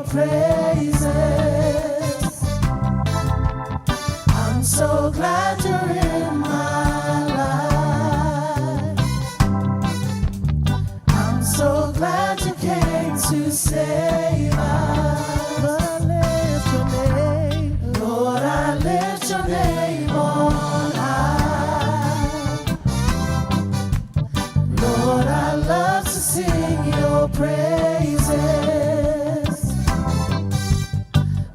Praises. I'm so glad you're in my life. I'm so glad you came to save us. I lift your name. Lord, I lift your name on high. Lord, I love to sing your praises.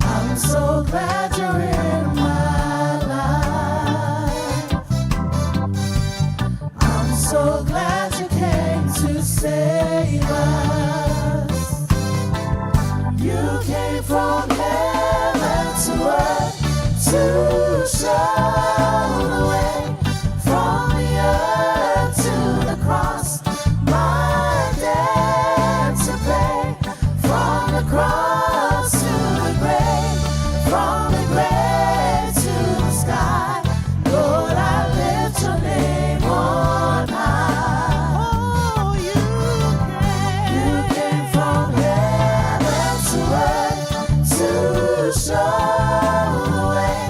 I'm so glad you're in my life. I'm so glad you came to save us. You came from heaven to earth to show the way, from the earth to the cross, my debt to pay, from the cross to the grave, from the grave to the sky. Lord, I lift your name on high. Oh, you came. You came from heaven to earth to show the way,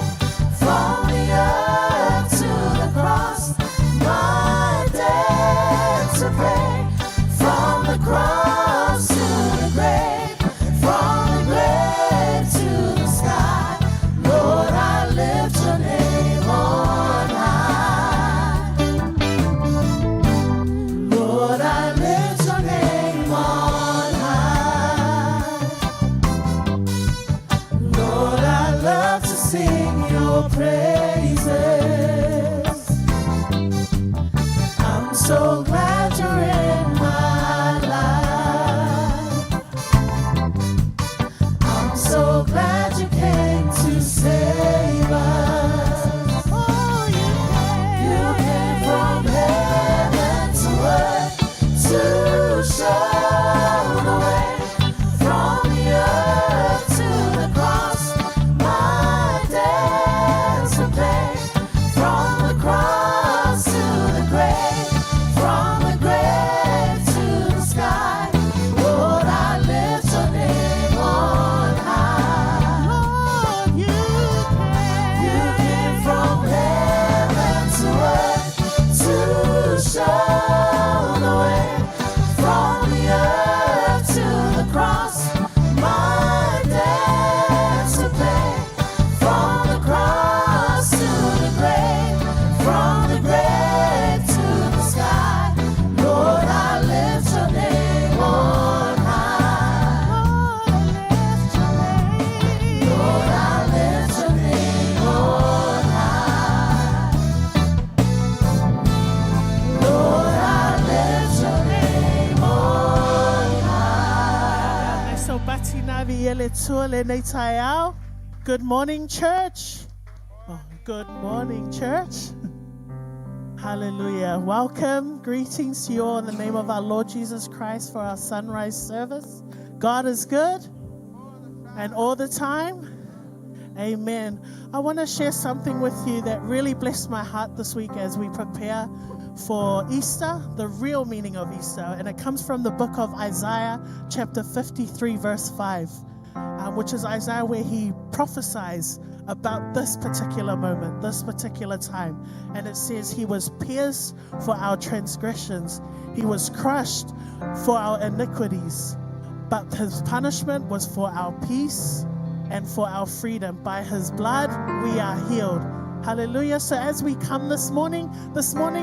from the earth to the cross, my debt to pay, from the cross to the grave, from the grave to the sky. Lord, I lift your name on high. Lord, I lift your name on high. Lord, I love to sing your praises. I'm so glad you're in my life. I'm so glad you came to save us. Oh, you came. You came from heaven to earth to show the way, from the earth to the cross, my debt to pay, from the cross to the grave, from the grave to the sky. Lord, I lift your name on high. Lord, you came. You came from heaven to earth to show the way, from the earth to the cross, my debt to pay, from the cross to the grave, from the grave to the sky. Lord, I lift your name on high. Lord, I lift your name. Lord, I lift your name on high. Lord, I lift your name on high. So batinavi ele tua le nei taeao. Good morning, church. Oh, good morning, church. Hallelujah. Welcome. Greetings to you all in the name of our Lord Jesus Christ for our sunrise service. God is good and all the time. Amen. I want to share something with you that really blessed my heart this week as we prepare for Easter, the real meaning of Easter. And it comes from the book of Isaiah, chapter 53, verse 5, which is Isaiah where he prophesies about this particular moment, this particular time. And it says, He was pierced for our transgressions, He was crushed for our iniquities. But His punishment was for our peace and for our freedom. By His blood, we are healed. Hallelujah. So as we come this morning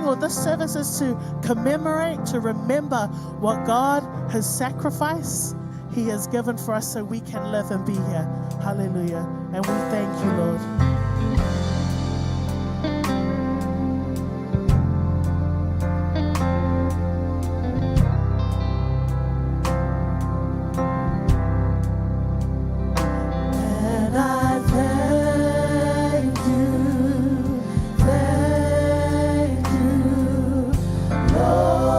or this service is to commemorate, to remember what God has sacrificed, He has given for us so we can live and be here. Hallelujah. And we thank you, Lord. And I thank you, Lord.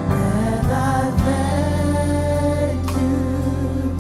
And I thank you,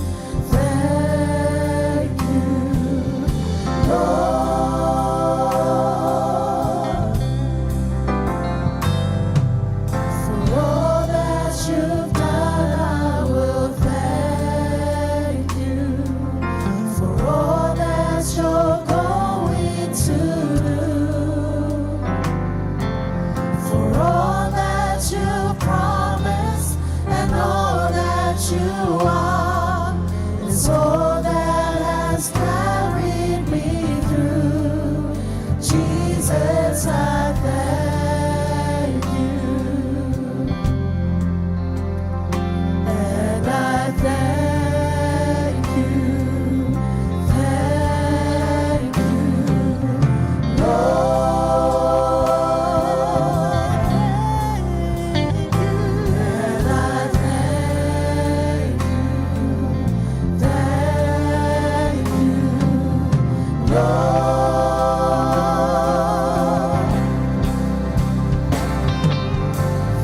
soul that has carried me through. Jesus, I thank you. And I thank you, thank you, Lord. Thank you. And I thank you, thank you, Lord.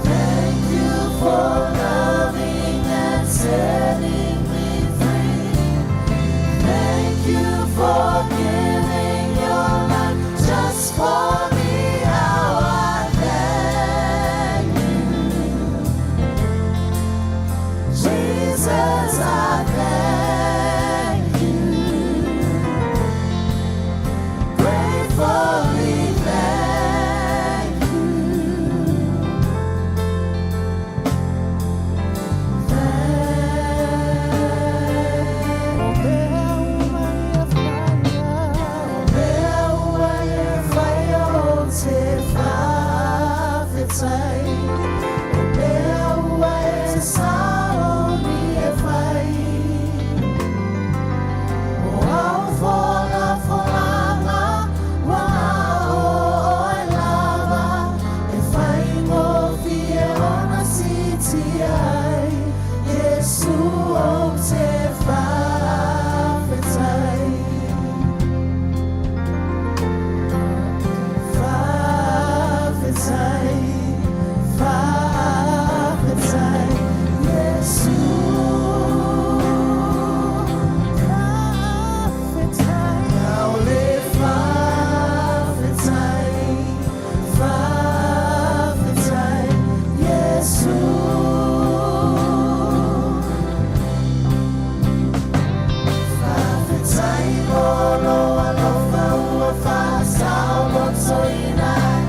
Thank you for loving and setting me free. Thank you for giving your life just for me. How I thank you. Jesus, I thank you. Gratefully thank you. Yesu ou te fa'afetai. Fa'afetai, fa'afetai, Yesu. Fa'afetai, Aole fa'afetai, fa'afetai, Yesu. Fa'afetai mo lou alofa ua fa'asaolotoina ai.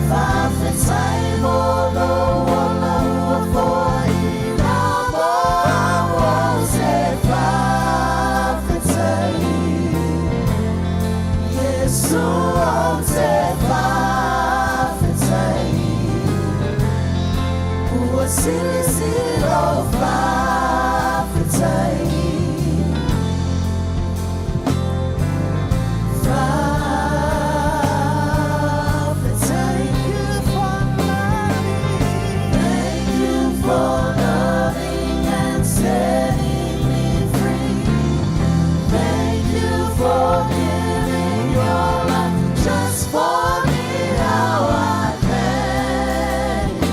Fa'afetai mo lou ola ua foaina mo au ou te fa'afetai. Yesu ou te fa'afetai. Ua silisili lou fa'afetai. Fa'afetai. Thank you for loving and setting me free. Thank you for giving your life just for me. How I thank you.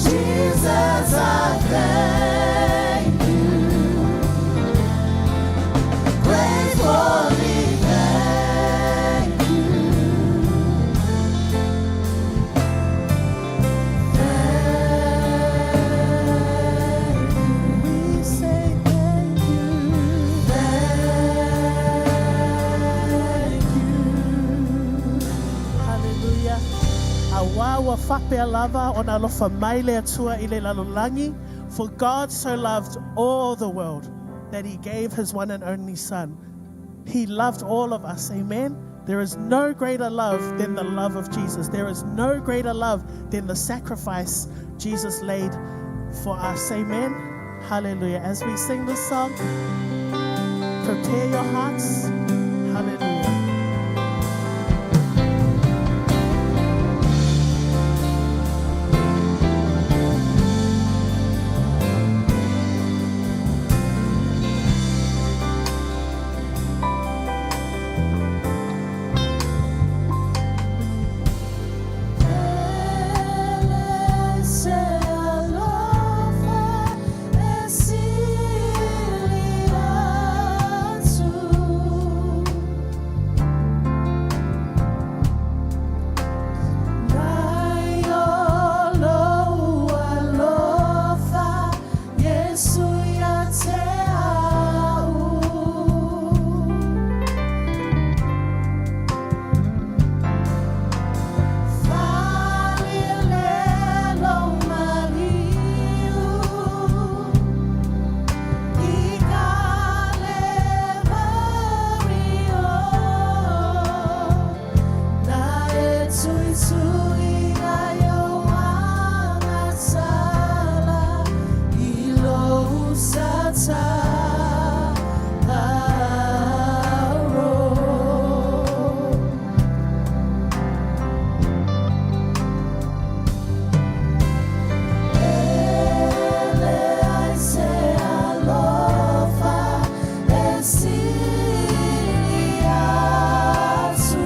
Jesus, I thank you. Gratefully thank you. Thank you. We say thank you. Thank you. Hallelujah. Auā ua faapea lava ona alofa mai le Atua i le lalolagi. For God so loved all the world that he gave his one and only Son. He loved all of us. Amen. There is no greater love than the love of Jesus. There is no greater love than the sacrifice Jesus laid for us. Amen. Hallelujah. As we sing this song, prepare your hearts. Hallelujah. E se alofa e sili atu. Tuiga yo agatala ilo sata aro. Ele ai se alofa e sili atu.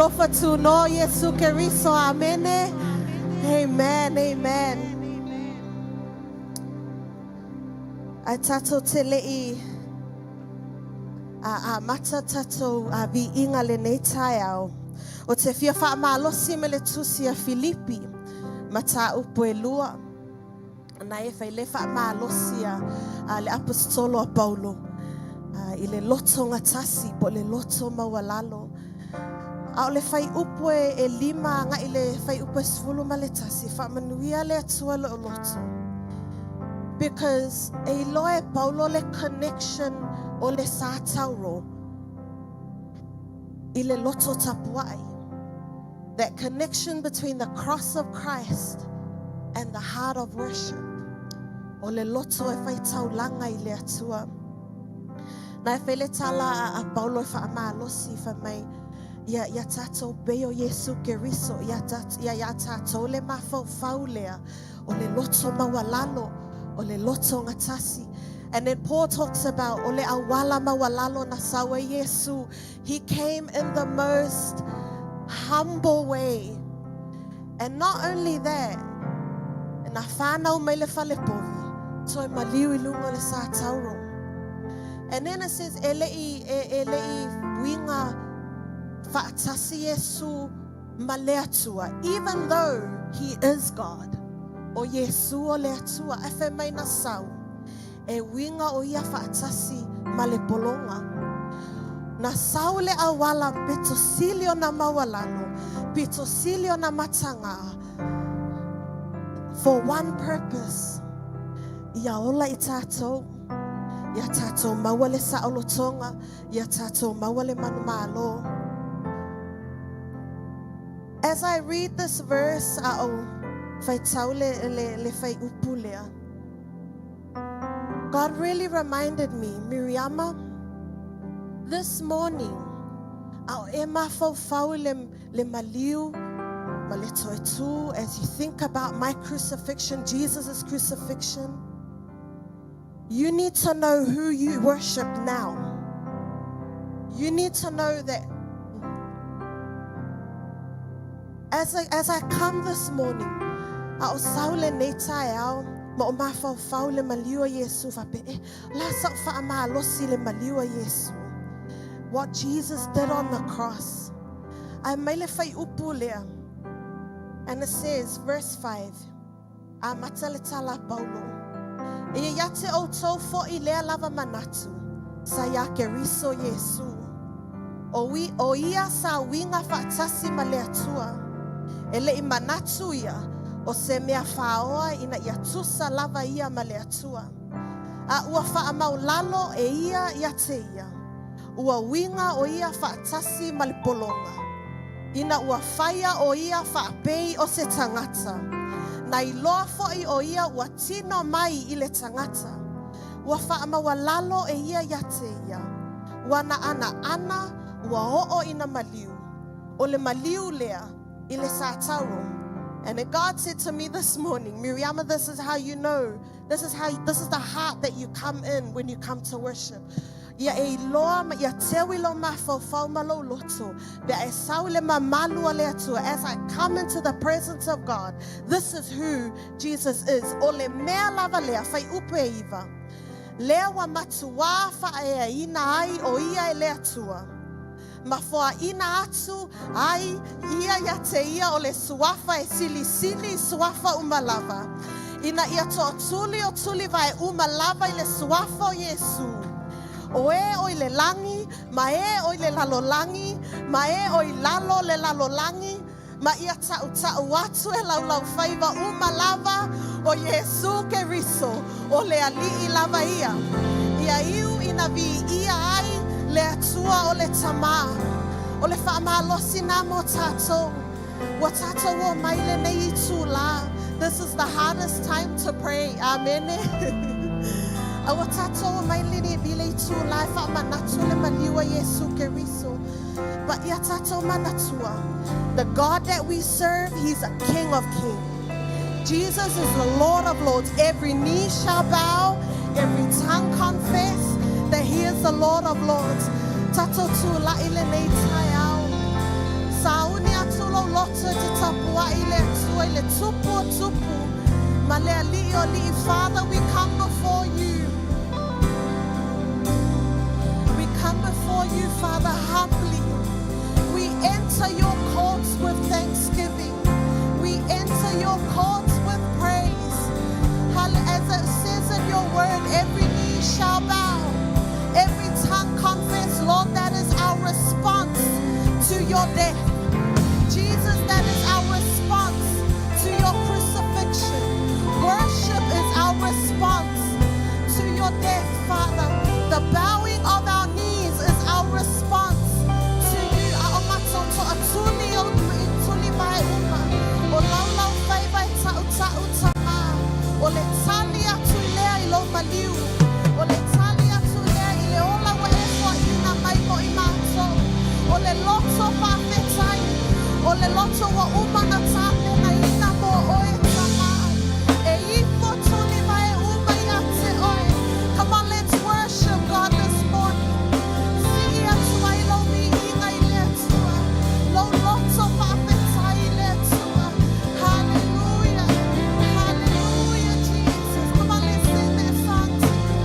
alofa tunoa o Iesu Keriso. Amene. Amen, amen. Ae tatou te leʻi a amata tatou a viiga lenei taeao. O te fia faamalosi me le tusi a Filipi, mataupu e 2. Na e fai le faamalosi a le aposetolo a Paulo i le loto gatasi po o le loto maualalo. A o le fuaiupu e 5 agai le fuaiupu e 11, faamanuia le Atua lou loto. Because e iloa e Paulo le connection o le sa tauro i le loto tapuai. That connection between the cross of Christ and the heart of worship. O le loto e fai taulaga i le Atua. Na e fai le tala a Paulo e faamalosi fai mai, ia tatou pei o Iesu Keriso, ia tatou le mafaufau lea, o le loto maualalo, o le loto gatasi. And then Paul talks about o le auala maualalo na sau ai Iesu. He came in the most humble way. And not only that, na whanau mai le fale povi, toe maliu i lunga le sa tauro. And then it says, e leʻi uiga faatasi Iesu ma le Atua, even though he is God. O Iesu o le Atua, e fai mai na sau, e uiga o ia faatasi ma le pologa. Na sau le auala pito sili ona maualalo, pito sili ona mataga, for one purpose, ia ola i tatou, ia tatou maua le saolotoga, ia tatou maua le manumalo. As I read this verse, a o faitau le fuaiupu lea, God really reminded me, Miriama, this morning, a o e mafaufau le maliu, ma le toetu, as you think about my crucifixion, Jesus' crucifixion, you need to know who you worship now. You need to know that as I come this morning, a o sau lenei taeao, ma o mafaufau le maliu a Iesu, faapea, e, la sa o faamalosi le maliu a Iesu. What Jesus did on the cross. Ae mai le fuaiupu lea. And it says, verse 5, amata le tala a Paulo. E ia te outou foʻi lea lava manatu, sa iā Keriso Iesu. O ia sa uiga faatasi ma le Atua. E leʻi manatu ia o se mea faoa ina ia tusa lava ia ma le Atua. A ua faamaulalo e ia ia te ia. Ua uiga o ia faatasi ma le pologa. Ina ua faia o ia faapei o se tagata. Na iloa foʻi o ia ua tino mai i le tagata. Ua faamaualalo e ia ia te ia. Ua na ana ana, ua oo ina maliu. O le maliu lea i le sa tauro. And then God said to me this morning, Miriama, this is how you know. This is the heart that you come in when you come to worship. Ia e iloa ma ia teu i lou mafaufau ma lou loto. Pe e sau le mamalu a le Atua. As I come into the presence of God, this is who Jesus is. O le mea lava lea, fuaiupu e 9. Lea ua matuā faaeaina ai o ia e le Atua. Ma foaina atu ai ia ia te ia o le suafa e silisili i suafa uma lava. Ina ia tootuli o tuli vae uma lava i le suafa o Iesu. O e o i le lagi, ma e o i le lalolagi, ma e o i lalo le lalolagi, ma ia taʻutaʻu atu e laulaufaiva uma lava o Iesu Keriso, o le Alii lava ia. Ia iu ina viia ai le Atua o le Tamā. O le faamalosi na mo tatou. Ua tatou o mai lenei itulā. This is the hardest time to pray. Amen. A ua tatou o mai lenei i le itulā e faamanatu le maliu a Iesu Keriso. But ia tatou manatua, the God that we serve, He's a King of Kings. Jesus is the Lord of Lords. Every knee shall bow, every tongue confess that He is the Lord of Lords. Tatou tulaʻi lenei taeao. Sauni atu lou loto e te tapuai i le Atua i le tupu o tupu ma le alii o alii. Father, we come before you. We come before you, Father, humbly. We enter your courts with thanksgiving. We enter your courts with praise. As it says in your word, every knee shall bow, every tongue confess. Lord, that is our response to your death. Jesus, that is our response to your crucifixion. Worship is our response to your death, Father. The bowing of our knees is our response to you. A o matou toatuli o i tuli mai uma. O laulau faiva e ta'uta'u tamā. O le tali atu lea i lou maliu. O le tali atu lea i le ola ua e foaina mai mo i matou. O le loto faafetai. O le loto ua uma na tapenaina mo oe tamā. E ifo tuli mai uma ia te oe. Come on, let's worship God this morning. Sii atu ai lou viiga i le Atua. Lou loto faafetai i le Atua. Hallelujah. Hallelujah, Jesus. Come on, let's sing that song to you.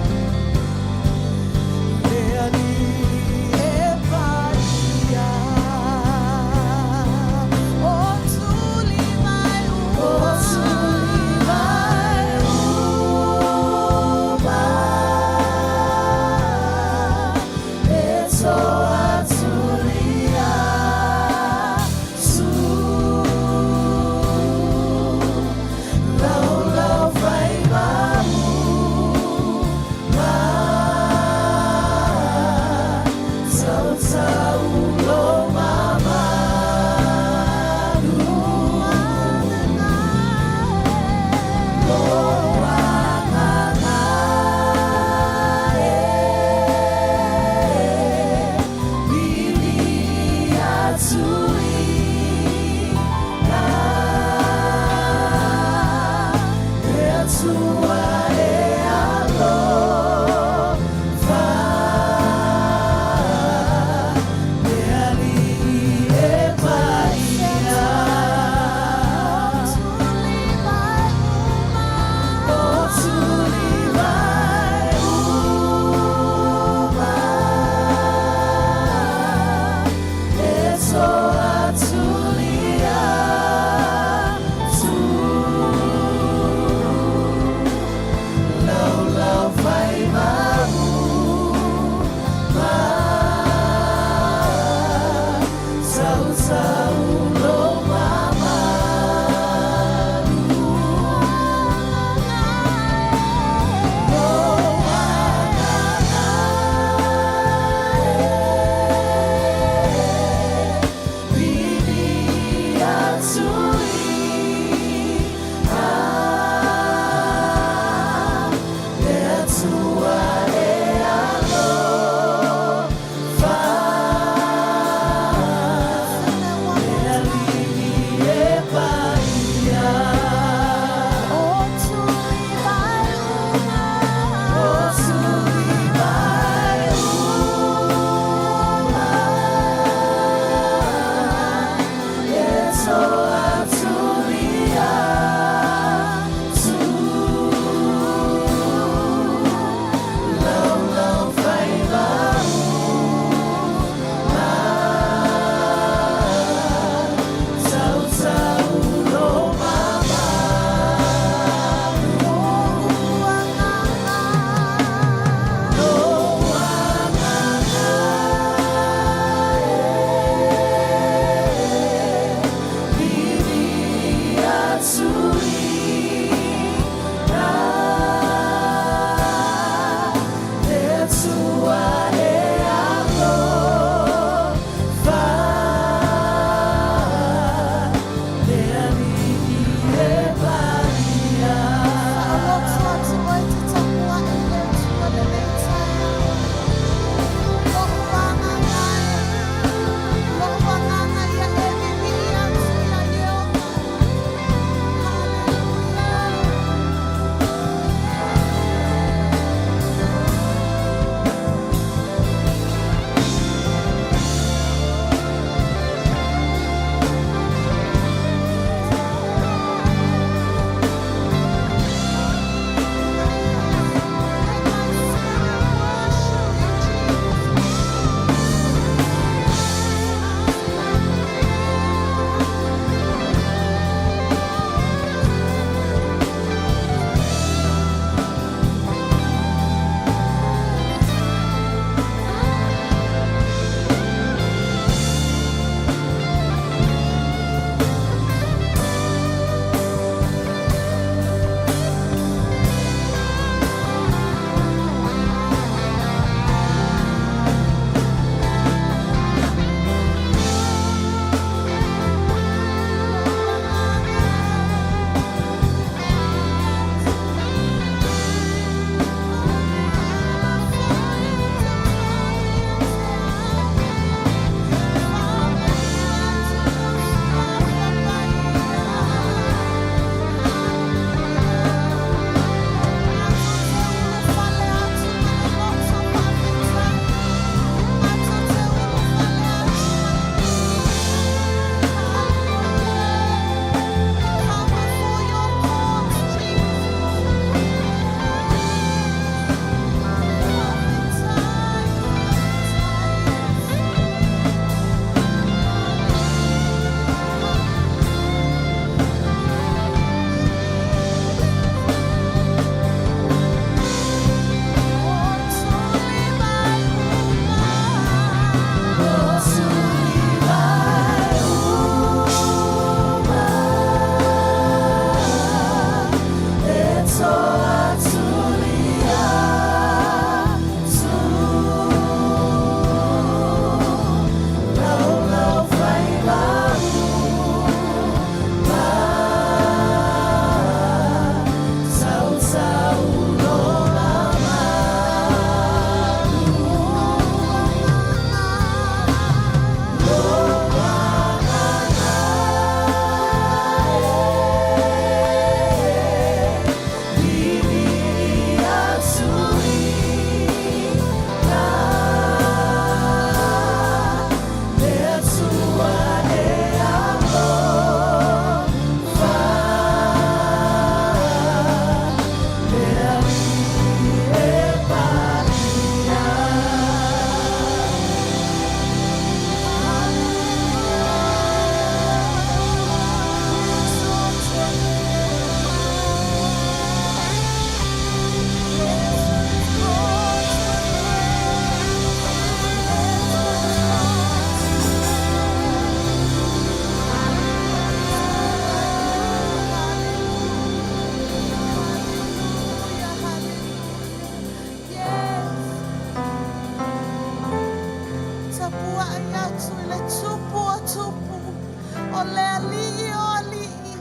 O le Alii o alii.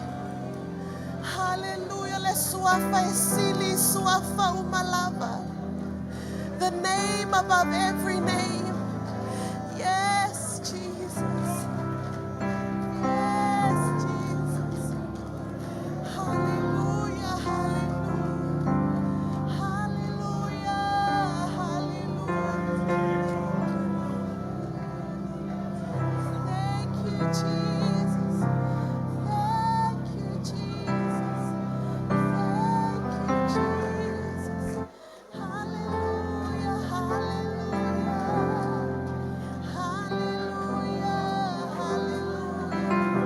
Hallelujah. Le suafa e sili suafa uma lava. The name above every name. Yes, Jesus. Yes, Jesus. Hallelujah, hallelujah. Hallelujah, hallelujah. Thank you, Jesus. Thank you, Jesus. Thank you, Jesus. Hallelujah, hallelujah. Hallelujah, hallelujah.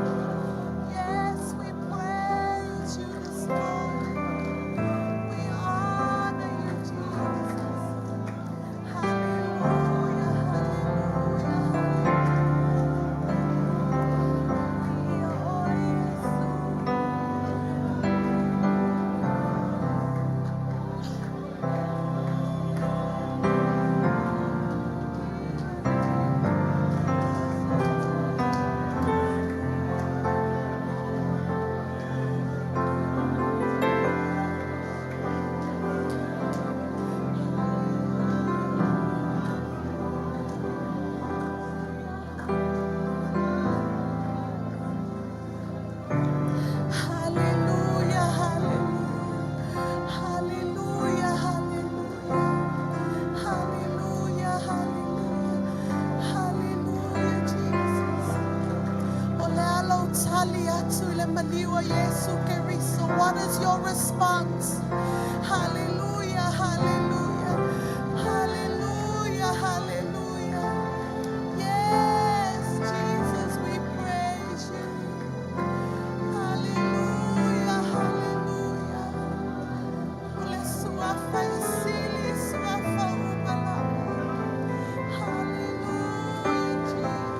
Yes, we praise you this morning. We honor you, Jesus. Hallelujah, hallelujah, hallelujah. Oh, yes. Hallelujah, hallelujah, hallelujah, hallelujah, hallelujah, hallelujah, hallelujah, Jesus. O le a lou tali atu I le maliu o Iesu Keriso. What is your response? Hallelujah, hallelujah, hallelujah, hallelujah. Yes, Jesus, we praise you. Hallelujah, hallelujah. O le suafa e sili, suafa uma lava. Hallelujah, Jesus.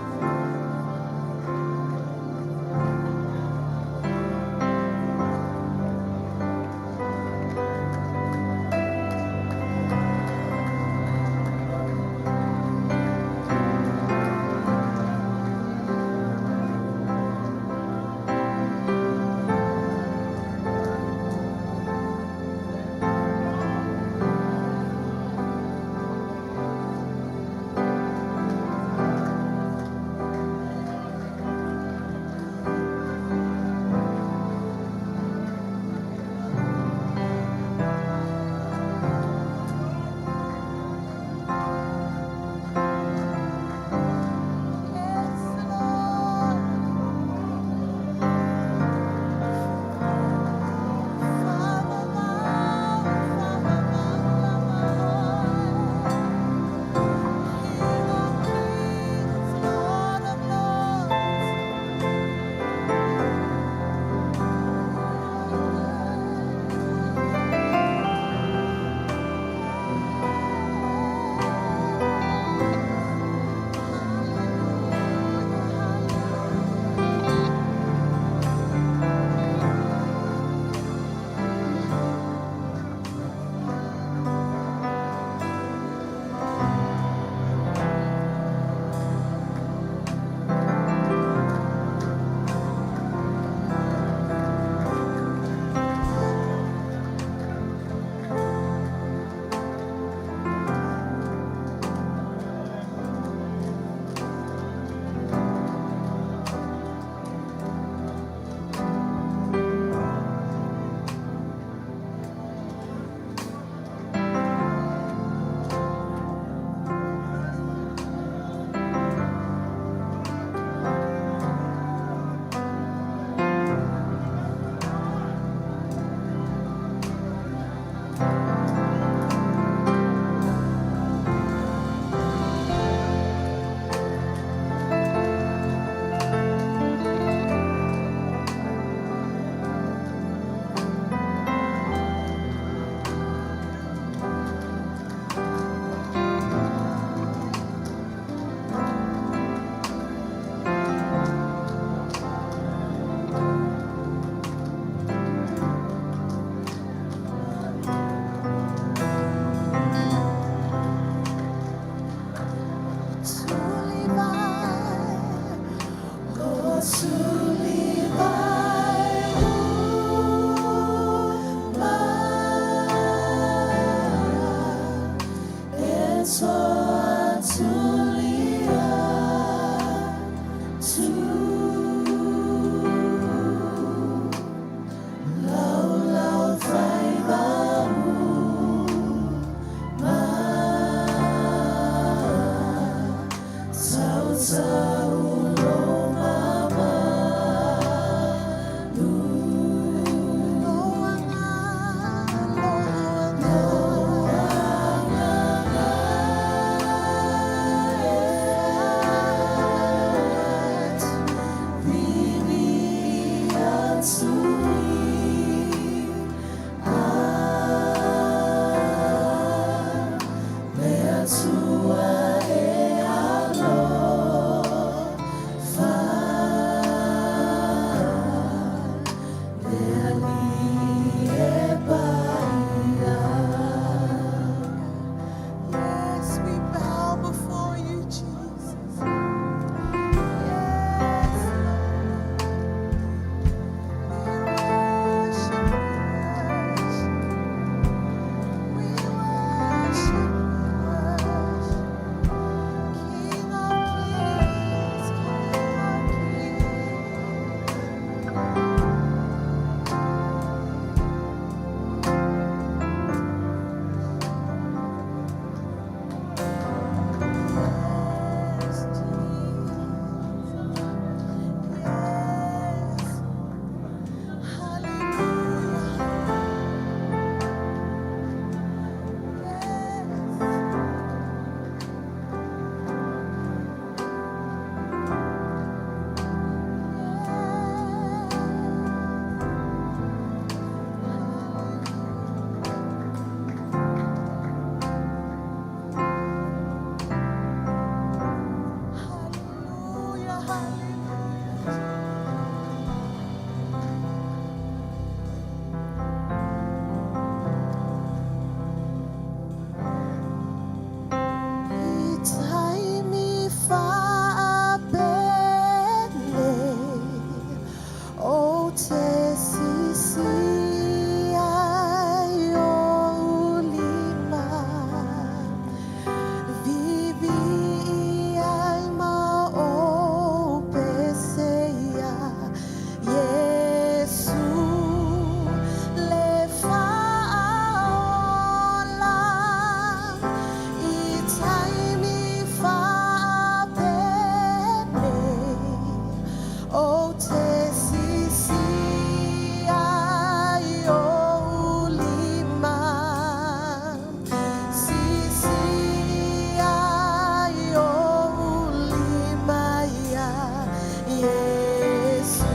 Yes, we bow before you, Jesus. Yes, Lord. We worship, we worship, we worship. King of kings, King of kings. Yes, Jesus. Yes. Hallelujah. Yes. Hallelujah. Hallelujah. Itaimi faapele o te sisi ai o ulima vivi ai ma o peseia Yesu le faaola i taimi faapene o te sisi ai o lima sisi ai o lima ia Yesu.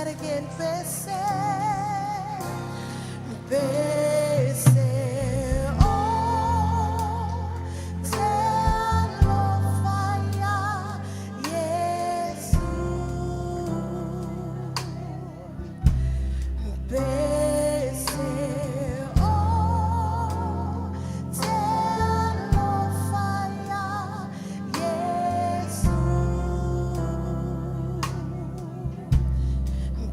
that again. Pese, pese, oh, te alofa ia Iesu. Pese, oh, te alofa ia Iesu.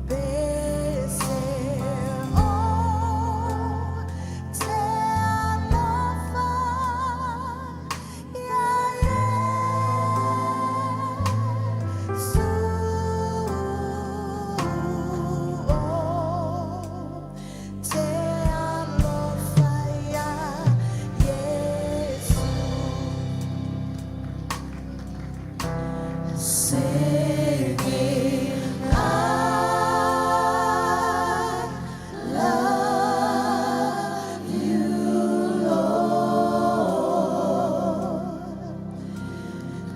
Pese, oh, te alofa ia Iesu. Oh, te alofa ia Iesu. Singing, I love you, Lord.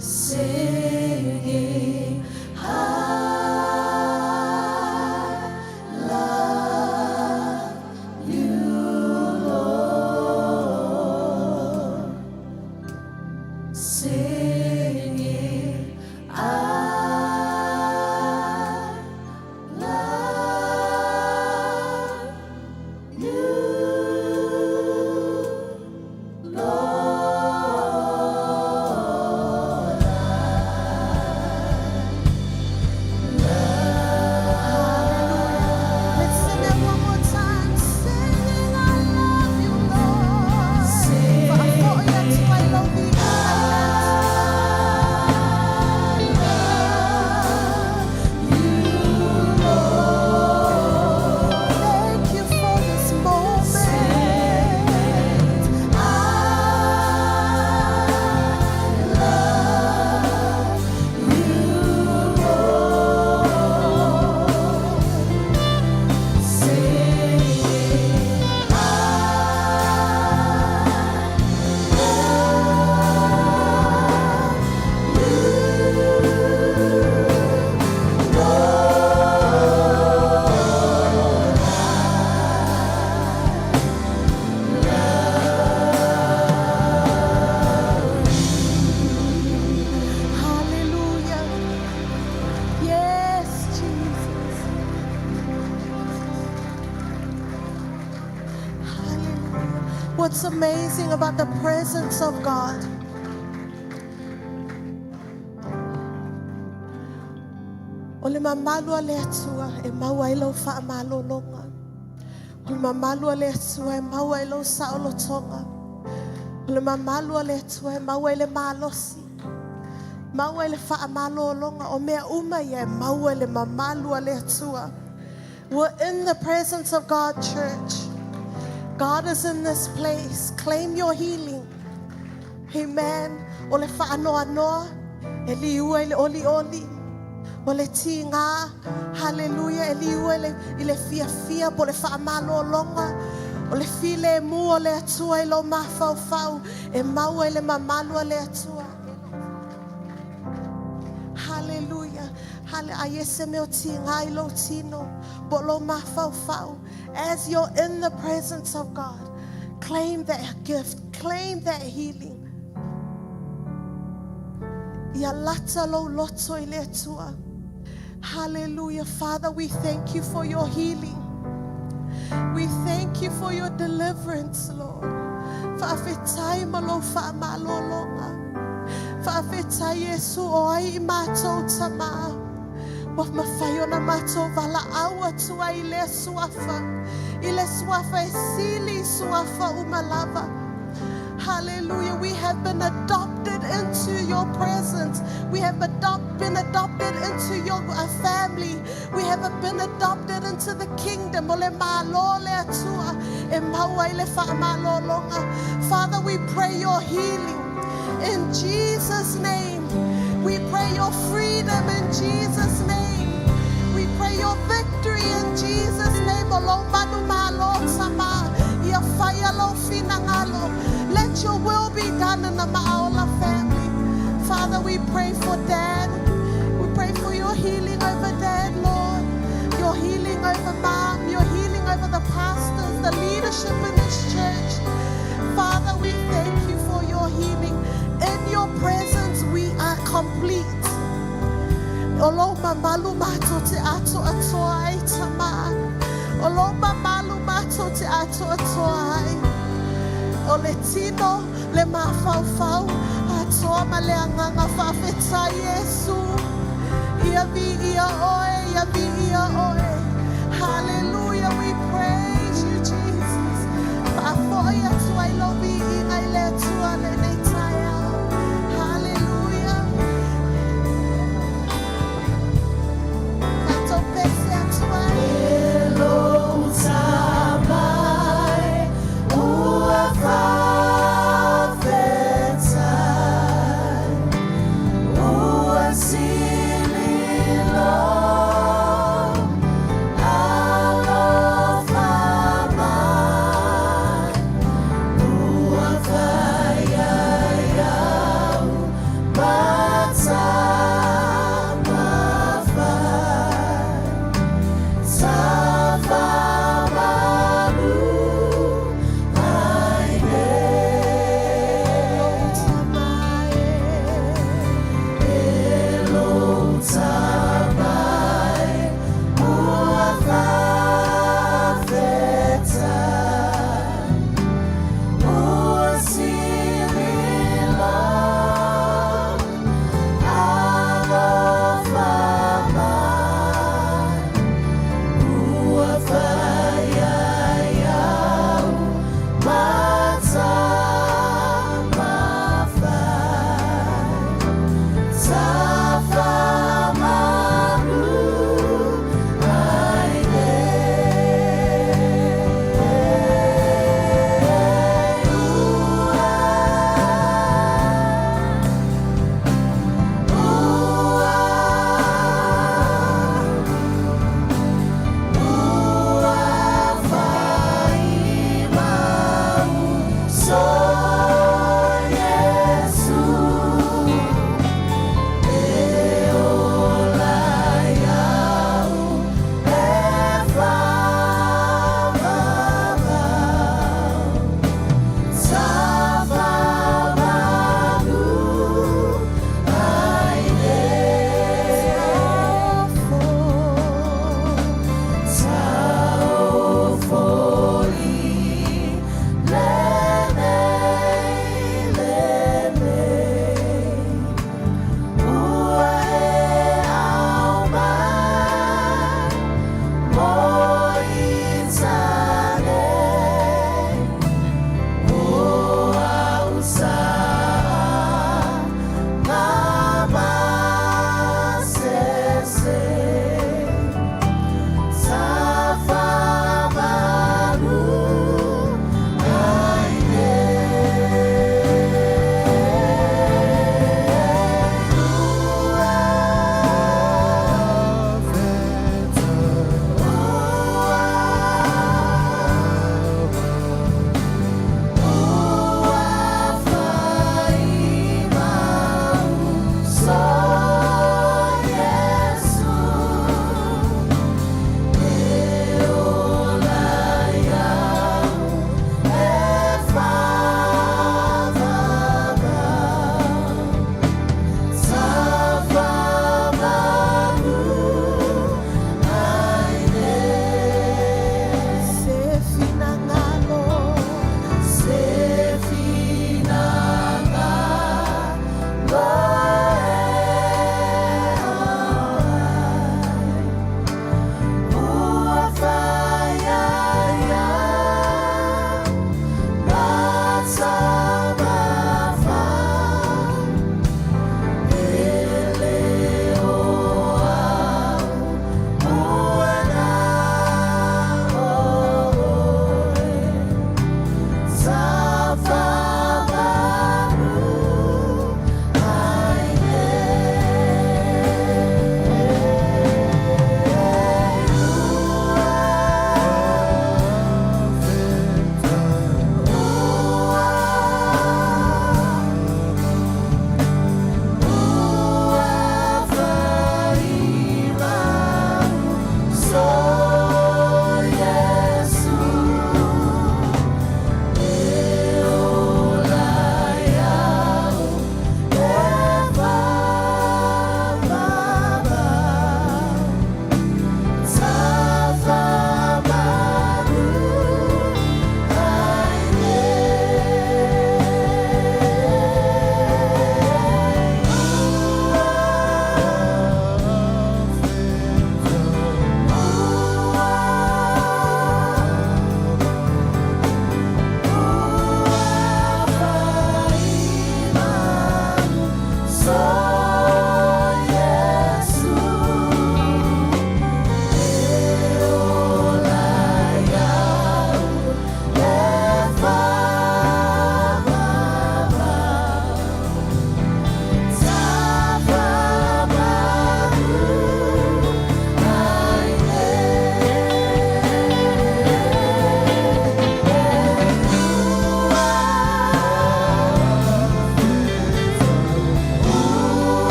Singing, I love you, Lord. Singing, I love you, Lord. Hallelujah. Let's sing that one more time. Singing, I love you, Lord. Fa'afo'i atu ai lou viiga. I love you, Lord. Thank you for this moment. I love you, Lord. Singing, I love you, Lord. Hallelujah. Yes, Jesus. Hallelujah. What's amazing about the presence of God? O le mamalu a le Atua e maua ai lau faamalologa. O le mamalu a le Atua e maua ai lau saolotoga. O le mamalu a le Atua e maua ai le malosi. Maua ai le faamalologa. O mea uma ia e maua i le mamalu a le Atua. We're in the presence of God, church. God is in this place. Claim your healing. Amen. O le faanoanoa, e liua i le olioli. O le tiga, hallelujah, e liua i le fiafia po o le faamalologa. O le filemu o le Atua i lou mafaufau, e maua i le mamalu a le Atua. Hallelujah. Hale ai e se mea o tiga i lou tino, po o lou mafaufau. As you're in the presence of God, claim that gift, claim that healing. Ia lata lou loto i le Atua. Hallelujah. Father, we thank you for your healing. We thank you for your deliverance, Lord. Faafetai ma lou faamalologa. Faafetai Iesu o ai i matou tamā. Ua mafai ona matou valaau atu ai i le suafa. I le suafa e sili suafa uma lava. Hallelujah. We have been adopted into your presence. We have been adopted into your family. We have been adopted into the kingdom. O le Malo le Atua, e maua i le faamalologa. Father, we pray your healing in Jesus' name. We pray your freedom in Jesus' name. We pray your victory in Jesus' name. O lou manumalo sama, ia faia lou finagalo. Let your will be done in the Ma'aola family. Father, we pray for Dad. We pray for your healing over Dad, Lord. over mom, your healing over the pastors, the leadership in this church. Father, we thank you for your healing. In your presence, we are complete. O lo mamalu mato te ato atoa ai tama. O lo mamalu mato te ato atoa ai. O le tino le mafaufau atoa ma le agaga faafetai Iesu. Ia viia oe, ia viia oe. Hallelujah, we praise you, Jesus. Faafoi atu ai lo viiga i le Atua lenei taeao. Hallelujah. Tatou pese atu ai. E lou tamai ua faafetai ua sili.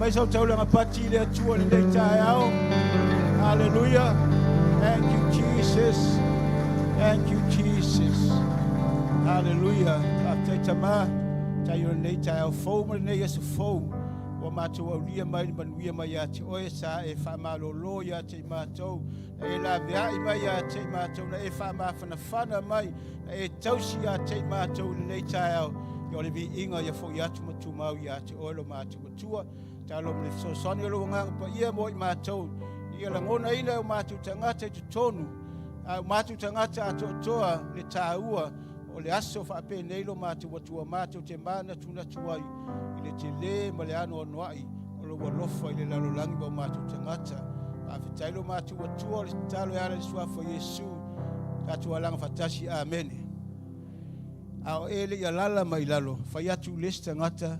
Aumai sau taulaga pati i le Atua i lenei taeao. Hallelujah. Thank you, Jesus. Thank you, Jesus. Hallelujah. Faafetai Tama, tai o lenei taeao fou ma lenei aso fou. Ua matou aulia mai le manuia mai ia te oe, sa e faamalolo ia te i matou, na e laveai mai ia te i matou, na e faamafanafana mai, na e tausi ia te i matou i lenei taeao. Ia o le viiga ia foi atu ma tumau ia te oe lo matou Atua. Talo ma le fesoasoani o lou Agaga Paia mo i matou, ia lagonaina e o matou tagata i totonu, a o matou tagata atoatoa le taua o le aso faapenei lo matou Atua matou te manatunatu ai i le tele ma le anoanoai o lou alofa i le lalolagi ma o matou tagata. Faafetai lo matou Atua o le tatalo e ala i le suafa o Iesu, tatou alaga faatasi. Amene. A o e le i alala mai lalo, fai atu i le isi tagata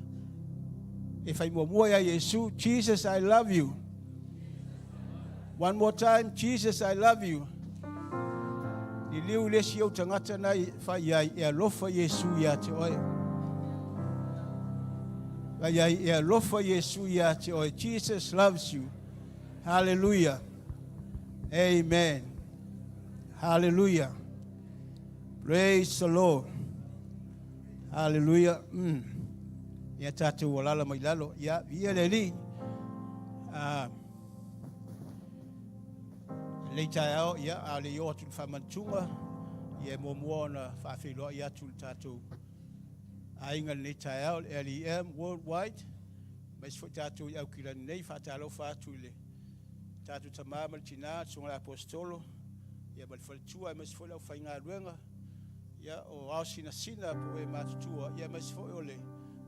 e fai muamua ia Iesu, Jesus, I love you. One more time, Jesus, I love you. Liliu i le isi ou tagata na fai ai, e alofa Iesu ia te oe. Fai ai, e alofa Iesu ia te oe. Jesus loves you. Hallelujah. Amen. Hallelujah. Praise the Lord. Hallelujah. Ia tatou alala mai lalo. Ia, ia le Alii. Ah, lei taeao, ia, a le i oo atu i le faamanatuga, ia e muamua ona faafeiloai atu i le tatou aiga i lenei taeao, le LEM Worldwide, aemaise foi tatou i Aukilani nei, faatalofa atu i le tatou tama ma le tina, le susuga i le Aposetolo, ia ma le faletua, aemaise foi le aufaigaluega, ia, o ao sinasina po o e matutua, ia aemaise foi o le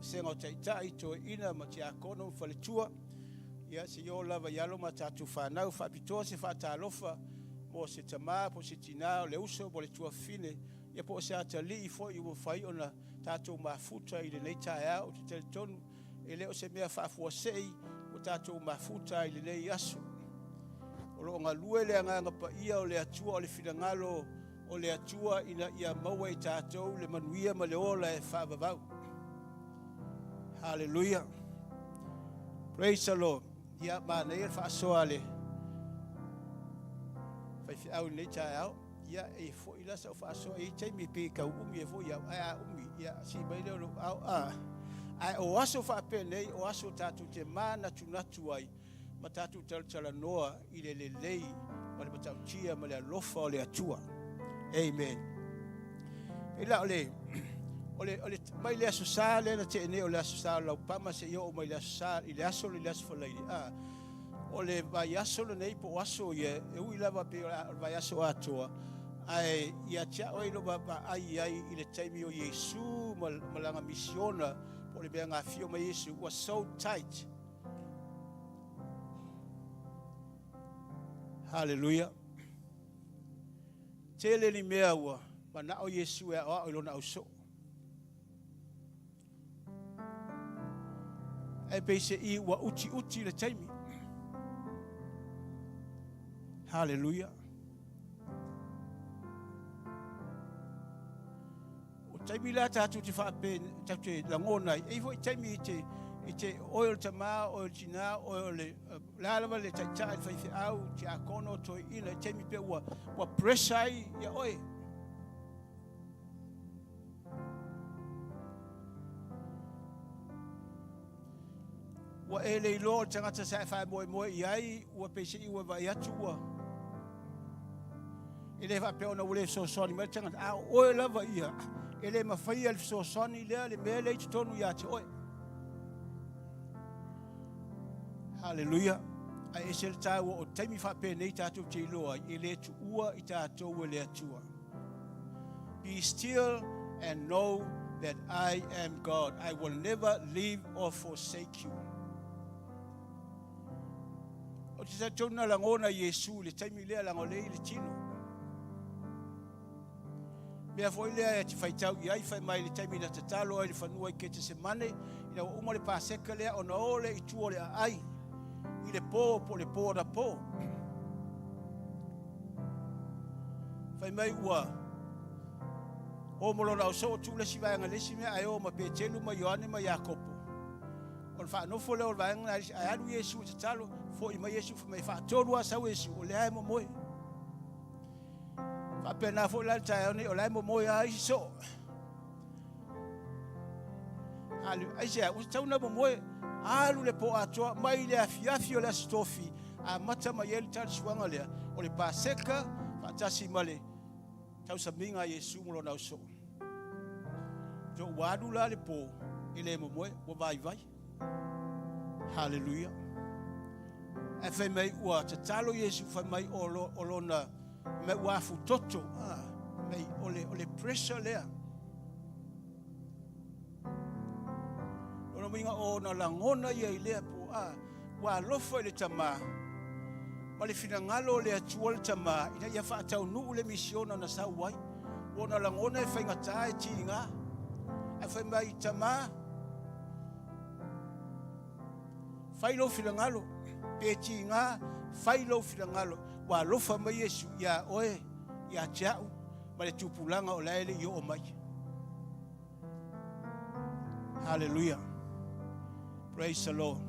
vasega o taitai, toeaina ma tiakono ma faletua, ia seia oo lava i alo ma tatou fanau. Faapitoa se faatalofa mo se tama po o se tina, o le uso po o le tuafafine, ia po o se atalii foi ua mafai ona tatou mafuta i lenei taeao. Ou te talitonu e le o se mea faafuasei ua tatou mafuta i lenei aso. O lo o galue le agaga paia o le Atua, o le finagalo o le Atua ina ia maua e tatou le manuia ma le ola e faavavau. Hallelujah. Praise the Lord. Ia, manaia le faasoa a le faifeau i lenei taeao. Ia, e foi la sau faasoa e i ai taimi e pei e tau umi ai foi au, ae a umi, ia, sii mai lea o lou ao. A, ae o aso faapenei, o aso tatou te manatunatu ai ma tatou talatalanoa i le lelei ma le matautia ma le alofa o le Atua. Amen. E la o le, o le, o le, mai le aso Sa lea na tea nei o le aso Sa o Laupama seia oo mai le aso Sa i le aso le aso Faraile. A, o le vaiaso lenei po o aso ia, e ui lava pei o le vaiaso atoa, ae ia te au ai lou vaavaai i ai i le taimi o Iesu ma, ma lana misiona, po o le mea na afio mai Iesu, was so tight. Hallelujah. Tele ni mea ua manao Iesu e aoao i lona ausoo. Ae peiseai ua utiuti le taimi. Hallelujah. O taimi la tatou te faape, tatou te lagona ai, e i ai foi taimi i te, i te oe o le tamā, oe o le tinā, oe o le, le a lava le taitai, le faifeau, tiakono, toeaina, i taimi pea ua, ua pressure ai ia oe. Ua e le iloa o le tagata sa e faamoemoe i ai, ua peiseai ua vaai atu ua e le faapea ona ua le fesoasoani mai le tagata, a o oe lava ia, e le mafaia le fesoasoani lea, le mea lea i totonu ia te oe. Haleluia. Ae ese le taua o taimi faapenei tatou te iloa ai, e le tuua i tatou e le Atua. Be still and know that I am God. I will never leave or forsake you. Ou te talitonu na lagona Iesu i le taimi lea leaga o lea i le tino. Mea foi lea e te faitau i ai, fai mai le taimi na tatalo ai le fanua i Ketesemane, ina ua uma le Paseka lea ona o lea i tua o le aai, i le po po o le po anapo. Fai mai ua o ma lona ausoo tuu le isi vaega i le isi mea, ae o ma Petelu ma Ioane ma Iakopo. Ona faanofo lea o le vaega lena ae alu Iesu e tatalo, fo'i mai Iesu fai mai, faatolu lava sau Iesu, o lea e momoe. Faapena foi la le taeao nei, o la e momoe lava isi soo. Aisea? Ua tatau ona momoe, alu le po atoa mai le afiafi o le Aso Tofi, amata mai ai le talisuaga lea o le Paseka faatasi ma le tausamiga a Iesu ma lona ausoo. To ua alu la le po e le momoe, ua vaivai. Haleluia. Ae fai mai ua tatalo Iesu fai mai o, lo, o lona mai ua afutoto. Ah, mai o le, o le pressure lea. Lona uiga o ona lagona ia i lea po a ua alofa i le Tama ma le finagalo o le Atua le Tama ina ia faataunuu le misiona na sau ai. Ua ona lagona e faigata e tiga. Ae fai mai, Tama, fai lou finagalo, pe tiga, fai lou finagalo. Ua alofa mai Iesu iā oe, ia te au, ma le tupulaga o la e le i oo mai. Hallelujah. Praise the Lord.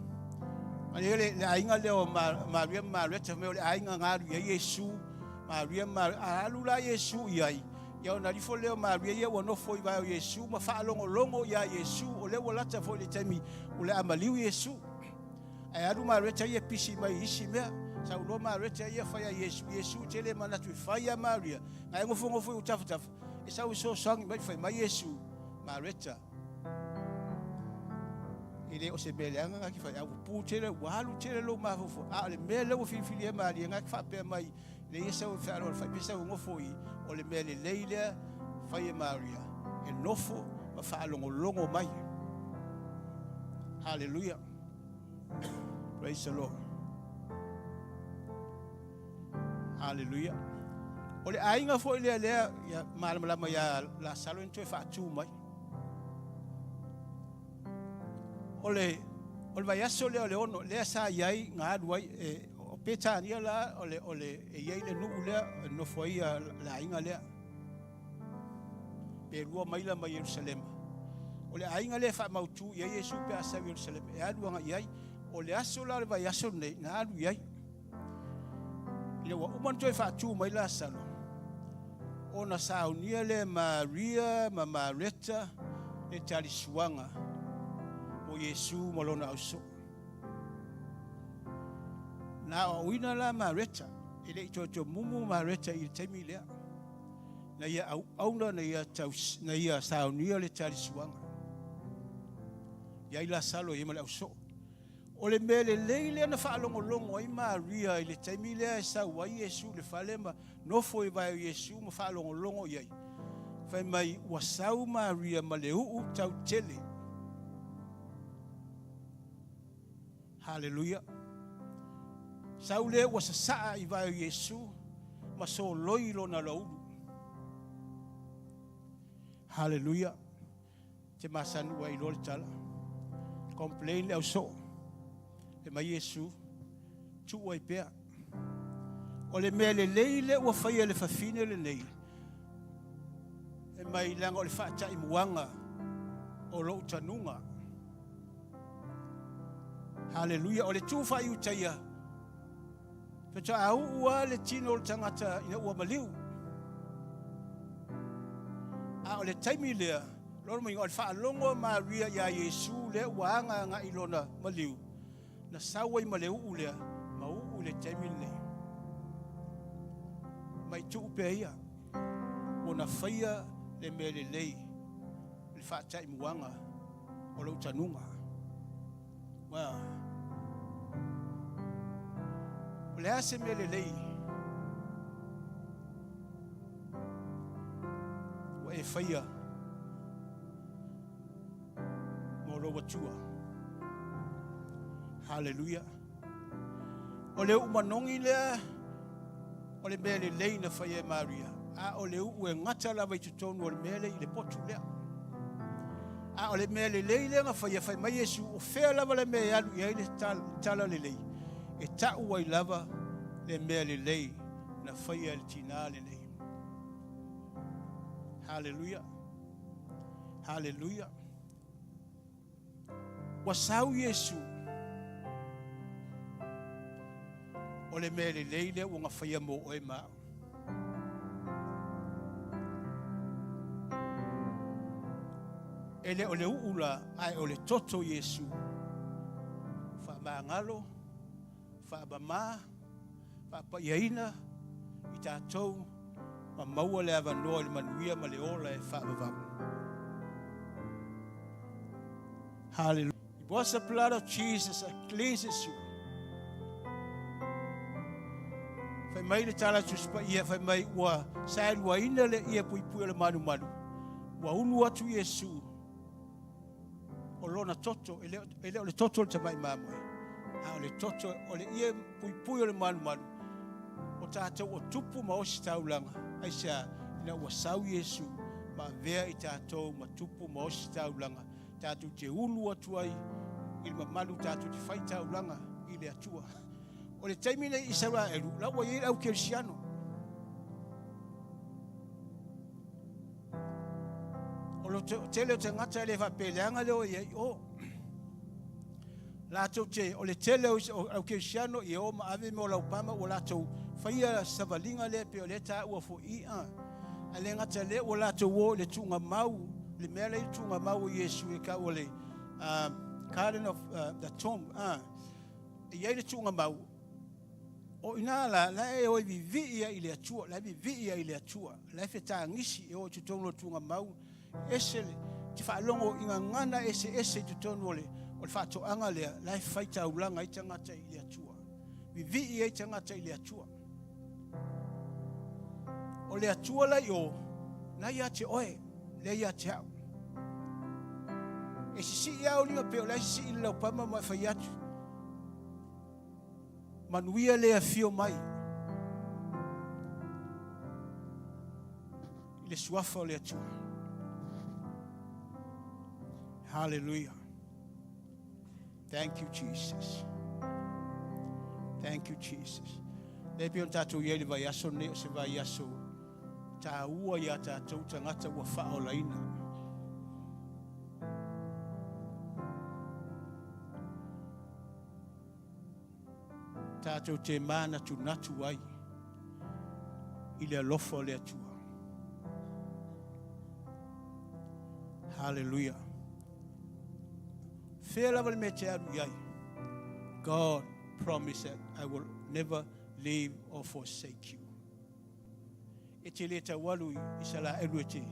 Malie le, le aiga lea o Maria ma Mareta, mea o le aiga na alu i ai Iesu, Maria ma a alu la Iesu i ai, ia ona alifo lea o Maria ia ua nofo i vae o Iesu ma faalogologo iā Iesu, o lea ua lata foi le taimi o le a maliu Iesu. Ae alu Mareta ia pisi mai i isi mea. Saunoa Mareta ia fai a Iesu, Iesu tele manatu e fai a Maria. Na e nofonofo i tafatafa, e sau e fesoasoani mai, fai mai Iesu, Mareta, e le o se mea leaga na te fai, a ua pu tele, ua alu tele lou mafaufau. A o le mea lea ua filifili ai Maria, na te faapea mai, le ia sau e fealoalofai, pe sau e nofo i, o le mea lelei lea fai e Maria, e nofo ma faalogologo mai. Hallelujah. Praise the Lord. Hallelujah. O le aiga foi lea lea ia malamalama ia Lasalo ni toe faatu mai. O le o le vaiaso lea o le ono lea sa i ai na alu ai e, o Petania la o le o le e i ai le nuu lea e nofo ai le aiga lea. Pe lua maila mai Ierusalema. O le aiga lea e faamautu i ai Iesu pe a sau i Ierusalema e alu agai ai. O le aso la o le vaiaso lenei na alu i ai. Ina ua uma ona toe faatu mai Lasalo, ona saunia lea e Maria ma Mareta le talisuaga mo Iesu ma lona ausoo. Na aoaoina la Mareta, e le i toe tomumu Mareta i le taimi lea, na ia auauna, na ia, taus, na ia saunia le talisuaga. I ai Lasalo i ai ma le ausoo. O le mea lelei lea na faalogologo ai Maria i le taimi lea e sau ai Iesu i le fale ma nofo i vae o Iesu ma faalogologo i ai. Fai mai, ua sau Maria ma le uu tautele. Haleluia. Sau lea ua sasaa i vae o Iesu ma soloi lona loulu. Haleluia. Te masani ua iloa le tala. Complain le ausoo. Fai mai Iesu, tuu ai pea. O le mea lelei lea ua faia e le fafine lenei, fai mai leaga o le faataimuaga o lou tanuga. Haleluia. O le tu faaiutaia, faatoa uu lava le tino o le tagata ina ua maliu. A o le taimi lea, lona uiga o le faalogo a Maria iā Iesu lea ua aga agai i lona maliu, na sau ai ma le uu lea, ma uu i le taimi lenei. Mai tuu pea ia, ua na faia le mea lelei, le faataimuaga o lou tanuga. Well, o le a se mea lelei ua e faia mo lou Atua? Haleluia. O le uu manogi lea o le mea lelei na faia e Maria, a o le uu e gata lava i totonu o le mea lea i le potu lea. A o le mea lelei lea na faia, fai mai Iesu, o fea lava le mea e alu i ai le tala lelei, e tau ai lava le mea lelei na faia e le tinā lenei. Haleluia. Haleluia. Ua sau Iesu, o le mea lelei lea ua gafaia mo oe ma au. E le o le uu la, ae o le toto o Iesu. Faamagalo, faamama, faapaiaina i tatou ma maua le avanoa i le manuia ma le ola e faavavau. Hallelujah. It was the blood of Jesus that cleanses you. Fai mai le tala Tusi Paia, fai mai ua saeluaina le ie puipui o le malumalu, ua ulu atu Iesu o lona toto, e le o le toto o le tamai mamoe, a o le toto o le ie puipui o le malumalu, o tatou o tupu ma ositaulaga. Aisea? Ina ua sau Iesu ma avea i tatou ma tupu ma ositaulaga, tatou te ulu atu ai i le mamalu, tatou te fai taulaga i le Atua. O le taimi nei Isaraelu, la ua i ai le au kerisiano. O le tele o tagata e le faapea leaga le o i ai o. Latou te, o le tele o au kerisiano i o ma ave mea o laupama ua latou faia savaliga lea pei o lea taua foi i a. Ae le gata lea ua latou o i le tuugamau, le mea lea i le tuugamau o Iesu e tau o le Garden of the Tomb. E i ai le tuugamau, o ina la, la e o e vivii ai i le Atua, la e vivii ai i le Atua, la e fetagisi e o i totonu o le tuugamau, ese le, te faalogo i gagana eseese i totonu o le, o le faatoaga lea, la e fai taulaga ai tagata i le Atua. Vivii ai tagata i le Atua. O le Atua la i o, na ia te oe, lea ia te au. E sisii au lima pe o le sisii le laupama ma e fai atu. Manuia le afio mai i le suafa o le Atua. Hallelujah. Thank you, Jesus. Thank you, Jesus. Le pei ona tatou i ai le vaiaso lenei o se vaiaso taua iā tatou tagata ua faaolaina. Tatou te manatunatu ai i le alofa o le Atua. Hallelujah. Fea lava le mea te alu i ai. God promised that I will never leave or forsake you. E te le taualu i Isaraelu e te.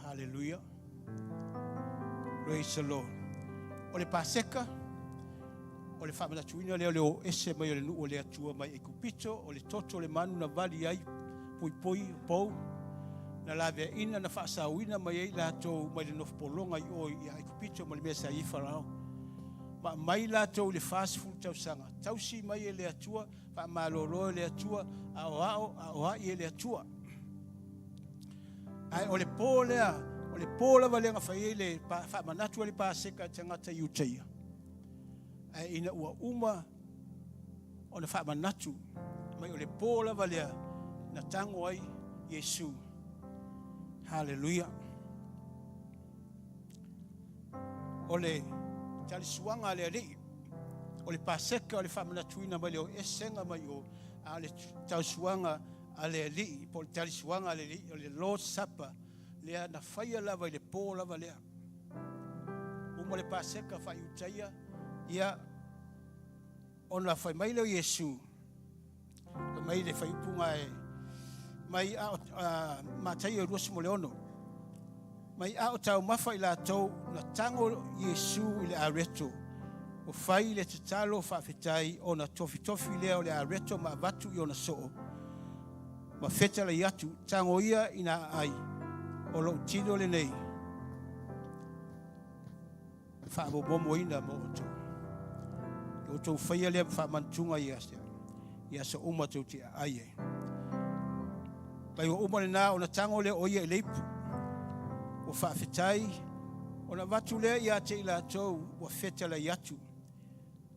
Hallelujah. Praise the Lord. O le Paseka, o le faamanatuina lea o le o ese mai o le nuu o le Atua mai Aikupito, o le toto o le manu na vali ai, poipoi, pou, na laveaina, na faasaoina mai ai latou mai le nofopologa i o i Aikupito ma le mea sa i ai Farao. Ma aumai latou i le 40 tausaga, tausi mai e le Atua, faamalolo e le Atua, aoao, aoai e le Atua. Ae o le po lea, o le po lava lea na fai ai le faamanatu ai le Paseka e tagata Iutaia. Ae ina ua uma ona faamanatu mai o le po lava lea na tango ai Iesu. Haleluia. O le talisuaga a le Alii, o le Paseka o le faamanatuina mai le o esega mai o, a o le tausuaga a le Alii, po o le talisuaga a le Alii, o le Lord's Supper, lea na faia lava i le po lava lea. Uma le Paseka faaiutaia, ia, ona fai mai lea o Iesu, fai mai le faiupuga e mai a o Mataio 26, mai a o taumafa i latou na tago Iesu i le areto, ua fai le tatalo faafetai ona tofitofi lea o le areto ma avatu i ona soo, ma fetalai atu, tago ia ina aai, o lou tino lenei faamomomoina mo outou. E outou faia lea ma faamanatuga i aso uma tou te aai ai. Mai ua uma lena ona tago lea o ia i le ipu. Ua faafetai ona avatu lea ia te i latou ua fetalai atu.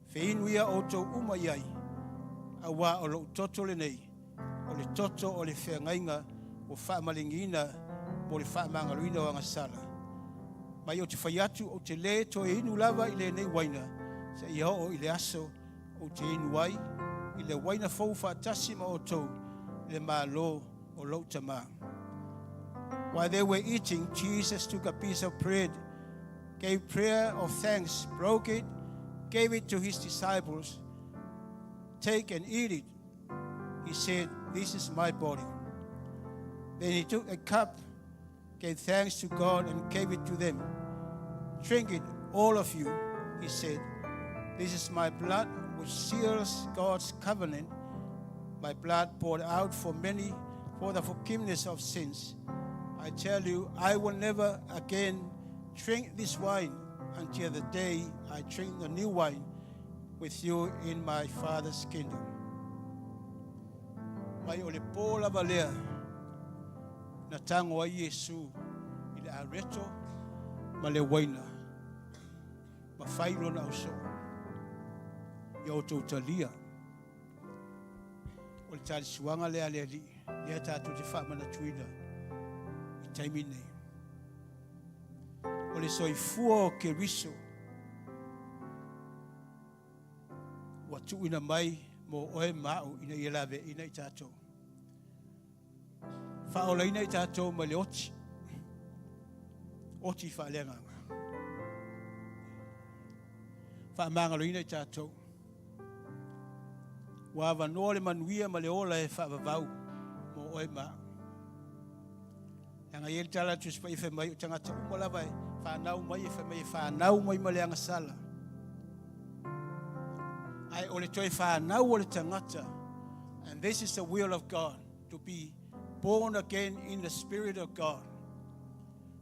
Feinu ia outou uma i ai, auā o lou toto lenei, o le toto o le feagaiga ua faamaligiina mo le faamagaloina o agasala. Mai ou te fai atu, ou te lē toe inu lava i lenei uaina, seia oo i le aso ou te inu ai i le uaina fou faatasi ma outou i le Malo o lou Tamā. While they were eating, Jesus took a piece of bread, gave prayer of thanks, broke it, gave it to his disciples. Take and eat it. He said, This is my body. Then he took a cup, gave thanks to God, and gave it to them. Drink it, all of you, he said. This is my blood, which seals God's covenant, my blood poured out for many for the forgiveness of sins. I tell you, I will never again drink this wine until the day I drink the new wine with you in my Father's kingdom. Mai o le pō lava lea na tago ai Iesu i le areto ma le uaina ma fai lona ausoo. Ia outou talia. O le talisuaga lea a le Alii, lea tatou te faamanatuina i taimi nei. O le soifua o Keriso ua tuuina mai mo oe ma au ina ia laveaiina i tatou. Faaolaina i tatou mai le oti, oti faaleagaga. Faamagaloina i tatou. Ua avanoa le manuia ma le ola e faavavau mo oe ma au. Leaga e i ai le tala a le Tusi Paia fai mai, o tagata uma lava e fanau mai, e fai mai e fanau mai ma le agasala. Ae o le toe fanau o le tagata, and this is the will of God, to be born again in the Spirit of God.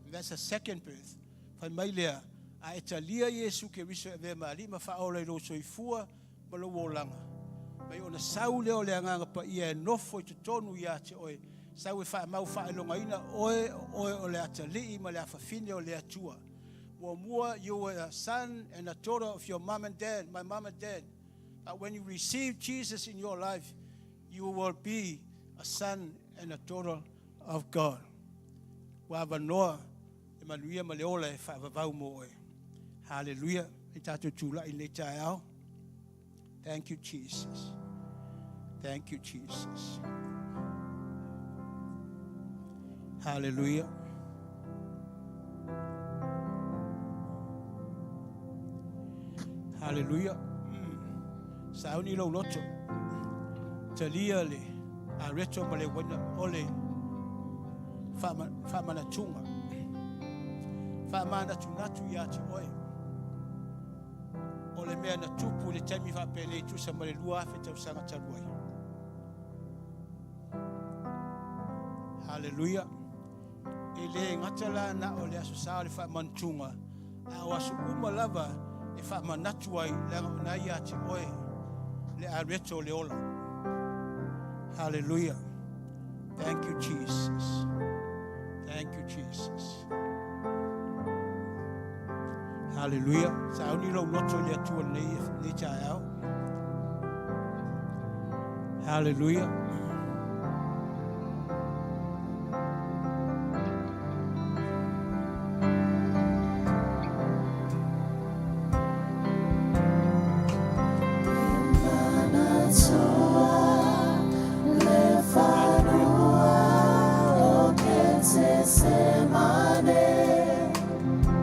And that's a second birth. Fai mai lea, a e talia Iesu Keriso e avea ma Alii ma Faaola i lou soifua ma lou olaga, mai ona sau lea o le Agaga Paia e nofo i totonu ia te oe, sau e faamau faailogaina oe o oe o le atalii ma le afafine o le Atua. Muamua, you were a son and a daughter of your mom and dad, my mom and dad. But when you receive Jesus in your life, you will be a son and a daughter of God. Ua avanoa le manuia ma le ola e faavavau mo oe. Haleluia. I tatou tulai i lenei taeao. Thank you, Jesus. Thank you, Jesus. Hallelujah. Hallelujah. Mm. Sauni lou loto. Talia le areto ma le uaina o le faamanatuga. Faamanatunatu ia te oe. O le mea na tupu i le taimi faapenei tusa ma le 2000 tausaga talu ai. Haleluia. E le gata la na o le Aso Sa o le faamanatuga, a o aso uma lava e faamanatu ai, leaga o na ia te oe le areto o le ola. Haleluia. Thank you, Jesus. Thank you, Jesus. Haleluia. Sauni lou loto i le Atua lenei, lenei taeao. Haleluia.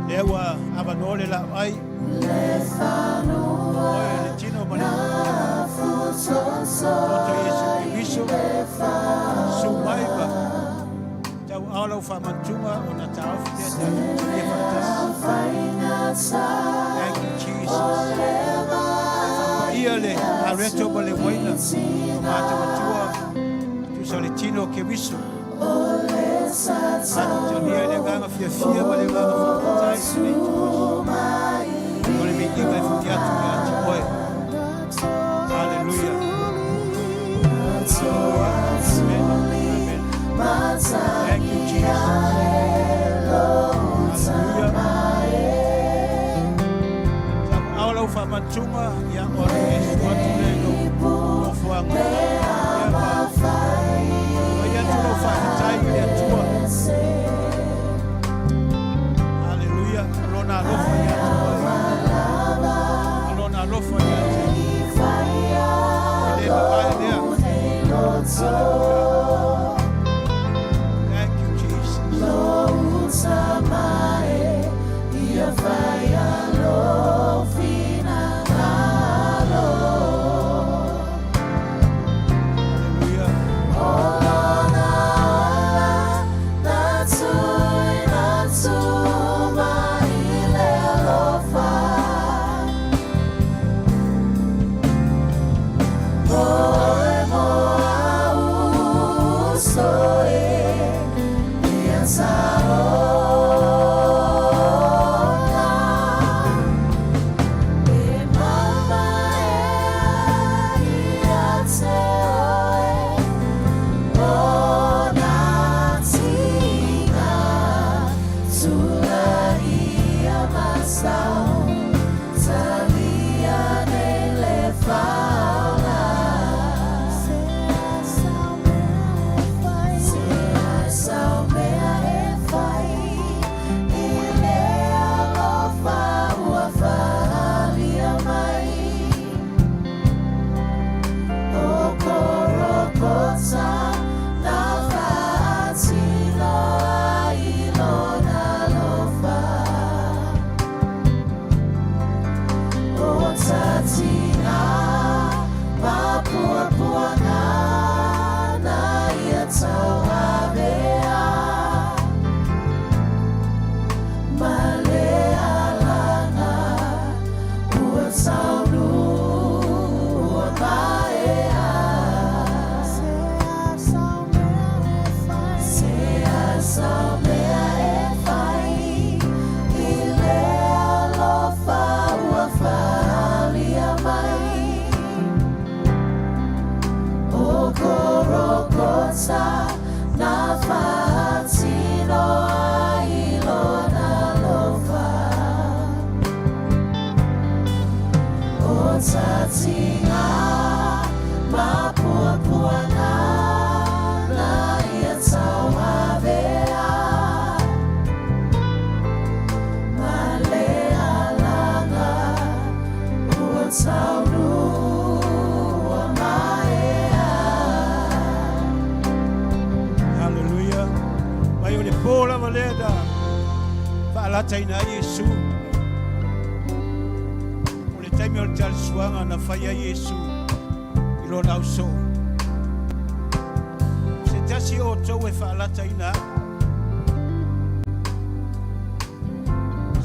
Lea ua avanoa le laau ai. Oe le tino ma le toto Iesu Keriso, su mai ma tauao lau faamanatuga ona taofi lea tatou talia faatasi. Thank you, Jesus. Ia le areto ma le uaina o matauatua tusa o le tino o Keriso. Tatou talia i le agaga fiafia ma le agaga faafetai i lenei ituaso. O le viiga e fuki atu ia te oe. Hallelujah. Hallelujah. Amen. Amen. Thank you, Jesus. Hallelujah. Tauao lau faamanatuga ia ona e susu atu lea i lou nofoaga. Ia ma fai atu lau faafetai i le Atua. Hallelujah. sa na faatino ai lona alofa. O tatiga ma puapuaga na ia tauavea ma le alaga ua taunuu ua maea. Haleluia. Mai o le pō lava lea na faalataina ai Iesu. O le taimi o le talisuaga na fai ai Iesu i lona ausoo. O se tasi o outou e faalataina au.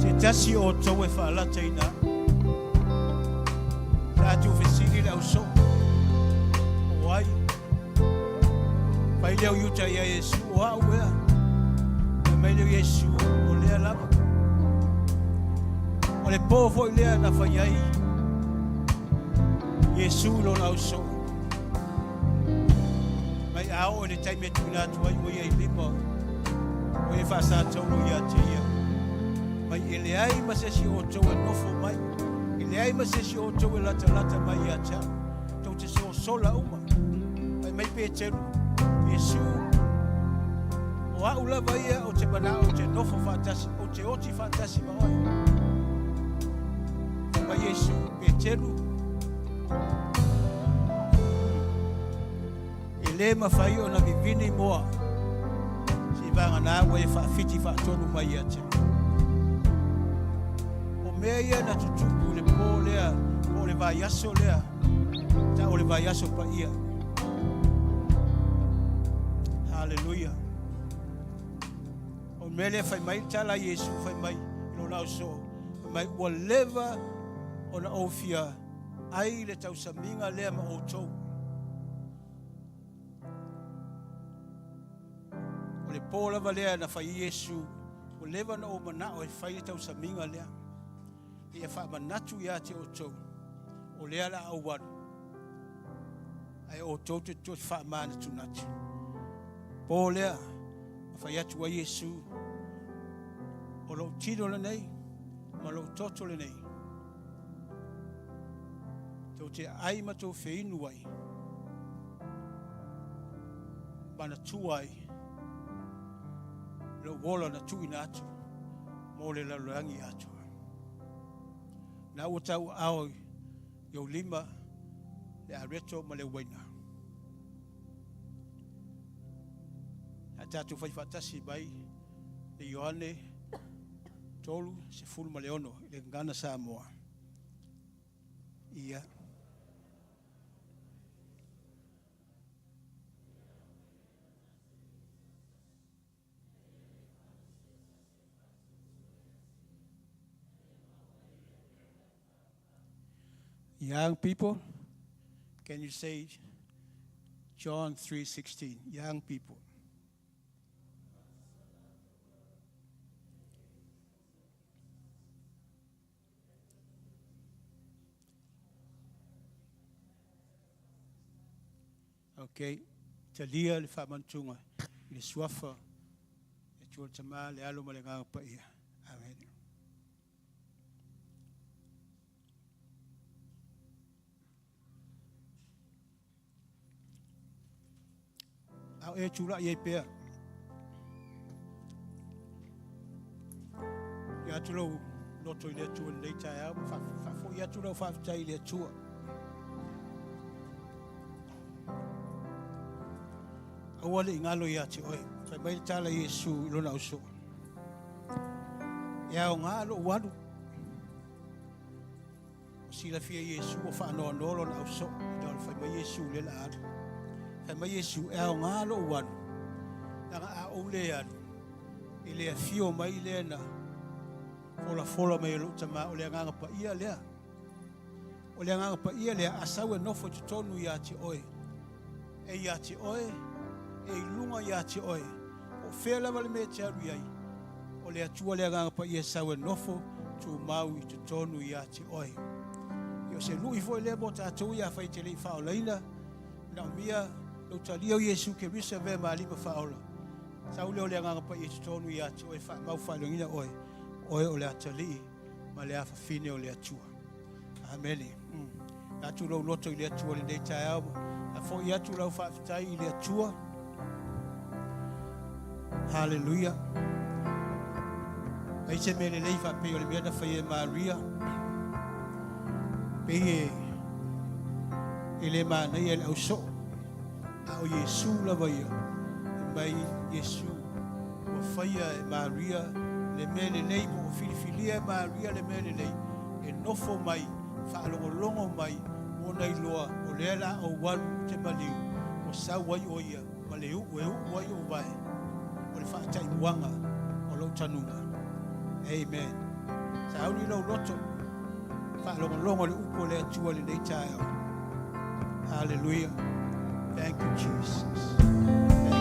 Se tasi o outou e faalataina au. Sa tuufesili le ausoo. O ai? Fai lea o Iuta ia Iesu, o au ea. Fai mai lea o Iesu, o lea lava. O le pō foi lea na fai ai Iesu i lona ausoo. Mai a oo i le taimi e tuuina atu ai ua ia i lima, ua ia faasataulo ia te ia. Mai e leai ma se isi o outou e nofo mai, e leai ma se isi o outou e latalata mai ia te au. Tou te sosola uma. Fai mai Peteru, Iesu, o au lava ia ou te manao ou te nofo faatasi, ou te oti faatasi ma oe. Fai mai Iesu, Peteru, e lē mafai ona vivini moa seivagana ua e faafiti faatonu mai ia te au. O mea ia na tutupu i le pō lea, po o le vaiaso lea, ta o le vaiaso paia. Haleluia. O le mea lea fai mai le tala a Iesu fai mai i lona ausoo, fai mai ua leva ona ou fia ai le tausamiga lea ma outou. O le pō lava lea na fai ai Iesu, ua leva ona ou manao e fai le tausamiga lea. Ia faamanatu ia te outou, o lea la ou alu, ae outou te toe faamanatunatu. Pō lea, na fai atu ai Iesu, o lou tino lenei ma lou toto lenei, tou te ai ma tou feinu ai, manatua ai lou ola na tuuina atu mo le lalolagi atoa. Na ua tauaao i ou lima le areto ma le uaina. Ae tatou fai faatasi mai le Ioane 36 i le Gagana Samoa. Ia. Young people, can you say John 3:16? Young people. Okay, talia le faamanatuga i le suafa e Atua le Tama, le Alo ma le Agaga Paia. Amen. A o e tulai ai pea. Ia atu lou loto i le Atua i lenei taeao, ma faafoi atu lau faafetai i le Atua. Aua le i galo ia te oe. Fai mai le tala i Iesu i lona ausoo. E aoga lou alu. Ua silafia e Iesu ua faanoanoa lona ausoo ina ua fai mai Iesu lea o le a alu. Fai mai Iesu, e aoga lou alu, leaga a ou le alu, e le afio mai lea na folafola mai e lou Tama, o le Agaga Paia lea. O le Agaga Paia lea, a sau e nofo i totonu ia te oe, e ia te oe, e i luga ia te oe, po o fea lava le mea e te alu i ai, o le Atua le Agaga Paia e sau e nofo tumau i totonu ia te oe. Ia o se lui foi lea mo tatou ia afai e te le i faaolaina, manaomia Lou talia o Iesu Keriso e avea ma Alii ma Faaola, sau lea o le Agaga Paia i totonu ia te oe e faamau faailoaina oe, oe o le atalii ma le afafine o le Atua. Amene. Mm. Atu lou loto i le Atua lenei taeao, a foi atu lau faafetai i le Atua. Haleluia. Ai se mea lelei faapei o le mea na faia e Maria. Pei e, e le manaia le ausoo. A o Iesu lava ia, e mai Iesu ua faia e Maria le mea lelei po ua filifilia e Maria le mea lelei e nofo mai, faalogologo mai, ua ona iloa o lea la ou alu ou te maliu, ua sau ai o ia ma le uu e uu ai ou vae o le faataimuaga o lou tanuga. Amen. Sauni lou loto, faalogologo le upu o le Atua i lenei taeao. Hallelujah. Thank you, Jesus. Thank you, Jesus.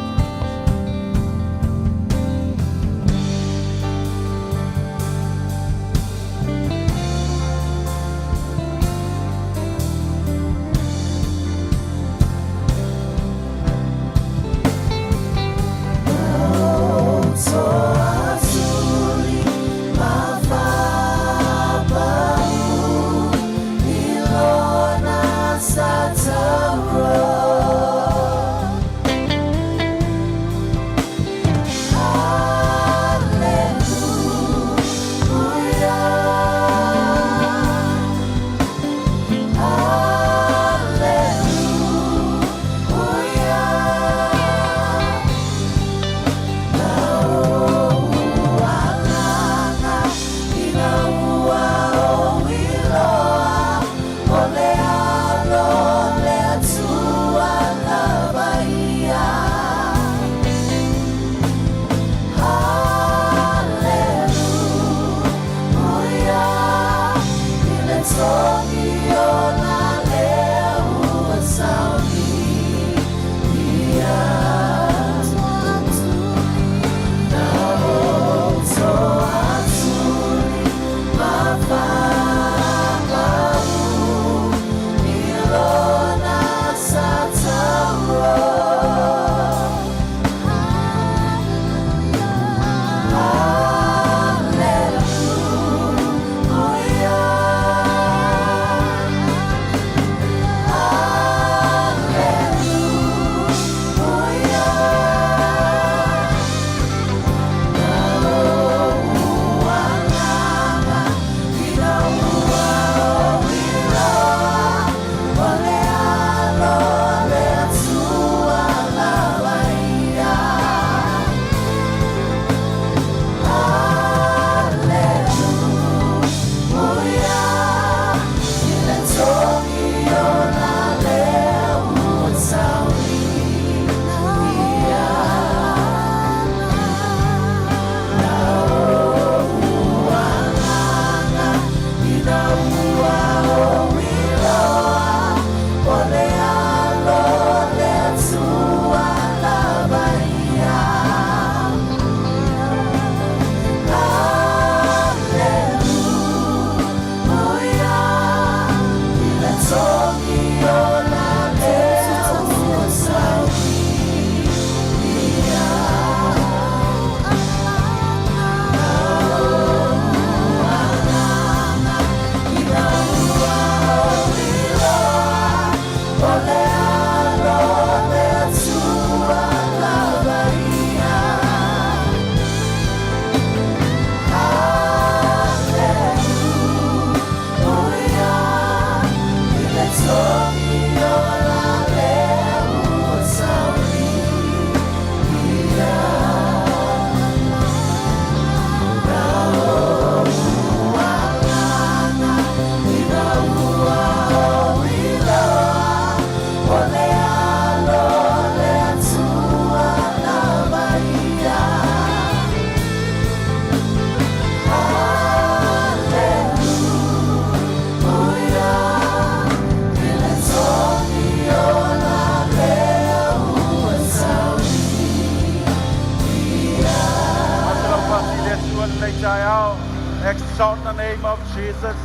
Exalt the name of Jesus.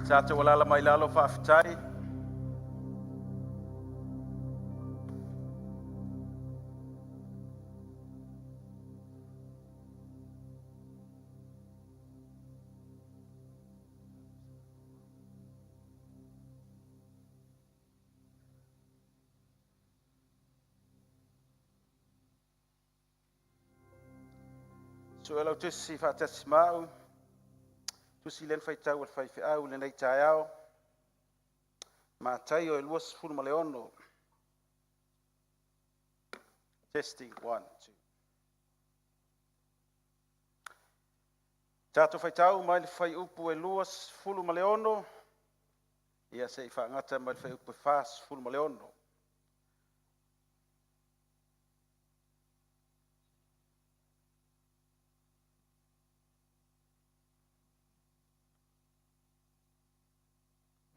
Tatou alala mai lalo faafetai. Sue lau tusi faatasi ma au, tusi lea na faitau e le faifeau i lenei taeao, Mataio e 26. Testing, 1, 2. Tatou faitau mai le fuaiupu e 26 ia seia faagata mai le fuaiupu e 46.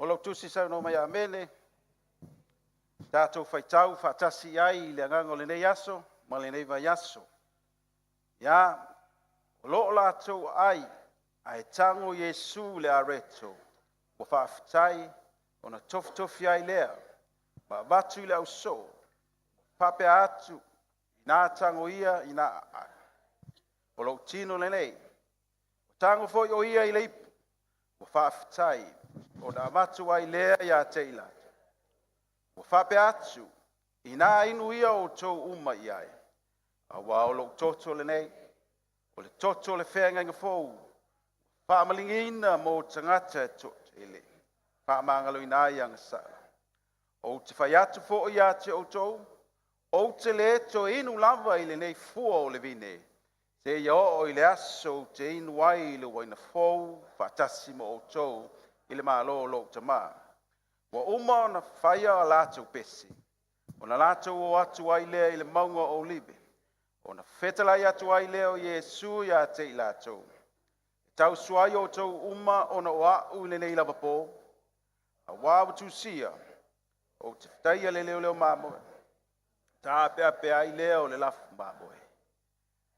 O lau tusi saunoa mai Amene. Tatou faitau faatasi ai i le agaga o lenei aso ma lenei vaiaso. Ia, o lo o latou aai ae tago Iesu i le areto ua faafetai ona tofitofi ai lea ma avatu i le ausoo faapea atu, ina tago ia ina aai, o lou tino lenei. Tago foi o ia i le ipu, ua faafetai ona avatu ai lea ia te i latou. Ua faapea atu, ina inu ia outou uma i ai, aua o lou toto lenei, o le toto o le feagaiga fou, faamaligiina mo tagata e toatele, faamagaloina ai agasala. Ou te fai atu foi ia te outou, ou te le toe inu lava i lenei fua o le vine, seia oo i le aso ou te inu ai i le uaina fou faatasi ma outou i le Malo o lou Tama. Ua uma ona faia a latou pese, ona latou o atu ai lea i le mauga o Olive. Ona fetalai atu ai lea o Iesu ia te i latou. E tausuai ai outou uma ona o a'u i lenei lava po, auā ua tusia, ou te taia le leoleo mamoe, taapeape ai lea o le lafu mamoe.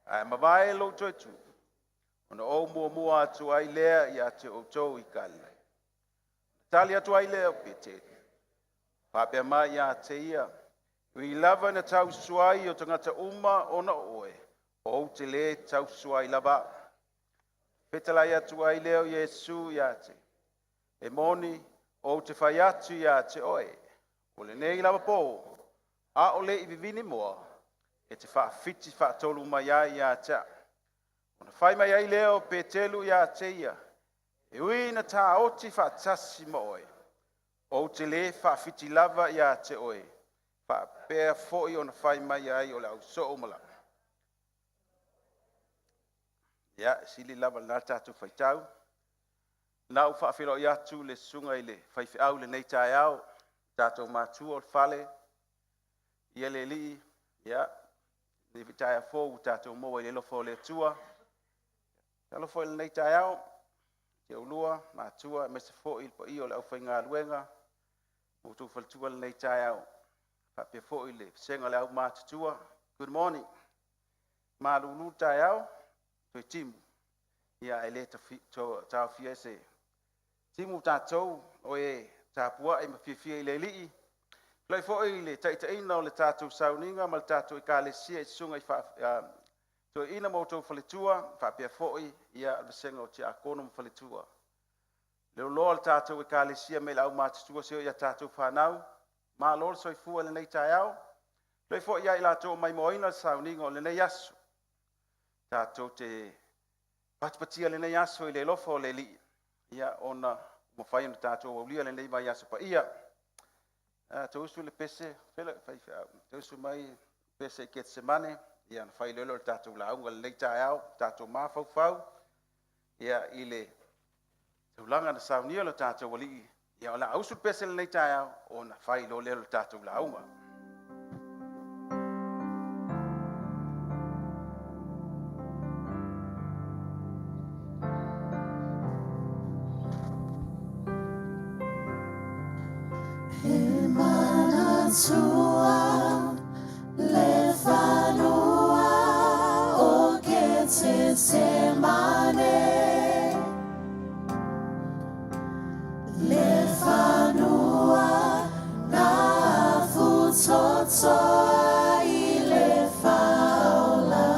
Ae mavae lou toe tu, ona ou muamua atu ai lea ia te outou i Galilea. Tali atu ai lea o Petelo, faapea mai ia te ia, e ui lava ina tausuai o tagata uma ona o oe, ou te le tausuai lava au. Fetalai atu ai lea o Iesu ia te, e moni ou te fai atu ia te oe, o lenei lava po, a o le i vivini moa, e te faafiti faatolu mai ai ia te au. Ona fai mai ai lea o Petelu ia te ia, e ui ina taoti faatasi ma oe, ou te le faafiti lava ia te oe. Faapea foi ona fai mai ai o le ausoo ma lau. Ia, e sili lava lena tatou faitau. Na ou faafeiloai atu le susuga i le faifeau i lenei taeao, tatou matua o le fale, ia le alii, ia, lenei foi taeao fou ua tatou maua i le alofa o le Atua. Talofa i lenei taeao, i oulua matua aemaise foi le paia o le aufaigaluega o outou faletua i lenei taeao, faapea foi le vasega o le aumatutua. Good morning. Malulu taeao, toe timu, ia ae le taofia e se timu tatou o e tapuai ma fiafia i le Alii. Tulai foi i le taitaiina o le tatou sauniga ma le tatou ekalesia i susuga i toeaiina ma outou faletua, faapea foi ia le vasega o tiakono ma faletua. Le loa o le tatou ekalesia mai le aumatutua seia oo ia tatou fanau, malo le soifua i lenei taeao. Tulai foi ia i latou o maimoaina le sauniga o lenei aso. Tatou te patipatia lenei aso i le alofa o le Alii, ia ona ua mafai ona tatou aulia lenei vaiaso paia. Toe usu le pese, faifeau, toe usu mai le pese i Gethsemane, ia ona fai loa lea o le tatou lauga i lenei taeao, tatou mafaufau ia i le tulaga na saunia lo tatou Alii, ia o le a usu le pese i lenei taeao ona fai loa lea o le tatou lauga. E manatua le fanua o Getesemane, le fanua na afutoto ai le faaola.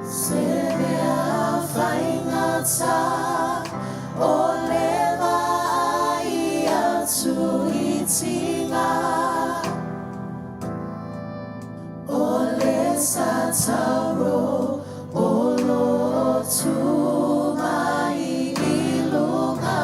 Se mea faigata o le vaai atu i tiga o le Satani. Tauro o lo o tu mai i luga.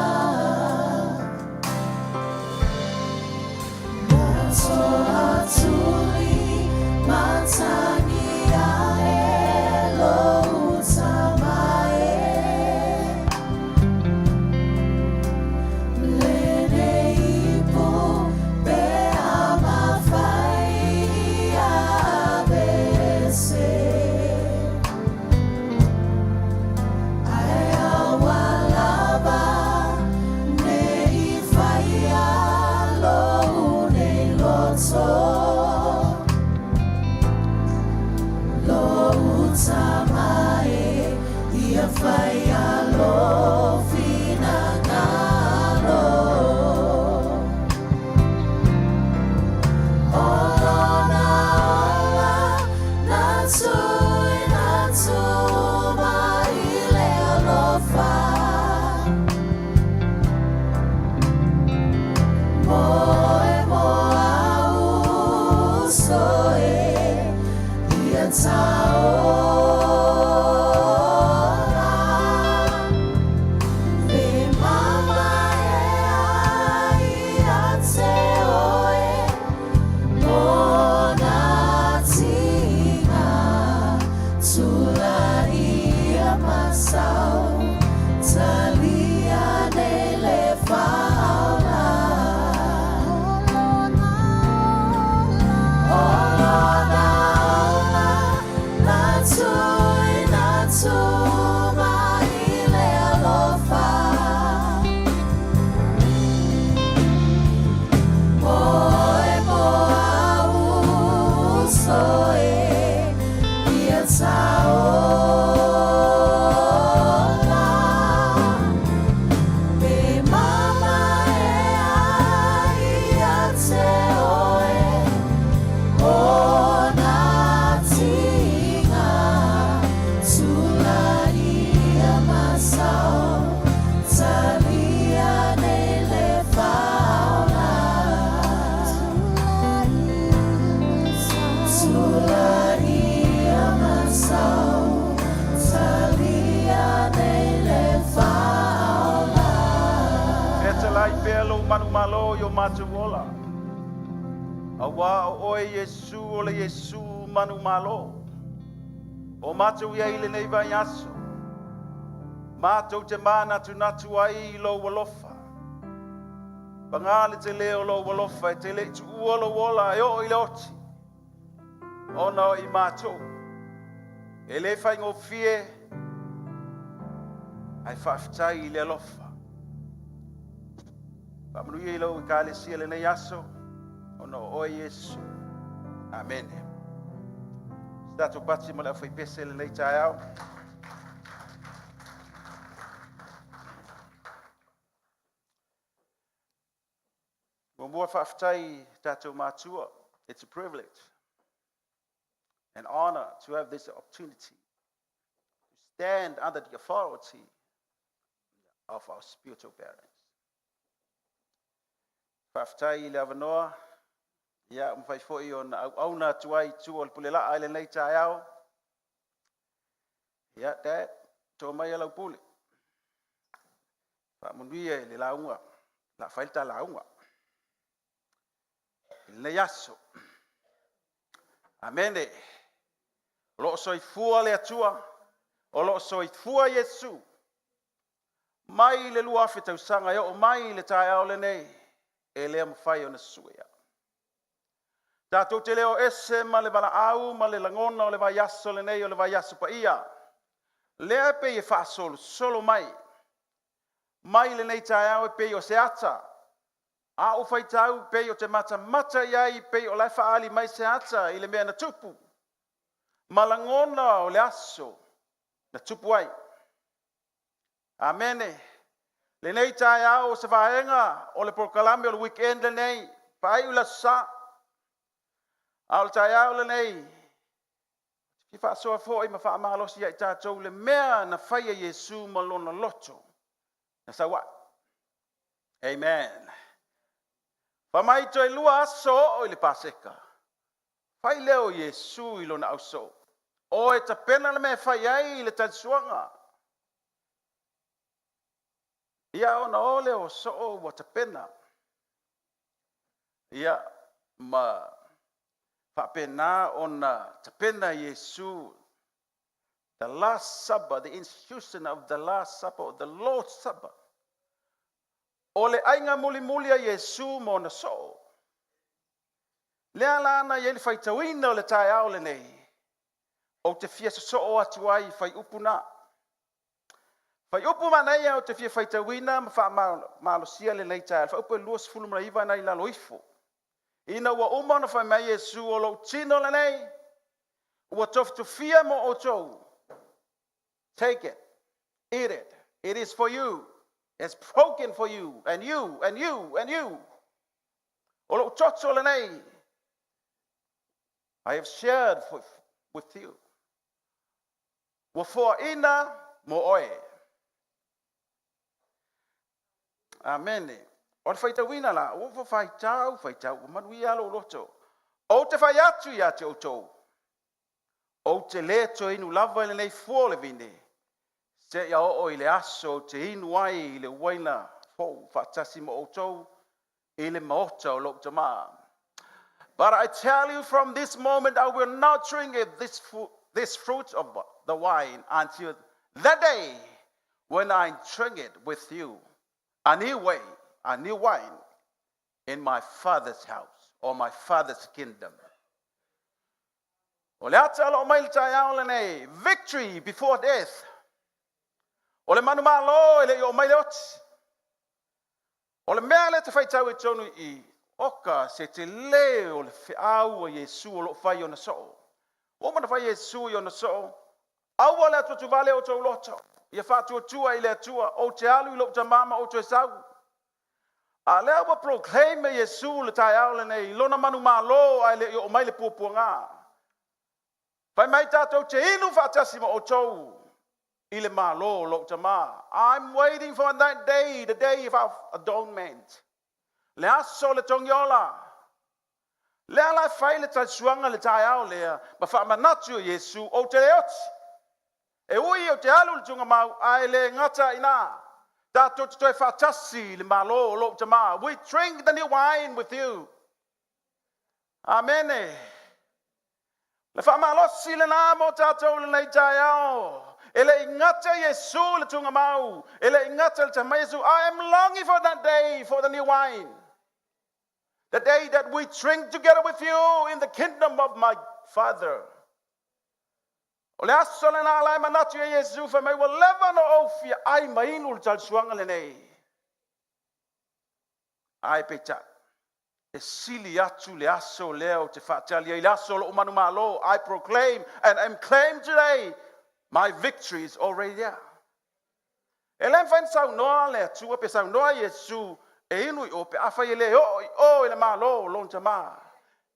Fetalai pea lou manumalo i o matou ola. Auā o oe Iesu o le Iesu manumalo. O matou i ai i lenei vaiaso. Matou te manatunatu ai i lou alofa. Paga le tele o lou alofa e te le i tuua lou ola e oo i le oti. Ona o i matou. E le faigofie ae faafetai i le alofa. Faamanuia i lau ekalesia lenei aso, ona o oe Iesu. Amene. Se tatou pati ma le aufaipese lenei taeao. Muamua faafetai i tatou matua. It's a privilege and honor to have this opportunity to stand under the authority of our spiritual parents. Faafetai i le avanoa, ia ua mafai foi ona auauna atu ai i tua o le pule laa i lenei taeao. Ia, Dad, to mai lau pule. Faamanuia i le lauga, la fai le ta lauga. I lenei aso. Amene. O lo o soifua le Atua, o lo o soifua Iesu. Mai le 2000 tausaga e oo mai i le taeao lenei, e le mafai ona suia. Tatou te le o ese ma le valaau ma le lagona o le vaiaso lenei o le vaiaso paia. Lea e pei e faasolosolo mai, mai lenei taeao e pei o se ata. A ou faitau pei o te matamata i ai pei o la e faaali mai se ata i le mea na tupu. Ma lagona o le aso na tupu ai. Amene. Lenei taeao o se vaega o le polokalame o le weekend lenei, faaiu le Aso Sa. A o le taeao lenei, e faasoa foi ma faamalosi ia i tatou le mea na faia Iesu ma lona loto na sau ai. Amen. Fa mai toe 2 aso oo i le Paseka. Fai lea o Iesu i lona ausoo. O e tapena le mea e fai ai le talisuaga. Ia ona o lea o soo ua tapena. Ia ma faapena ona tapena Iesu, the Last Supper, the institution of the Last Supper, or the Lord's Supper. O le aiga mulimuli a Iesu ma ona soo. Lea la na i ai le faitauina o le taeao lenei, ou te fia sosoo atu ai i fuaiupu na. Fuaiupu manaia ou te fia faitauina ma faamalosia lenei taeao, fuaiupu e 29 na i lalo ifo. Ina ua uma ona fai mai Iesu, o lou tino lenei, ua tofitofia mo outou. Take it, eat it, it is for you. It's broken for you, and you, and you, and you. O lou toto lenei, I have shared with you. Ua foaina mo oe. Amene. O le faitauina la, ua faitau, faitau, ua manuia lou loto. Ou te fai atu ia te outou, ou te le toe inu lava i lenei fua o le vine, seia oo i le aso ou te inu ai i le uaina fou faatasi ma outou i le maota o lou tamā. But I tell you, from this moment I will not drink it, this fruit of the wine until that day when I drink it with you, a new way, a new wine, in my Father's house or my Father's kingdom. O le ata o mai le taeao lenei, victory before death. O le manumalo e le i o mai le oti. O le mea le te faitau e tonu i oka se te le o le feau a Iesu o loo fai ona soo. Ua mana fai Iesu i ona soo, aua le atu vale o tou loto. Ia faatuatua i le Atua, ou te alu i lou tamā ma ou toe sau. A lea ua proclaim e Iesu le taeao lenei, lona manumalo ae le i oo mai le puapuaga. Fai mai tatou te inu faatasi ma outou i le malo o lou tamā. I'm waiting for that day, the day of atonement. Le aso le togiola. Lea la fai le talisuaga le taeao lea, ma faamanatu o Iesu, ou te le oti. E ui o te alu le tunga ae le gata ina. Tatou te toe faatasi i le malo o lou tamā. We drink the new wine with you. Amene. Le faamalosi lena mo tatou lenei taeao. E le i gata Iesu le tunga mau. E le i gata le tamai Iesu. I am longing for that day, for the new wine. The day that we drink together with you in the kingdom of my Father. O le aso lena la e manatu e Iesu fai mai ua leva no ou fia ai ma inu le talisuaga lenei. Ai peitai, e sili atu le aso lea o te faatali ai le aso o lou manumalo. I proclaim and am claim today, my victory is already there. E le mafai ona saunoa le Atua pe saunoa Iesu e inu i o pe afai e le oo i o i le malo o lona tamā.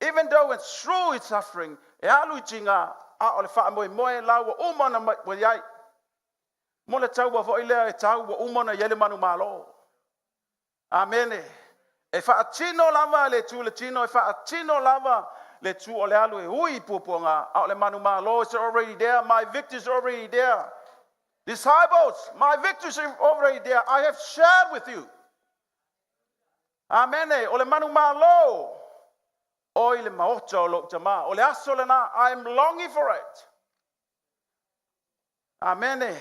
Even though it's through its suffering, e alu i tiga, a o le faamoemoe la ua uma ona ua i ai. Mo le taua foi lea e tau ua uma ona i ai le manumalo. Amene. E faatino lava le tu le tino, e faatino lava le tu o le alu e ui i puapuaga, a o le manumalo is already there, my victory is already there. Disciples, my victory is already there. I have shared with you. Amene. O le manumalo, o i le maota o lou tamā. O le aso lena, I am longing for it. Amene.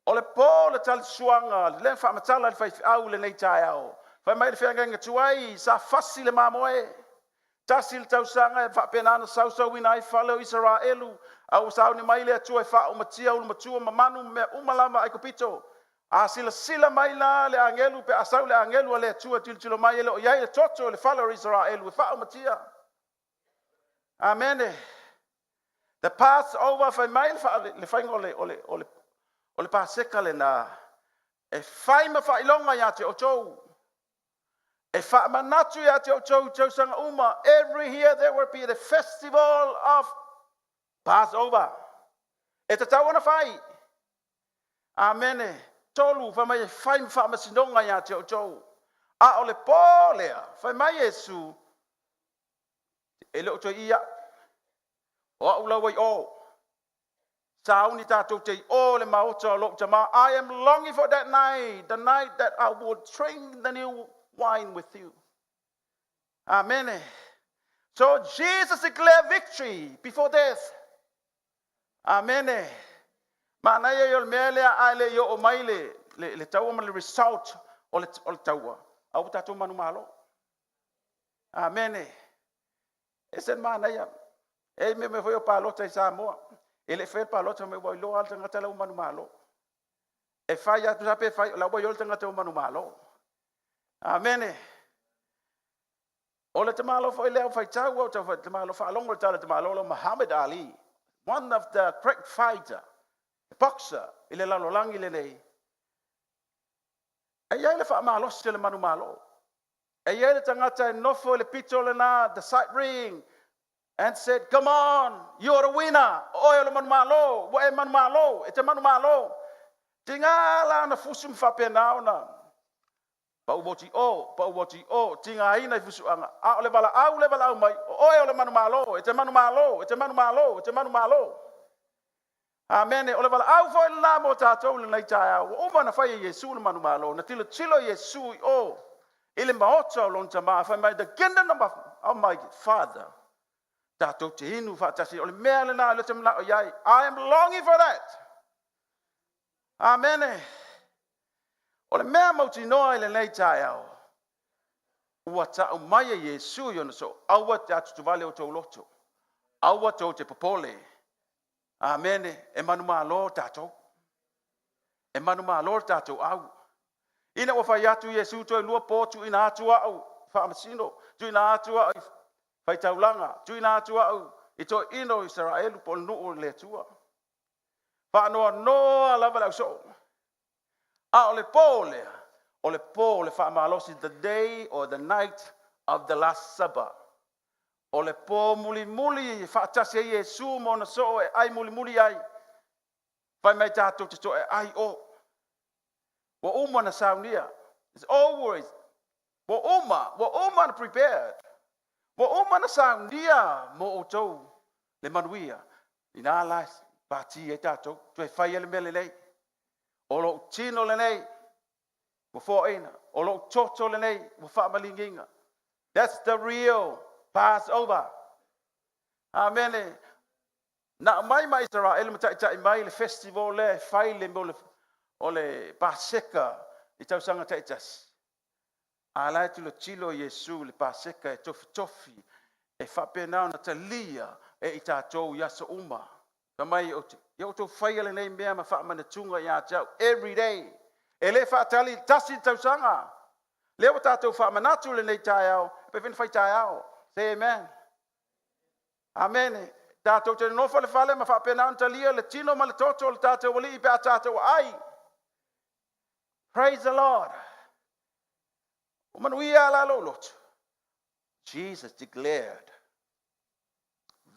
O le po le talisuaga, le faamatala le faifeau lenei taeao. Fai mai le feagaiga tuai, sa fasi le mamoe. Tasi le tausaga e faapena na sausauina ai fale o Isaraelu, a ua sauni mai le Atua e faaumatia ulumatua ma manu ma mea uma lava ai kopito. A silasila mai la le agelu pe a sau le agelu a le Atua tilotilo mai e le o i ai le toto o le fale o Isaraelu e faaumatia. Amene. The Passover fai mai le faiga o le Paseka lena e fai ma faailoga ia te outou. E faamanatu ia te outou i tausaga uma. Every year there will be the festival of Passover. E tatau ona fai. Amene. Tolu, fai mai e fai ma faamasinoga ia te outou. A o le po lea, fai mai Iesu, e le o toe ia. O au lau ai o. Sauni tātou te i o le maota o lou tama. I am longing for that night, the night that I will drink the new wine with you. Amen. So Jesus declared victory before death. Amen. Manaia i o le mea lea a le i oo mai le taua ma le result o le taua. A ua tatou manumalo. Amen. E se manaia. E me me foi o palota i Samoa. E le fai palota me ua iloa le tagata la ua manumalo. E fai atu sa pe fai la ua iloa le tagata ua manumalo. Amen. O le tamalo foi lea o faitau au tau tamalo faalogo le tala tamalo lo Muhammad Ali, one of the great fighter, boxer i le lalolagi lenei. E i ai le faamalosi o le manumalo. E i ai le tagata e nofo i le pito lena, the side ring, and said, "Come on, you're the winner. Oe o le manumalo, ua e manumalo, e te manumalo." Tiga la na fusu ma faapena ona pau oti o, pau oti o, tiga ina i fusuaga. A o le vala au le vala au mai, o oe o le manumalo, e te manumalo, e te manumalo, e te manumalo. Amene. O le vala au foi lena mo tātou lenei taeao. Ua uma na fai e Iesu le manumalo. Na tilo tilo Iesu i o i le maota o lona tama. Fai mai, "The kingdom of my father." Tātou te inu whaatasi. O le mea lena le te manao i ai. I am longing for that. Amene. O le mea mautinoa i lenei taeao. Ua tau mai e Iesu i ona so. Aua te atutuvale o tau loto. Aua tau te popole. Amene. E manumalo tātou. E manumalo tātou au. Ina ua fai atu Iesu toe lua po tuuina atu au faamasino, tuuina atu au i faitaulaga, tuuina atu au i to ino Israelu po o le nuu o le Atua. Faanoanoa lava le au soo. A o le pō lea, o le pō o le faamalosi, the day or the night of the Last Supper. O le pō mulimuli e faatasi ai Iesu ma ona soo e ai mulimuli ai. Fai mai tātou te toe ai o. Ua uma na saunia. It's always. Ua uma na prepared. Ua uma na saunia mo outou le manuia. Ina la pati ai tātou. Toe fai ele mea lelei. O lou tino lenei. Ua foaina. O lou toto lenei. Ua faamaligiga. That's the real Passover. Amen. Na mai ma Israel ma taitai mai le festival le e fai le mea o le Paseka i tausaga taitasi. A la e tilotilo Iesu le Paseka e tofitofi e faapena ona talia e i tātou i aso uma. Ka mai o te, ia o tau faia lenei mea ma faamanatuga ia te au every day. E le faatali tasi le tausaga. Lea ua tātou faamanatu lenei taeao, pe fai fai taeao. Say amen. Amen. Tātou te nofo le fale ma faapena ona talia le tino ma le toto o le tātou alii pe a tātou ai. Praise the Lord. O manuia la lo loto. Jesus declared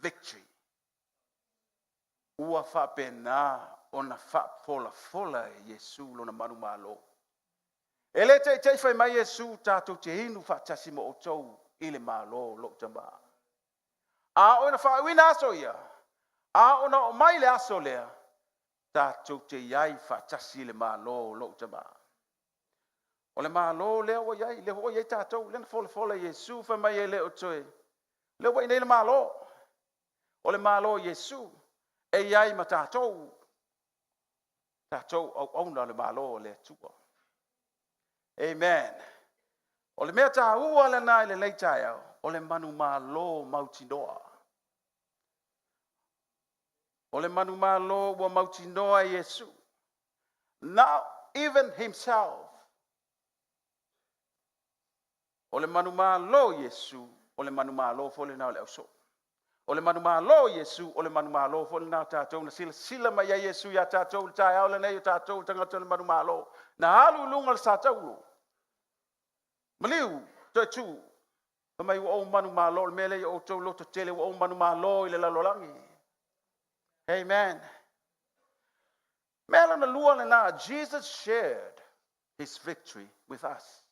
victory. Ua faapena ona faafolafola e Iesu lona manumalo. E le teitei fai mai Iesu tātou te inu faatasi mo outou i le malo lou tama. A o na faauina aso ia, a o na o mai le aso lea, tātou te iai faatasi i le malo lou tama. O le malo lea ua iai, lea ua iai tātou, lea na folafola Iesu fai mai e le o toe. Lea ua inei le malo. O le malo Iesu, e iai ma tātou, tātou au auna le malo o le Atua. Amen. O le mea tāua lena i lenei taeao, o le manumalo mautinoa. O le manumalo ua mautinoa e Iesu. Now, even himself. O le manumalo Iesu, o le manumalo foi lena o le auso. O le manumalo Iesu, o le manumalo foi lena o tātou. Na silasila mai ai Iesu ia tātou le taeao lenei o tātou tagata o le manumalo. Na alu i luga o le satauro. Maliu, toe tu. Fa mai ua ou manumalo, le mea lea i outou loto tele, ua ou manumalo i le lalolagi. Amen. Mea lona lua lena, Jesus shared his victory with us.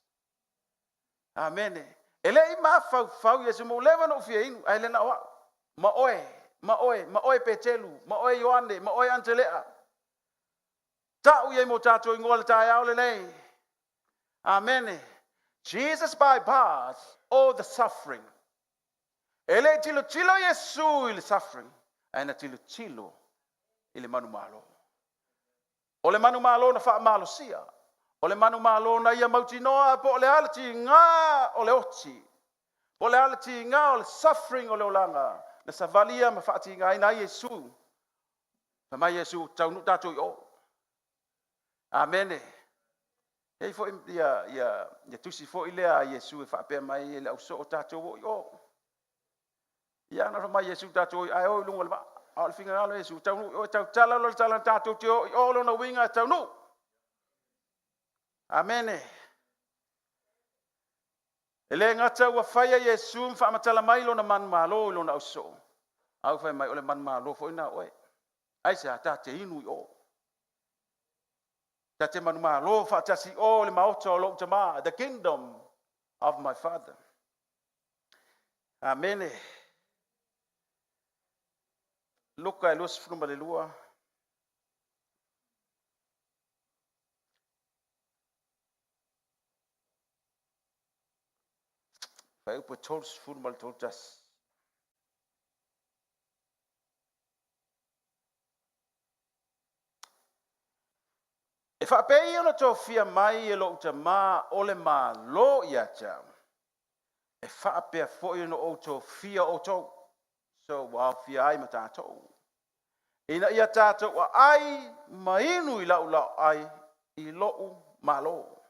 Amen. E le i mafaufau Iesu mo leva na ufia inu, ai le na o au. Ma oe. ma oe, ma oe Petelu, ma oe Ioane, ma oe Antelea. Ta'u i ai mo tātou ingoa le taeao lenei. Amene. Jesus bypass all the suffering. E le tilotilo Iesu i le suffering, ae na tilotilo i le manumalo. O le manumalo na faamalosia. O le manumalo na ia mautinoa po o le a le tiga o le oti. Po o le a le tiga o le suffering o le olaga. Na savalia ma faatigaina ai Iesu. Fai mai Iesu, taunuu tatou i o. Amene. E i ai foi ia tusi foi lea a Iesu e faapea mai e le ausoo tatou o i o. Ia na fai mai Iesu tatou o ae o i luga o le vaa. A o le finagalo o Iesu, taunuu i o, e tautala loa le tala tatou te o i o, lona uiga e taunuu. Amene. E le gata ua faia Iesu ma faamatala mai lona manumalo i lona ausoo, a ua fai mai o le manumalo foi na oe. Aisea? Ta te inu i o. Ta te manumalo faatasi i o le maota o lou tama, the kingdom of my father. Amene. Luka e 22. Fuaiupu e 30 ma le 31. E faapei ona tofia mai e lou Tama o le Malo ia te au, e faapea foi ona ou tofia outou, so ua aofia ai ma tatou, ina ia tatou aai ma inu i lau laoai i lou Malo.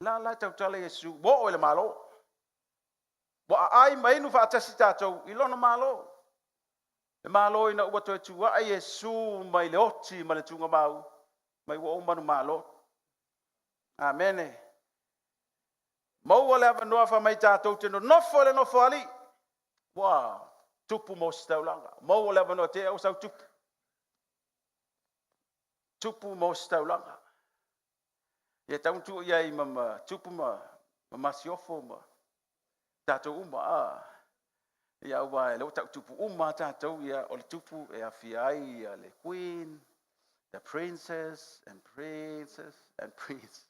La la e tautala Iesu, ua oo i le Malo. Ua aai ma inu faatasi tatou i lona Malo. Le Malo ina ua toe tuai Iesu mai le oti ma le tugamau, mai ua ou manumalo. Amene. Maua le avanoa fai mai tatou te nonofo i le nofo alii. Ua tupu mo se taulaga. Maua le avanoa te au sau tupu. Tupu mo se taulaga. Ia tau tu i ai ma tupu ma masiofo ma tatou uma. Ia aua e le o tau tupu uma tatou, ia o le tupu e afia ai ia le queen, the princess and princess and prince.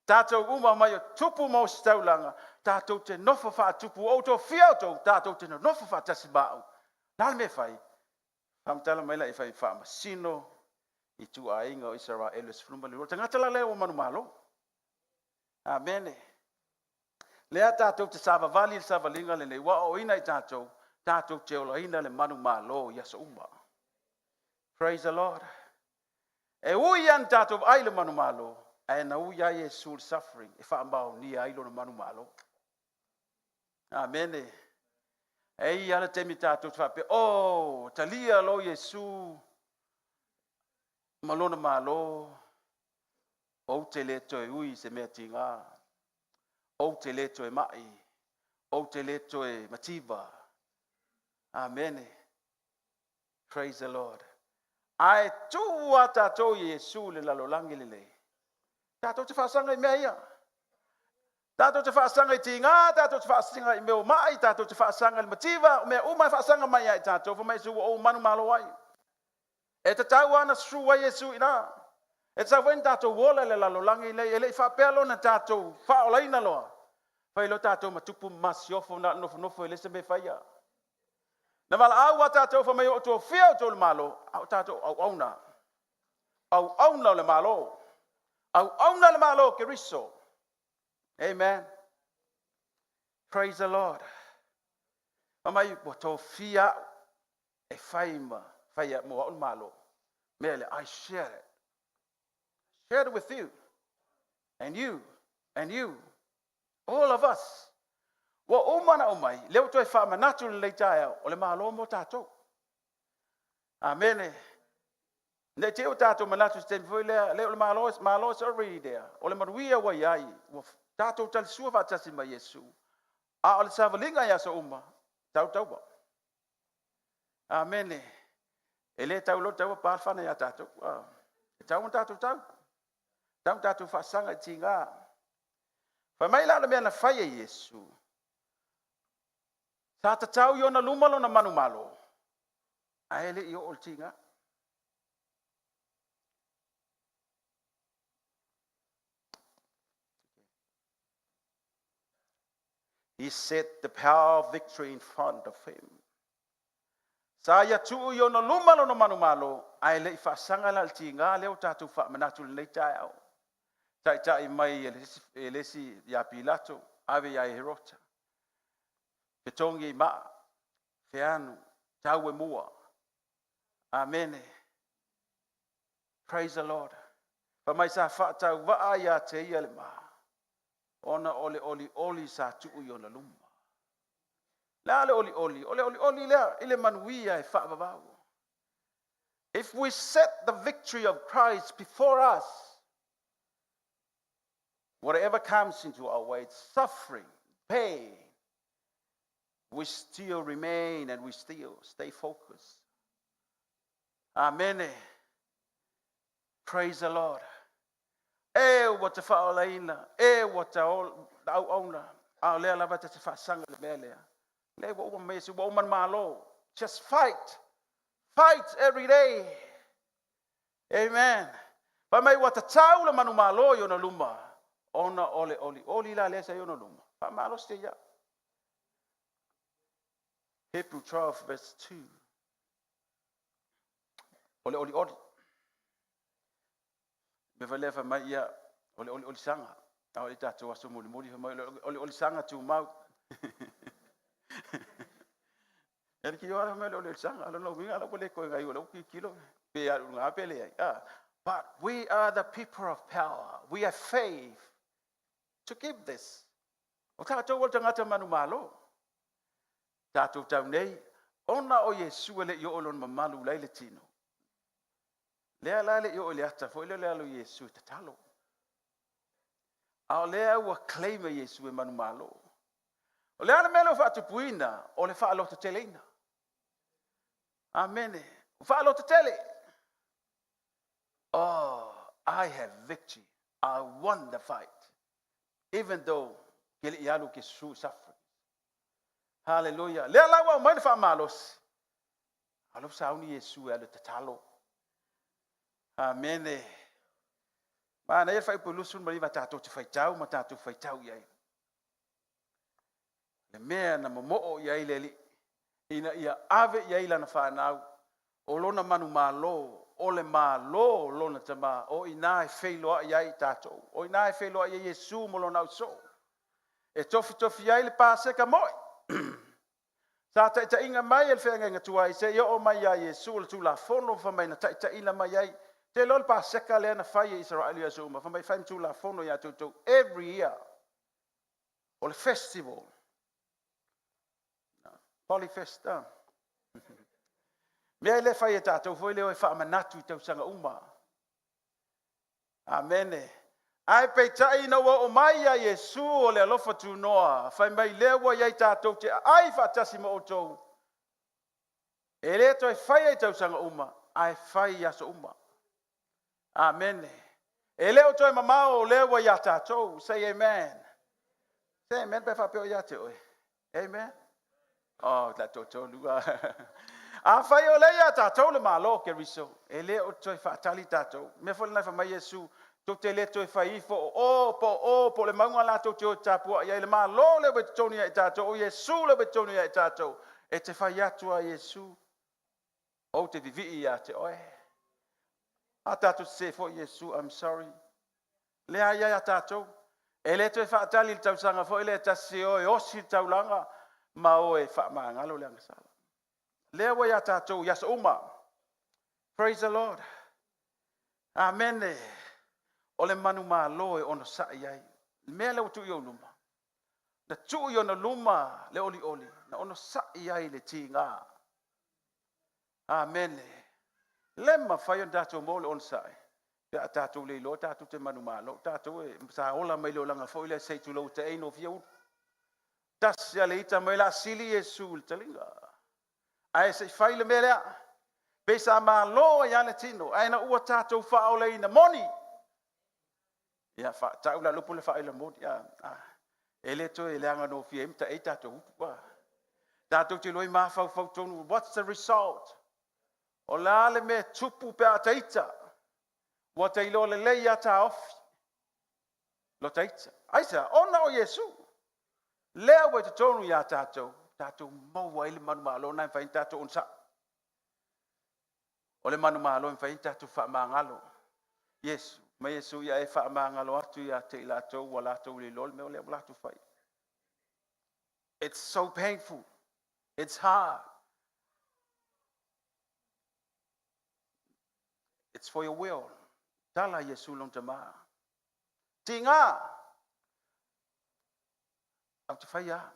Tatou uma mai o tupu mo se taulaga, tatou te nofo faatupu, o tofia outou, tatou te nonofo faatasi ma au. La le mea fai? Faamatala mai la e fai faamasino i ituaiga o Isaraelu e 12. Tagata la lea ua manumalo. Amene. Lea tatou te savavali i le savaliga lenei, ua aoaoina i tatou, tatou te olaina le manumalo i aso uma. Praise the Lord. E ui lava na tatou ai le manumalo, ae na ui ai Iesu le suffering e faamaonia ai lona manumalo. Amene. E i ai le taimi tatou te faapea, oh, talia lo Iesu ma lona malo, ou te le toe ui i se mea tiga, ou te le toe mai, ou te le toe mativa. Amene. Praise the Lord. Ae tuu a tatou i Iesu le lalolagi lenei. Tatou te faasaga i mea ia. Tatou te faasaga i tiga, tatou te faasaga i mea o mai, tatou te faasaga i le mativa, o mea uma e faasaga mai ai tatou, fai mai Iesu ua ou manumalo ai. E tatau lava ona susu ai Iesu i ina. E tatau foi ona tatou ola i le lalolagi nei, e le i faapea loa ona tatou faaolaina loa. Fai loa tatou ma tupu ma masiofo na o le nofonofo e le se mea e faia. Na valaau a tatou fai mai o tofia outou le Malo, a o tatou auauna. Auauna o le Malo. Auauna le Malo o Keriso. Amen. Praise the Lord. Fai mai ua tofia au e fai ma fai mo au le Malo. Mea le, I share it. Share it with you. And you. And you. All of us. Ua uma na aumai, lea ua toe faamanatu lenei taeao, o le Malo mo tatou. Amene. Nei te o tatou manatu se taimi foi lea, lea o le Malo, Malo is already there. O le manuia ua i ai, ua tatou talisua faatasi ma Iesu. A o le savaliga i aso uma, tau taua. Amene. E le tau loa taua pa le fana ia tatou. E tau ona tatou tau. Tau ona tatou faasaga i tiga. Fai mai la o le mea na fai e Iesu. Sa tatau i ona luma lona manumalo. Ae le i oo le tiga. He set the power of victory in front of him. Sa ia tuu i ona luma lona manumalo, ae le i faasaga la i le tiga lea ua tatou faamanatu i lenei taeao. Taitai mai e le isi ia Pilato, ave ia Herota. Fetogi i maa, feanu, tau e mua. Amene. Praise the Lord. Fai mai sa faatauvaa ia te ia le ma, ona o le olioli sa tuu i ona luma. Le a le olioli? O le olioli lea i le manuia e faavavau. If we set the victory of Christ before us, whatever comes into our way, suffering, pain, we still remain and we still stay focused. Amene. Praise the Lord. E ua te faaolaina, e ua te auauna, a o lea lava ta te faasaga i le mea lea. Le ua uma mai ua uma le Malo. Just fight. Fight every day. Amen. Fai mai ua tatau le manumalo i ona luma, ona o le olioli la lea sa i ona luma. Faamalosi te ia. Hebrew 12 verse 2. O le olioli. Me fai lea fai mai ia, o le oliolisaga. A o i tatou aso mulimuli, fai mai o le oliolisaga tumau. E ki o mai o le oliolisaga. Lona uiga la ua le toe ngai o le uki kilo. Pe alu ngā pe le ai. Ah. But we are the people of power. We have faith to keep this. O tātou o le tagata manumalo. Tātou tau nei, ona o Iesu e le i oo i lona mamalu lai le tino. Lea la le i oo i le ata foi lea le alo Iesu e tatalo. A o lea ua claim e Iesu e manumalo. O le a le mea lea ua faatupuina, o le faalototeleina. Amene. O faalototele. Oh, I have victory. I won the fight. Even though ke le i alu ke su suffering. Hallelujah. Lea la ua aumai le faamalosi. Alo sauni Iesu e alu e tatalo. Amene. Manaia le faaiupu 29 tatou te faitau ma tatou faitau i ai. Le mea na momoo i ai le Alii, ina ia ave i ai lana fanau, o lona manumalo, o le Malo o lona Tama, o i ina e feiloai ai tatou, o i ina e feiloai ai Iesu ma lona ausoo, e tofitofi ai le Paseka moi. Sa taitaiina mai e le feagaiga tuai seia oo mai ia Iesu o le Tulafono fai mai na taitaiina mai ai. Te iloa le Paseka lea na fai e Isaraelu i aso uma, fai mai fai ma Tulafono ia te outou every year. O le festival. Polyfest. Mea le fai e tatou foi lea e faamanatu i tausaga uma. Amene. Ae peitai ina ua oo mai ia Iesu o le alofa tunoa, fai mai lea ua i ai tatou te aai faatasi ma outou, e le toe faia i tausaga uma, ae fai i aso uma. Amene. E le o toe mamao o lea ua ia tatou. Say amen. Say amen pe faapea o ia te oe. Amen. Oh, la tolu. A fai o lea ia tatou le Malo Keriso, e le o toe faatali tatou. Mea foi lena fai mai Iesu, tou te le toe fai ifo o o po o po le mauga la tou te o tapua i ai le Malo le ua i totonu ia i tatou, o Iesu le ua i totonu ia i tatou. E te fai atu a Iesu, ou te vivii ia te oe. A tatou se foi Iesu, I'm sorry. Lea ia ia tatou. E le toe faatali le tausaga foi lea tasi o e osi le taulaga ma o e faamagalo le agasala. Lea ua ia tatou i aso uma. Praise the Lord. Amene. O le manumalo e onosai ai. Le mea lea ua tuu i ou luma. Na tuu i ona luma le olioli, na onosai ai le tiga. Amene. Le mafai ona tatou maua le onosai, pe a tatou le iloa tatou te manumalo. Tatou e sa ola mai le olaga foi lea sei tulou te ei no fia ulu. Tasi a le ita mai la sili Iesu i le taliga. Ae se i fai le mea lea. Pe sa malo ai le tino, ae na ua tatou faaolaina moni. Ia faatau la lupu le faaila moni. Ia, e le toe leaga no fia ai ma ta ei tatou upu. Tatou te iloa i mafaufau tonu. What's the result? O le a le mea e tupu pe a ta ita? Ua ta iloa lelei lava taofi lo ta ita. Aisea? Ona o Iesu. Lea ua i totonu ia tatou, tatou maua ai le manumalo lena e mafai ai ona tatou onosai. O le manumalo e mafai ai ona tatou faamagalo. Iesu, ma Iesu ia e faamagalo atu ia te i latou ua latou le iloa le mea lea ua latou faia. It's so painful. It's hard. It's for your will. Tala Iesu lona tama. Tiga! Au te faia a.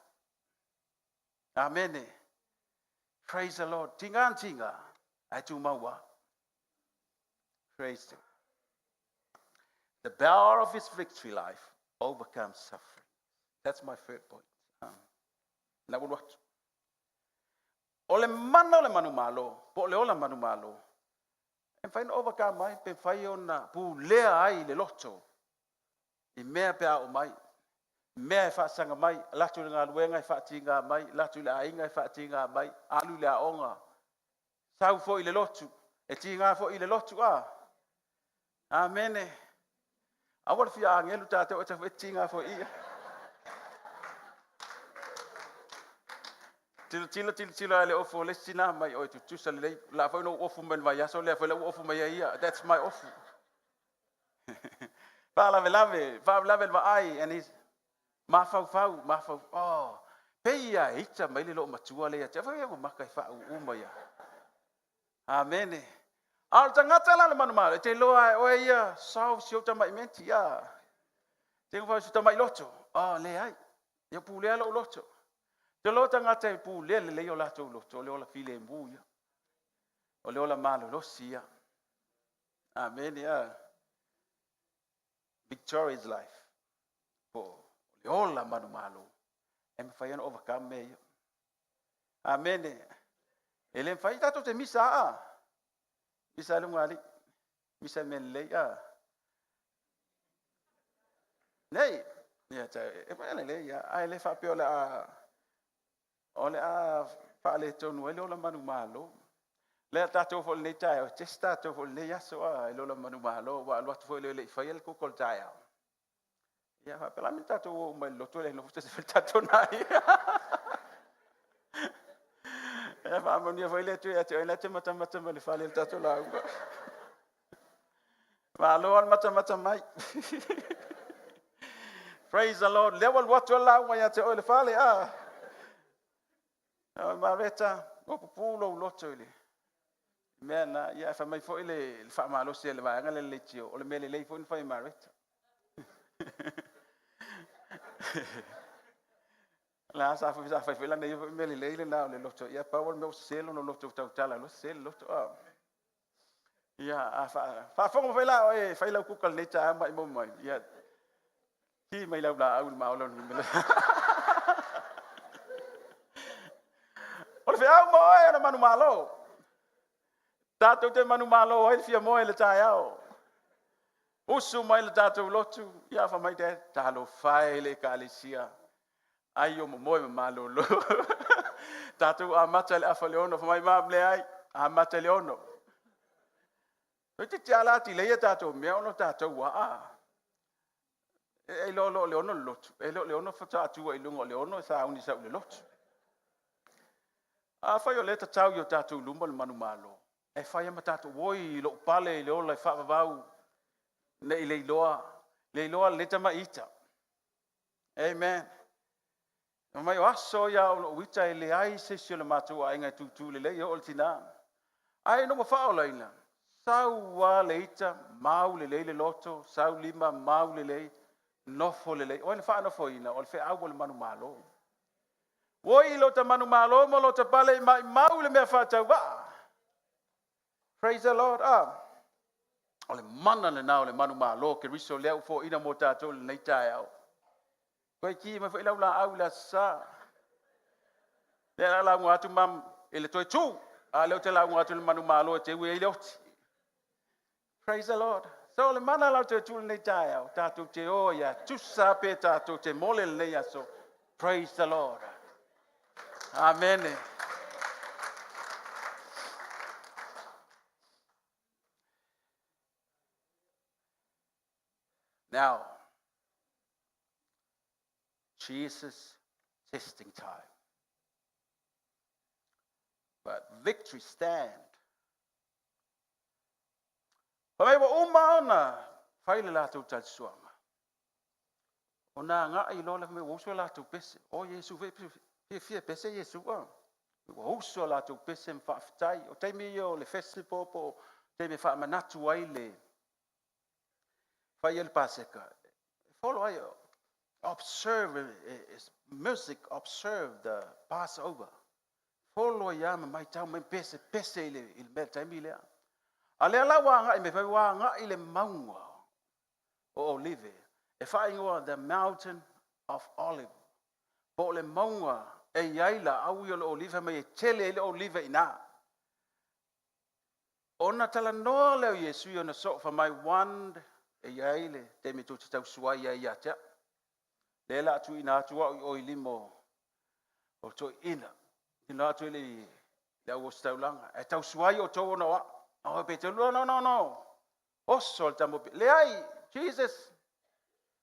Amene. Praise the Lord. Tiga na tiga, ae tumau a. Praise the The power of his victory life overcomes suffering. That's my third point. Na ulu atu. O le mana o le manumalo, po o le ola manumalo, e mafai ona overcome ai, pe mafai ona pulea ai le loto i mea pe a oo mai, mea e faasaga mai, alu atu i le galuega e faatiga mai, alu atu i le aiga e faatiga mai, alu i le aoga, sau foi i le lotu, e tiga foi i le lotu a. Amene. Aua le fia agelu tatou e tau e tiga foi ia. Tilotilo, tilotilo lava i le ofu o le isi tina mai oe tutusa lelei. O le a foi na ou ofu mai le vaiaso lea foi la ua ofu mai ai ia. That's my ofu. Faalavelave, faalavelave le vaai and he's mafaufau, mafaufau. Oh, pei lava e ita mai le loomatua lea ia te au. Fai ua maka e faauu mai lava. Amene. A o le tagata la o le manumalo, e te iloa lava e oe ia solve si ou tamai menti. Ah. Te fai si tamai loto. Oh, leai. Ia pulea lou loto. Te loa tagata e pulea lelei o latou loto, o le ola filemu ia. O le ola malolosi ia. Amene. Ah. Victorious life. Po o le ola manumalo. E mafai ona overcome mea ia. Amene. E le mafai tatou te misa a. Misa le unga alii. Misa mea lelei a. Nei. Ia ta e mea lelei ia. Ae le faapea o le a faaletonu ai le ola manumalo. Lea tatou foi lenei taeao, test tatou foi lenei aso a i le ola manumalo, ua alu atu foi le le i faia le kuka o le taeao. Ia faapea la me tatou o uma i le lotu e le nofo se fai tatou nai. E faamanuia foi le Atua ia te oe la e te matamata mai le fale i le tatou lauga. Malo le matamata mai. Praise the Lord. Lea ua alu atu le lauga ia te oe le fale. Ah. Mareta, ua pupuu lou loto i le mea na, ia e fai mai foi le faamalosi a le vaega lea le leitio, o le mea lelei foi na fai e Mareta. La sa foi sa fai foi lana ia foi mea lelei lena o le loto. Ia pau o le mea ua sese lona loto tautala, loa sese le loto. Ah. Ia, a faafofoga foi la oe e fai lau kuka lenei taeao maimau mai. Ia, ki mai lau laau i le maola o le numera. O le feau mo oe o le manumalo. Tatou te manumalo ai le fia moe i le taeao. Usu mai le tatou lotu, ia fa mai te talofa e i le ekalesia. Ai o momoe ma malolo. Tatou amata i le afa o le 6, fa mai ma leai, amata i le 6. Toeitiiti lava la tilei a tatou mea ona o tatou aa. E iloa loa o le 6 le lotu, e le o le 6 faatoa atu ai i luga o le 6 e sauni sau i le lotu. Afai o lea e tatau i o tatou luma le manumalo, e fai lava ma tatou, oi lou pale i le ola e faavavau, ne i le iloa, le iloa lenei tamai ita. Amen. Fai mai o aso ia o lou ita e leai se isi o le matou aiga e tutu lelei e oo i le tina. Ae ina ua faaolaina, sau lava le ita, mau lelei le loto, sau lima, mau lelei, nofo lelei. O ai na faanofoina? O le feau o le manumalo. Oi lota manumalo ma lota pale i maimau i le mea faatauvaa. Praise the Lord. Ah. O le mana lena o le manumalo, Keriso lea ua foaiina mo tatou i lenei taeao. Koe ki mai foi lau laau i le Aso Sa. Lea la lauga atu mam i le toe tū. A lea ou te lauga atu i le manumalo e te ui ai le oti. Praise the Lord. So o le mana la o le toe tū lenei taeao, tatou te o ia tusa pe tatou te mole lenei aso. Praise the Lord. Amene. Now, Jesus testing time. But victory stand. Fai mai ua uma ona fai le latou talisuaga. Ona agai loa lea fai mai ua usu a latou pese. O Iesu foi fiafia e pese Iesu a. Ua usu a latou pese ma faafetai. O taimi ia o le festival po o taimi e faamanatu ai le fai ai le Paseka. E follow ai, observe, music, observe the Passover. Follow ai lava ma matau mai pese pese i le mea taimi lea. A lea la ua agai mai, fai ua agai i le mauga o Olive, e faaigoa the Mountain of Olive, po o le mauga e i ai laau ia o le olive, fai mai e tele ai le olive i ina. Ona talanoa lea o Iesu i ona soo, fai mai, one, e i ai le taimi tou te tausuai ai ia te au. Lea o le a tuuina atu au i o i lima o toeaiina, tuuina atu i le au ositaulaga, ae tausuai outou ona o au. O Peteru, no, no, no, no. Oso le tama o Pe-. Leai, Jesus,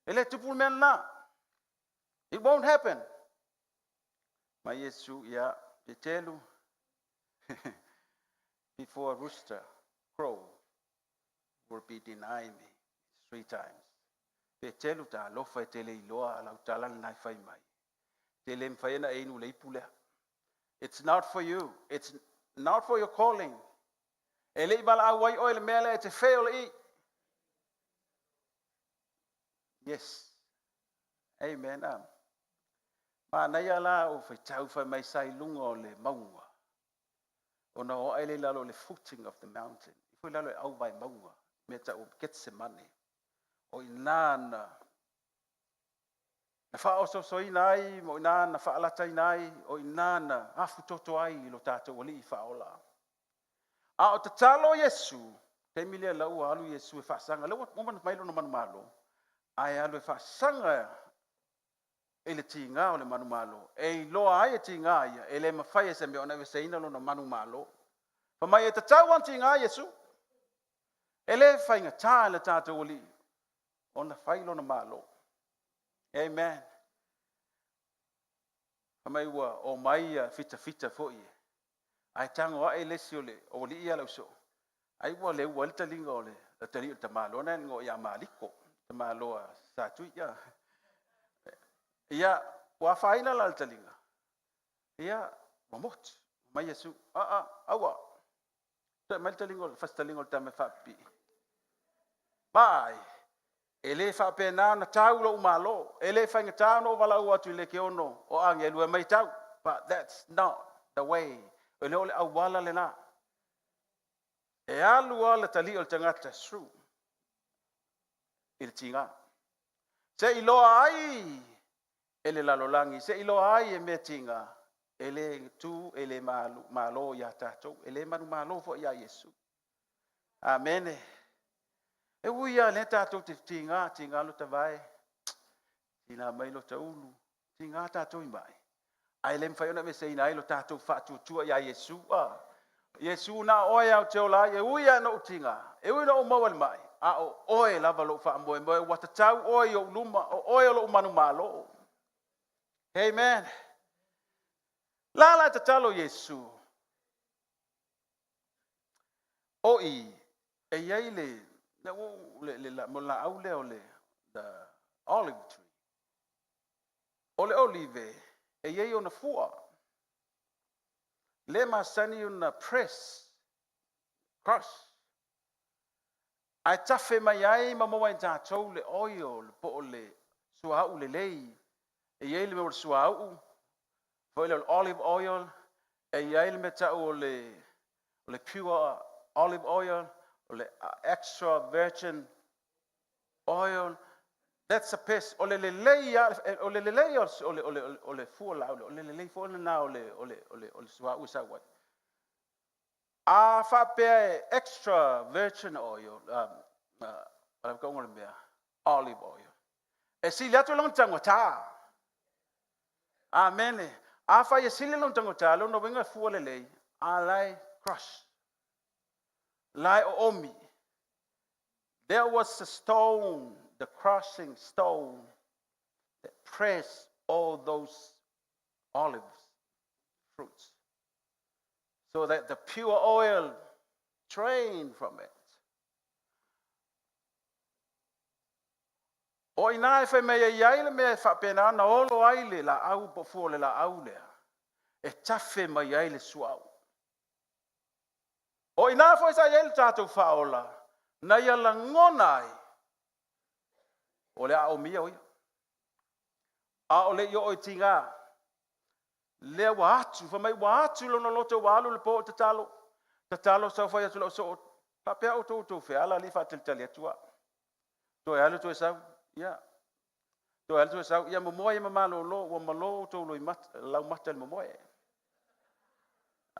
e le tupu le mea lena. It won't happen. Mai Iesu, ia, Peteru, before a rooster crow, will be deny me three times. Peteru, talofa e te le iloa a lau tala lena e fai mai. Te le mawhai ana e inu le ipu lea. It's not for you. It's not for your calling. E le i valaau ai oe le mea lea e te fail i. Yes. Amen. Manaia la o faitau fai mai sa i luga o le mauga. Ona o ae le i lalo o le footing of the mountain. I foi lalo e au vai mauga. Mea tau o Getsemane. O i nā na faaosoosoina ai, ma o i ina na faalataina ai, o i ina na afutoto ai i lo tatou Alii faaola. A o tatalo Iesu, taimi lea la ua alu Iesu e faasaga, lea ua uma ona fai lona manumalo, ae alu e faasaga i le tiga o le manumalo, e iloa ai e tiga ia, e le mafai e se mea ona aveseina lona manumalo. Fai mai e tatau lava ona tiga Iesu. E le faigata i le tatou Alii ona fai lona malo. Amen. Fai mai ua omai ia fitafita foi e, ae tago ae le isi o le o alii ia lau soo, ai ua leua ai le taliga o le tali o le tamaloa na igoa ia Maliko, tamaloa Satui ia. Ia, ua afaina la le taliga. Ia, ua motu. Mai Iesu, a a, aua. Toe mai le taliga o le fasi taliga o le tama e faapipii. Vaai, e le faapena ona tau lou malo. E le faigata ona ou valaau atu i le lekeono o agelu e mai tau. But that's not the way. E le o le auala lena. E alu lava le tali o le tagata through i le tiga. Se iloa ai e le lalolagi, se iloa ai e mea tiga, e le tu, e le malo ia tatou, e le manumalo foi ia Iesu. Amene. E ui lava lea tatou te tiga, tiga lo tavae, tiga mai lo taulu, tiga tatou i mai. Ae le mafai ona aveseina ai lo tatou faatuatua ia Iesu. Ah. Iesu na oe au te ola ai, e ui lava na ou tiga, e ui na ou maua i le mai, a o oe lava lou faamoemoe, ua tatau oe i ou luma, o oe o lou manumalo. Amen. La la e tatalo Iesu. O i, e i ai le, le, le, le, le, mo laau lea o le the olive tree. O le olive, e i ai ona fua. Le masani ona press, crush. Ae tafe mai ai ma maua ai tatou le oil po o le suauu lelei. E i ai le mea o le suauu, foi lea o le olive oil, e i ai le mea tau o le pure olive oil, o le extra virgin oil. That's a best. O le lelei o le lelei o le fua laau lea, o le lelei foi lena o le suauu e sau ai. A faapea e extra virgin oil, o le mea, olive oil. E sili atu lona taugata. Amene. A fai e sili lona taugata, lona uiga e fua lelei, a lae crush. Lae o omi. There was a stone. the crushing stone that pressed all those olives fruits so that the pure oil drained from it. O i inā e fai mai ai ai le mea e faapena ona olo ai le laau po o fua o le laau lea, e tafe mai ai le suauu. O i inā foi sa i ai le tatou faaola, na ia lagona ai, o le a omia o ia. A o le i oo i tiga, lea ua atu, fai mai ua atu lona loto ua alu le po o tatalo, tatalo sau fai atu i lou soo, faapea outou ua outou feala alii faatalitali atu au. Toe alu toe sau, ia, toe alu toe sau, ia momoe ia ma malolo, ua malo outou loimata, laumata i le momoe.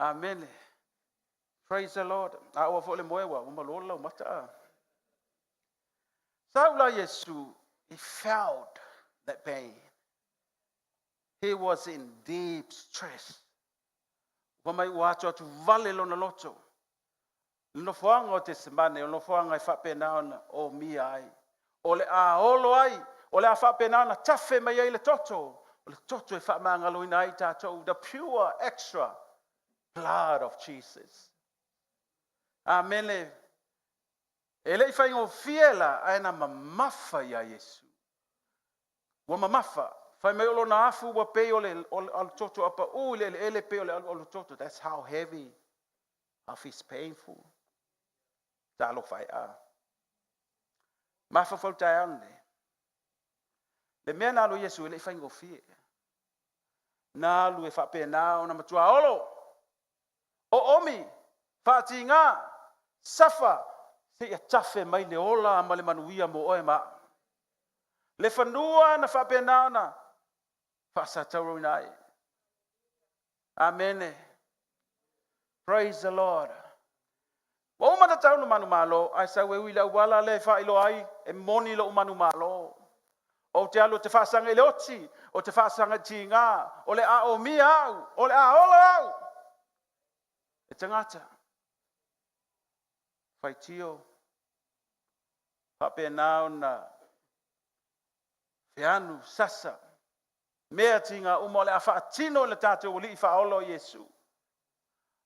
Amene. Praise the Lord. A ua foi le moe ua malo le laumata. A. Sau la Iesu, he felt that pain. He was in deep stress. Ua mai ua atu atu vale lona loto. Le nofoaga o Tesemane, o le nofoaga e faapena ona omia ai. O le a olo ai, o le a faapena ona tafe mai ai le toto, o le toto e faamagaloina ai tatou, the pure extra blood of Jesus. Amene. E le i faigofie la, ae na mamafa ia Iesu. Ua mamafa. Fai mai o lona afu ua pei o le alutoto a pau i le eleele pei o le alualutoto. That's how heavy, how it's painful. Talofa e a. Mafaufau taeao lenei. Le mea na alu ai Iesu e le i faigofie. Na alu e faapena ona matua olo. Oomi, faatiga, safa, seia tafe mai le ola ma le manuia mo oe ma au. Le fanua na faapena ona faasatauaina ai. Amene. Praise the Lord. Ua uma ona tau le manumalo, ae sau e ui le auala lea e faailoa ai e moni lou manumalo. Ou te alu ou te faasaga i le oti, ou te faasaga i tiga, o le a omia au, o le a ola au. E tagata, faitio, faapena ona feanu, sasa, mea tiga uma o le a faatino e le tatou Alii Faaola o Iesu.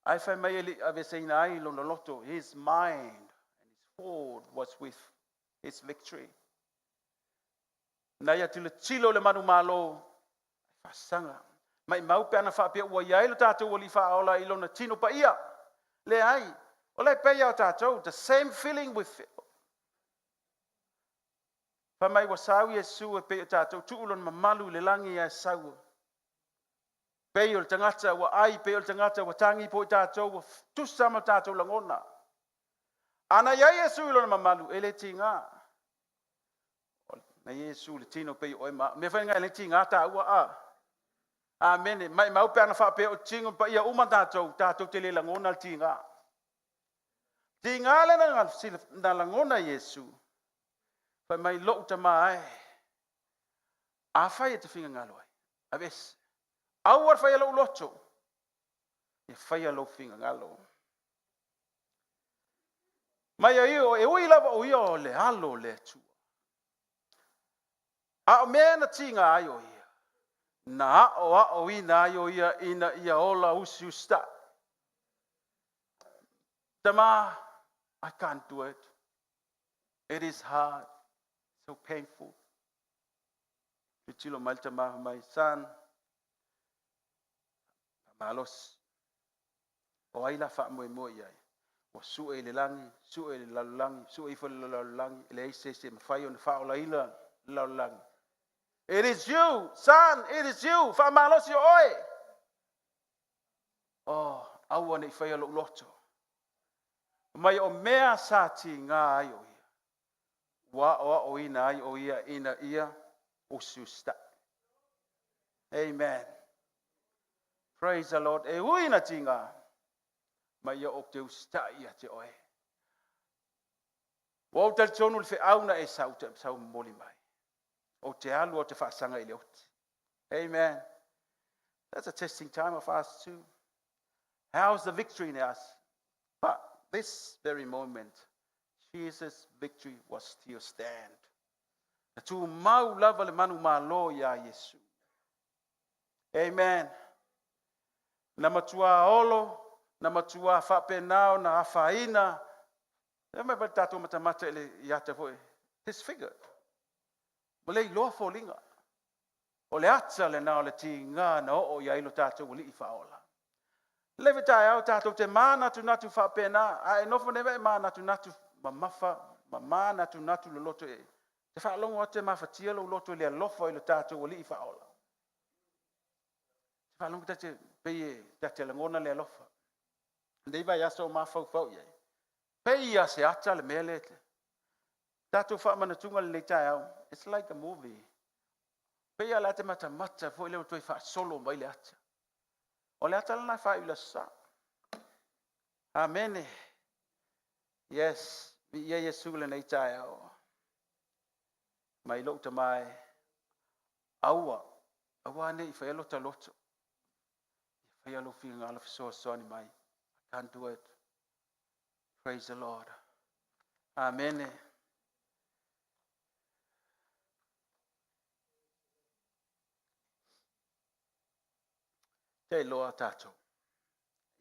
Ae fai mai e le i aveeseina ai lona loto, his mind and his thought was with his victory. Na ia tilotilo i le manumalo, faasaga. Maimau pe ana faapea ua i ai lo tatou Alii Faaola i lona tino paia. Leai, o le pei o tatou, the same feeling we feel. Fai mai ua sau Iesu e pei o tatou, tuu lona mamalu i le lagi ae sau. Pei o le tagata ua ai, pei o le tagata ua tagi po i tatou, ua tusa ma tatou lagona. A na i ai Iesu i lona mamalu, e le tiga. Na i ai Iesu i le tino pei o oe ma au. Mea foi nga e le tiga taua a. Amene. Maimau pe ana faapea o tino paia uma tatou, tatou te le lagona le tiga. Tiga le na lagona Iesu. Fai mai lou tama e, afai e te finagalo ai, aveese. Aua le faia lou loto, ia faia lou finagalo. Mai ai o e ui lava o ia o le alo o le Atua. A o mea na tiga ai o ia, na aoaoina ai o ia ina ia ola usiusitai. Tama, I can't do it. It is hard, so painful. Tilotilo mai le tama mai, son, malosi. O ai la faamoemoe i ai? Ua sue i le lagi, sue i le lalolagi, sue ifo i le lalolagi, e leai se isi e mafai ona faaolaina le lalolagi. It is you, son, it is you. Faamalosi o oe. Oh, aua ne i faia lou loto. Mai o mea sa tiga ai o ia. Ua aoaoina ai o ia ina ia usiusitai. Amen. Praise the Lord. E ui na tiga, mai ia ou te usitai ia te oe. Ua ou talitonu le feau na e sau te sau momoli mai. Ou te alu ou te faasaga i le oti. Amen. That's a testing time of us too. How's the victory in us? But this very moment, Jesus' victory was still stand. Na tumau lava le manumalo iā Iesu. Amen. Na matua olo, na matua faapena ona afaina. E mai le tatou matamata i le i ata foi. Disfigured. Ua le iloa foliga. O le ata lena o le tiga na oo i ai lo tatou Alii Faaola. Le foi taeao tatou te manatunatu faapena, a e nofo nei ma e manatunatu mamafa ma manatunatu loloto i ai. Te faalogo atu e mafatia lou loto i le alofa i lo tatou Alii Faaola. Te faalogo ta te pei e ta te lagona le alofa. Lenei vaiaso o mafaufau i ai. Pei lava o se ata le mea lea. Tatou faamanatuga i lenei taeao. It's like a movie. Pei lava o le a e te matamata foi lea ua toe faasolo mai le ata. O le ata lena e faaiu i le Aso Sa. Amene. Yes. Viia Iesu i lenei taeao. Mai lou tama e, aua, aua ne i faia lota loto. Faia lou finagalo fesoasoani mai. I can't do it. Praise the Lord. Amene. Te iloa tatou.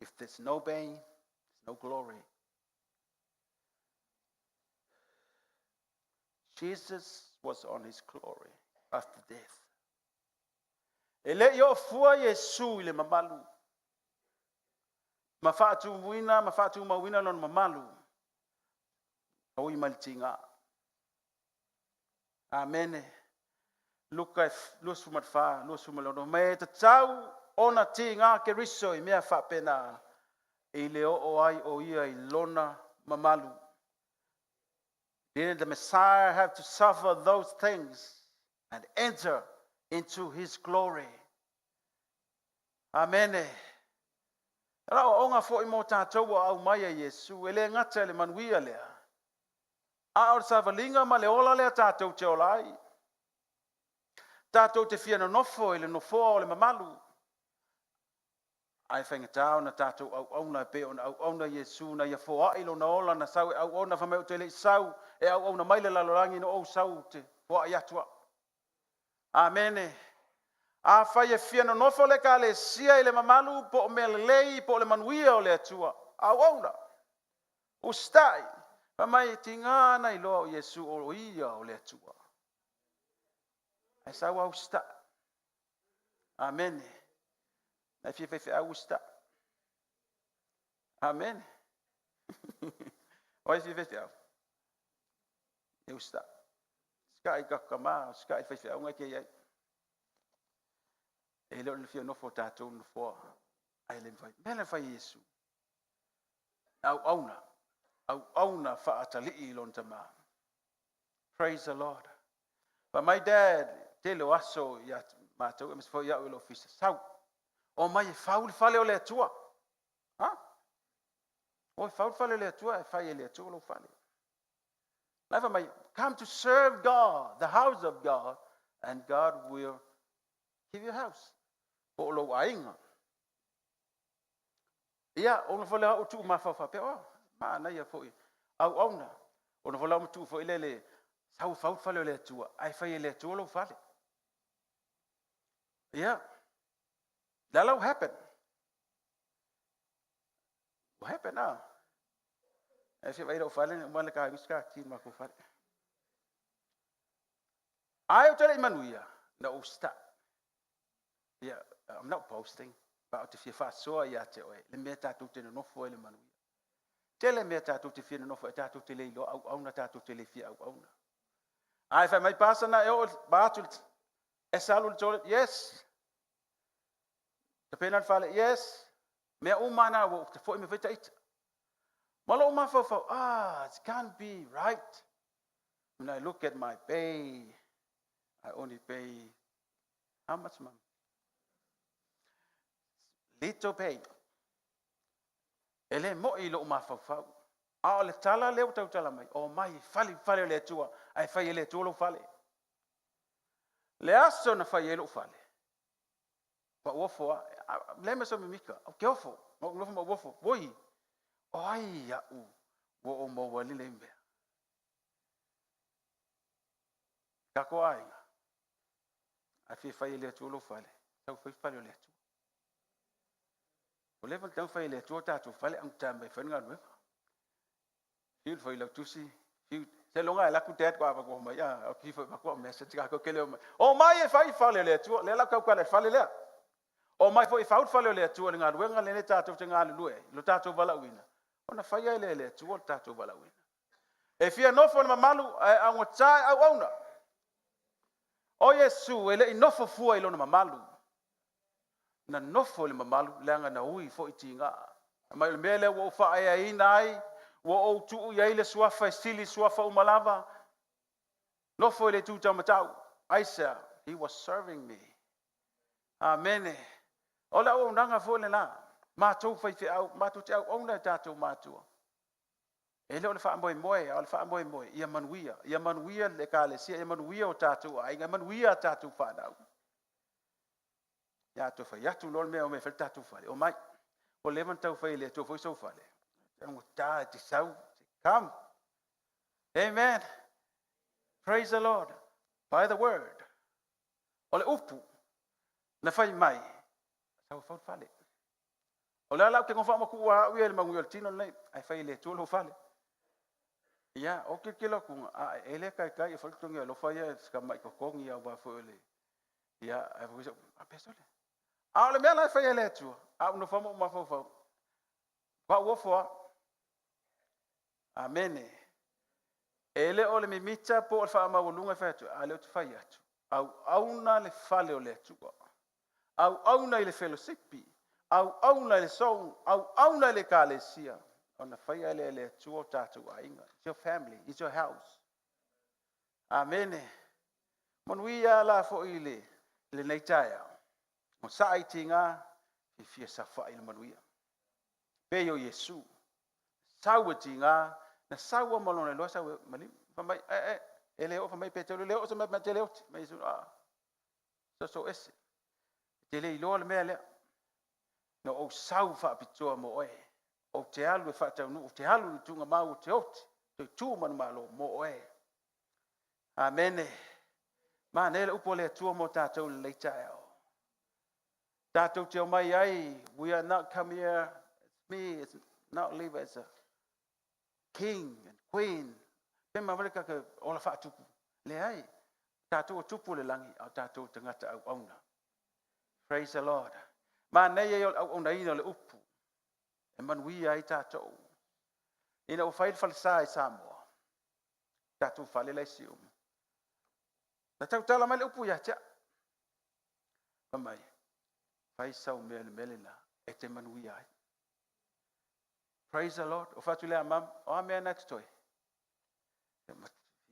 If there's no pain, there's no glory. Jesus was on his glory after death. E le i oo fua Iesu i le mamalu. Ma faatumuina ma faatumauina lona mamalu. Taui mai le tiga. Amene. Luka 24, 26. Ma e tatau ona tiga Keriso i mea faapena i le oo ai o ia i lona mamalu. Didn't the Messiah have to suffer those things and enter into his glory? Amene. La o onga foi mo tātou ua au mai a Iesu, e le gata i le manuia lea. A o le savaliga ma le ola lea tātou te ola ai. Tātou te fia nonofo i le nofoa o le mamalu. Ae faigata ona tātou auauna e pei ona auauna Iesu na ia foai lona ola na sau e auauna fai mai ou te le i sau e auauna mai le lalolagi na ou sau te foai atu au. Amene. Afai e fia nonofo le Ekalesia i le mamalu po o mea lelei po o le manuia o le Atua, auauna, usitai, fai mai e tiga ona iloa o Iesu o ia o le Atua. Ae sau lava usitai. Amene. Na e fia faifeau usitai. Amene. O ai fia faifeau? E usitai. Usitai i tatou tama, usitai i faifeau na e te i ai. E le o le fia nofo o tatou nofoa. Ae le mafai. Mea le fai e Iesu. Auauna. Auauna faatalii i lona tama. Praise the Lord. But my dad, tele o aso ia matou, e foi au i le ofisa. Sau. O mai e fau le fale o le Atua. Ha? O e fau le fale o le Atua, e fai e le Atua lou fale. Lai fai mai, come to serve God, the house of God, and God will give you a house. Po o lou aiga. Ia, ona foi lea o tuu mafaufau pea, oh, maanaia foi, auauna. Ona foi lea o tuu foi lele, sau fau le fale o le Atua, ae fai e le Atua lou fale. Ia, la lau happen. What happen now? E fia vai lou fale, uma le ka ka ti ma ko fale. Ai o te le i manuia, na ou usitai. Yeah, I'm not boasting, but o te fia faasoa ia te oe, le mea tātou te nonofo ai le manuia. Tele mea tātou te fia nonofo ai, tātou te le iloa auauna, tātou te le fia auauna. Ai fai mai pasa na e o ba atu e salu le toilet, yes. Tapena le fale, yes. Mea uma na ua te foi me fai taita. Ma lou mafaufau, ah, it can't be right. When I look at my pay, I only pay, how much, mom? Little pay. E le moi i lou mafaufau. A o le tala lea ua tautala mai, o mai fale fale o le Atua, ae fai e le Atua lou fale. Le aso na fai ai lou fale. Ma uofo a, le ma so mimika, o ke ofo, ma nofo ma uofo, oi, o ai au, ua o maua ai lenei mea. Tatou aiga, a fia fai e le Atua lou fale, sau fai fale o le Atua. Ua leva ona tatau ona fai e le Atua o tatou fale, ae gata mai e fai le galuega. Fiu le failautusi, fiu, seiloga lava e alu atu dad faatoa avatu mai, a, ou te fia avatu au message tatou te le omai. Omai e fai le fale o le Atua. Lea la ou te tautala i le fale lea. Omai foi e fau le fale o le Atua i le galuega lenei tatou te galulue ai, lo tatou valaauina, ona faia ai lea e le Atua lo tatou valaauina. E fia nofo i le mamalu ae augata e auauna. O Iesu e le i nofo fua i lona mamalu. Na nofo i le mamalu leaga na ui foi tiga. Fai mai o le mea lea ua ou faaeaina ai, ua ou tuu i ai le suafa e sili suafa uma lava, nofo i le itu taumatau. Aisea? He was serving me. Amene. O le auaunaga foi lena. Matou faifeau, matou te auauna i tatou matua. E le o le faamoemoe, a o le faamoemoe ia manuia, ia manuia le Ekalesia, ia manuia o tatou aiga, ia manuia a tatou fanau. Ia a toe fai atu loa le mea e omai e fai le tatou fale, omai. Ua leva ona tau fai e le Atua foi sou fale. E augata e te sau, come. Amen. Praise the Lord. By the word. O le upu na fai mai, sau e fau le fale. O le ala ou te nofo ma tuu au ia i le manuia o le tino lenei, ae fai e le Atua lou fale. Ia, o tilotilo atu, a e le taitai e fai le totogi alofa ia si tamai totogi aua foi o le, ia, ae foi sau, a pesole. A o le mea la e fai e le Atua, a ou nofo ma ou mafaufau, pau ofo lava. Amene. E le o le mimita po o le faamaualuga e fai atu, a o lea ou te fai atu, auauna le fale o le Atua. Auauna i le felosipi, auauna i le song, auauna i le ekalesia, ona faia lea e le Atua o tatou aiga. It's your family, it's your house. Amene. Manuia la foi i le lenei taeao. O saa i tiga, e fia saofai i le manuia. Pei o Iesu, sau e tiga, na sau ma lona iloa sau e maliu. Fai mai, e, e, e le oo, fai mai Petelo, e le oo se mea ma te le oti. Mai Iesu, a, soso ese. E te le iloa le mea lea. Na ou sau faapitoa mo oe. Ou te alu e faataunuu, ou te alu i le tuugamau, ou te oti, toe tu manumalo mo oe. Amene. Manaia le upu a le Atua mo tatou i lenei taeao. Tatou te omai ai, we are not come here, it's me, it's not Levi, it's a king and queen. Pe ma wale kaka ola faatupu. Leai, tatou o tupu o le lagi, a o tatou tagata auauna. Praise the Lord. Manaia ia o le auaunaina o le upu e manuia ai tatou. Ina ua fai le falesa i Samoa, tatou fale la i Siumu. Na tautala mai le upu ia te au. Fai mai, fai sau mea i le mea lena e te manuia ai. Praise the Lord. O fatu lea mam, o a mea na totoe.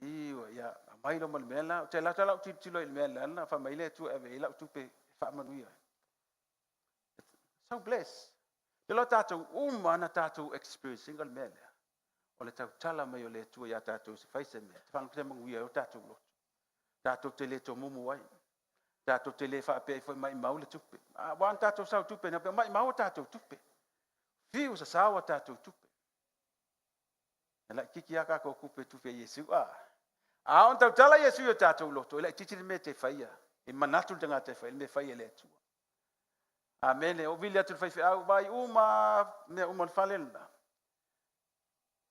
Iu, ia, mai lo ma le mea la. Te lata lau tilotilo i le mea la, na fai mai le Atua e ave i ai lau tupe e faamanuia ai. So bless. Te loa tatou uma na tatou experience ina le mea lea. O le tautala mai o le Atua ia tatou se fai se mea. Te whanau manuia ai o tatou loto. Tatou te le tomumu ai. Tatou te le faapea ai foi maimau le tupe. A ua na tatou sau tupe, na pea maimau o tatou tupe. Fiu sa sao a tatou tupe. E laitiiti lava tatou tupe, tupe a Iesu. A, a on tautala Iesu i o tatou loto, e laitiiti le mea e te faia. E manatu le tagata e fai, le mea e fai e le Atua. Amene. O vili atu le faifeau, vai uma, mea uma le fale lena.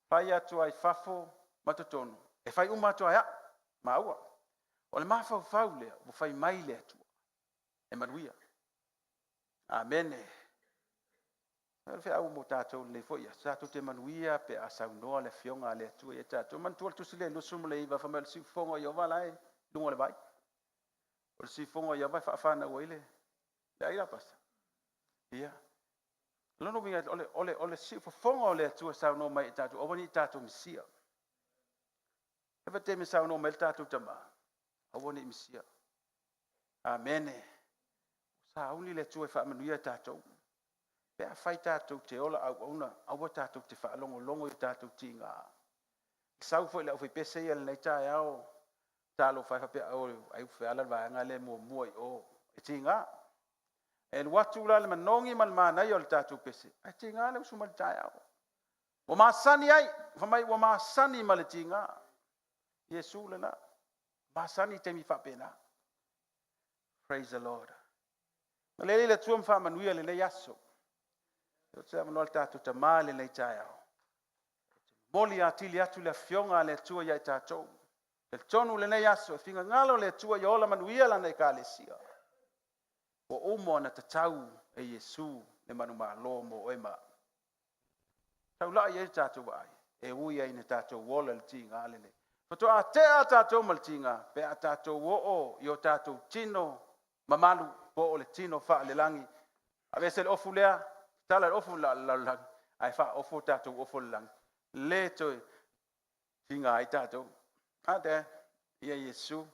Fai atu ai fafo ma totonu. E fai uma atu ai au, maua. O le mafaufau lea, ua fai mai le Atua. E manuia. Amene. O le feau mo tatou lenei foi aso, tatou te manuia pe a saunoa le afioga a le Atua ia tatou. Manatua le tusi lea 29, fai mai o le siufofoga o Ieova la e i luga o le vai. O le siufofoga o Ieova e faafanau ai le ai la pasa. Ia. O lona uiga, o le siufofoga o le Atua e saunoa mai i tatou, aua ne i tatou misia. E fa taimi e saunoa mai le tatou tama, aua ne i misia. Amene. Sauni le Atua e faamanuia tatou. Pe afai tatou te ola auauna, aua tatou te faalogologo i tatou tiga. Sau foi le aufaipese ia lenei taeao, talofa e faapea, o ai ua feala le vaega lea muamua i o. E tiga. E alu atu la le manogi ma le manaia o le tatou pese, ae tiga le usu mai le taeao. Ua masani ai, fai mai ua masani ma le tiga. Iesu lena. Masani i taimi faapena. Praise the Lord. Ma le le Atua ma faamanuia lenei aso. O te avanoa le tatou tamā i lenei taeao. Momoli atili atu le afioga a le Atua ia i tatou. Talitonu lenei aso, e finagalo le Atua ia ola manuia lana ekalesia. Ua uma ona tatau e Iesu le manumalo mo oe ma au. Taulai i ai le tatou vaai, e ui lava ina tatou ola i le tiga lenei. Faatoa tea tatou ma le tiga pe a tatou oo i o tatou tino mamalu po o le tino faalelagi. Aveese le ofu lea, tatala le ofu i le lalolagi, ae faaofo o tatou ofo i le lagi. Le toe tiga ai tatou. A dad, ia Iesu,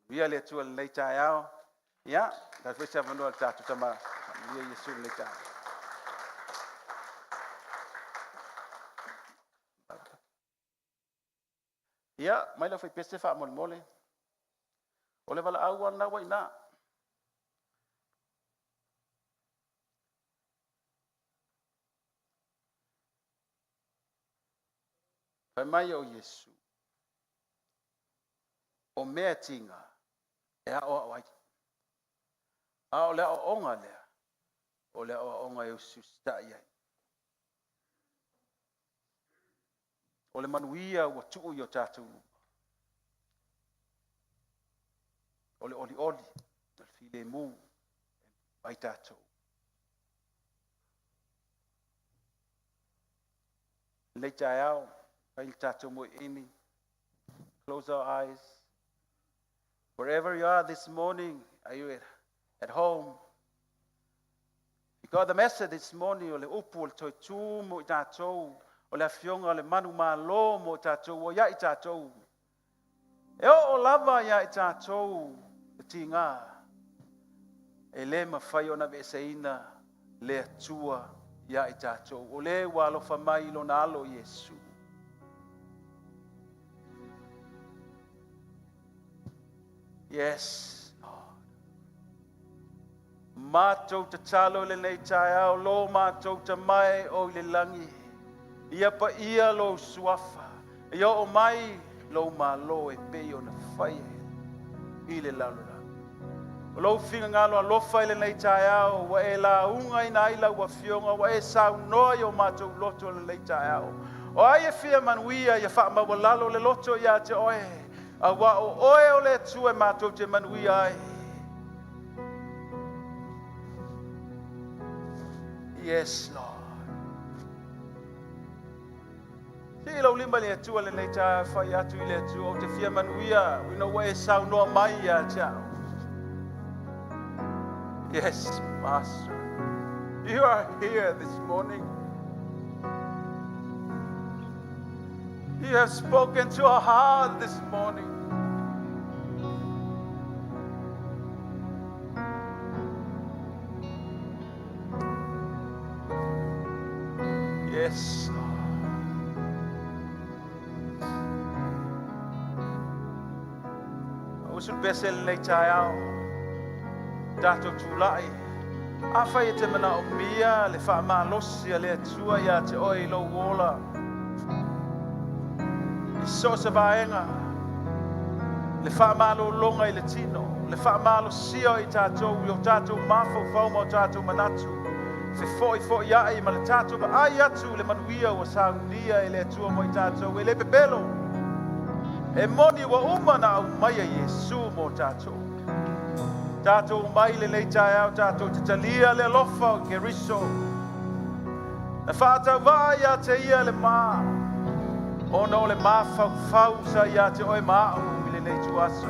ia le Atua i lenei taeao. Ia, tuu atu foi se avanoa i le tatou tama. Ia Iesu i lenei taeao. Ia, mai le aufaipese faamolemole. O le valaau lava lena ua i ina. Fai mai o Iesu, o mea e tiga e aoao ai. A o le aoaoga lea, o le aoaoga e usiusitai ai. O le manuia ua tuu i o tatou luma, o le olioli, o le filemu ai tatou. Lenei taeao, fai le tatou moeini. Close our eyes. Wherever you are this morning, are you at home? You got the message this morning o le upu o le toe tū mo i tatou, o le afioga o le manumalo mo i tatou, o ia i tatou. E oo lava ia i tatou le tiga, e le mafai ona aveeseina le Atua ia i tatou. O le ua alofa mai i lona alo Iesu. Yes, Lord. Matou tatalo i lenei taeao, lo matou Tama e o i le lagi, ia paia lou suafa, ia oo mai lou malo e pei ona faia i le lalolagi. O lou finagalo alofa i lenei taeao, ua e laugaina ai lau afioga, ua e saunoa i o matou loto i lenei taeao. O ai e fia manuia, ia faamaualalo le loto ia te oe, auā o oe o le Atua e matou te manuia ai. Yes, Lord. Sii lau lima i le Atua lenei taeao e fai atu i le Atua, ou te fia manuia ina ua e saunoa mai ia te au. Yes, Master. You are here this morning. You have spoken to our heart this morning. Yes, Lord. Usu le pese lenei taeao, tatou tulai. Afai e te manaomia le faamalosi a le Atua ia te oe i lou ola, i so o se vaega, le faamalologa i le tino, le faamalosia o i tatou i o tatou mafaufau ma o tatou manatu, fefoifoiai ma le tatou vaai atu i le manuia ua saunia e le Atua mo i tatou, e le pepelo. E moni ua uma na aumaia Iesu mo tatou. Tatou mai lenei taeao, tatou te talia le alofa o Keriso. Na faatauvaa ia te ia le ma, ona o le mafaufau sa ia te oe ma au i lenei ituaso.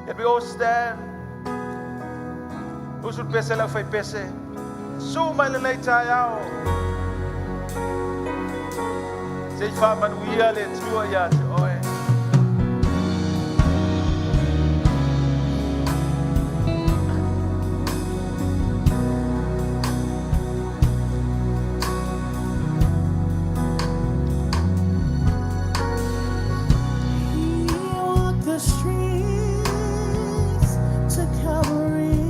Can we all stand? Usu le pese le aufaipese. Susu mai lenei taeao. Se i faamanuia le Atua ia te oe. He walked the streets to Calvary.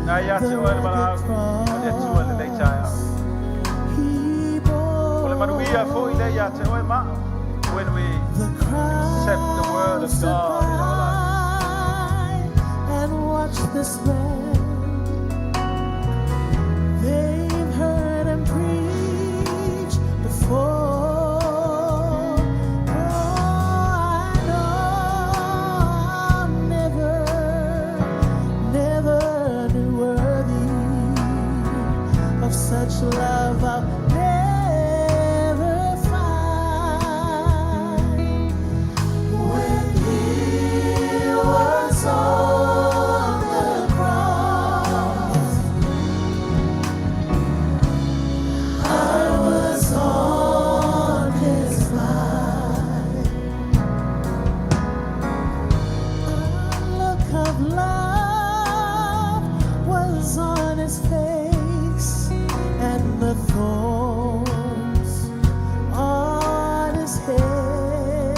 Na ia te oe le valaau a le Atua i lenei taeao. He O le manuia foi lea ia te oe ma au. When we bore the accept of stood God in our life. by and watched this man. They've heard him preach before. Oh, I know I'm never, never knew worthy of such love. I'll never find. When he was on the cross, I was on his mind. A look of love was on his face, and the thorns on his head.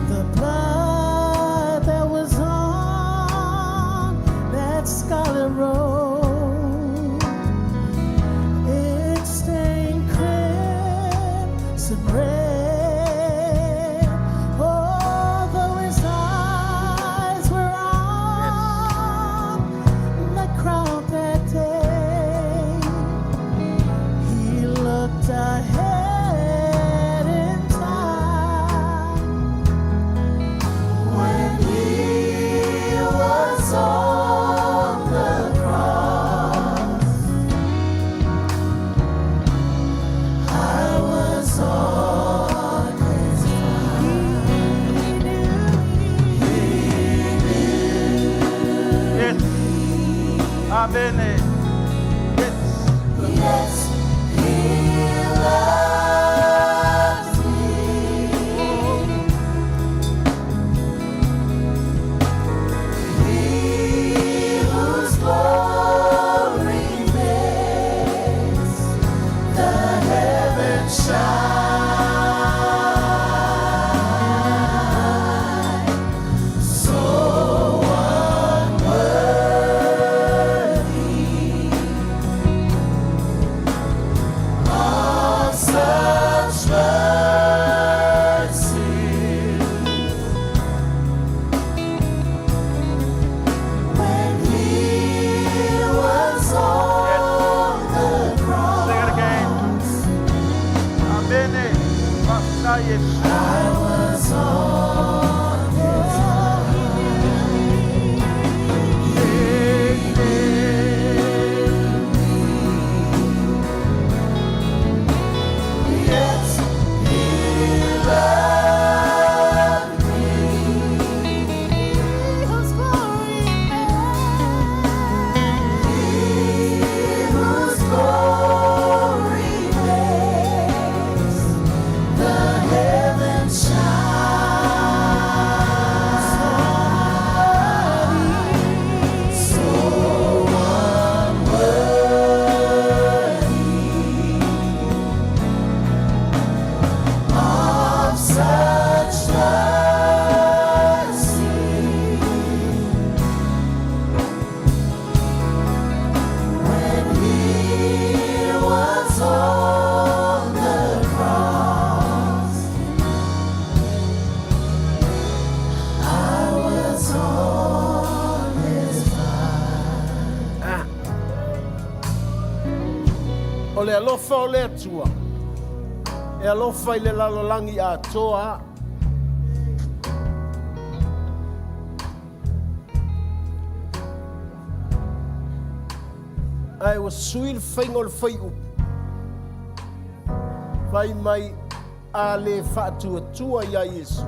The blood that was on that scarlet road, it stained crimson red. Although his eyes were on the crowd that day, he looked ahead in time. When he was on the cross, I was on his mind. He knew, Yes. Amen. Yes. Yes, he loves me. He whose glory makes the heavens shine, so unworthy of such mercy. When he was on the cross, Sing it again. Amen. Faafetai Iesu. I was on his mind. Yes, he loved me. whose glory He whose glory makes the heavens shine, so unworthy of such mercy. When he was on the cross, I was on his mind. O le alofa o le atua. E alofa i le lalolangi a toa. Ai ua sui le faiga o le faiupu. Fai mai a le faatuatua iā Iesu.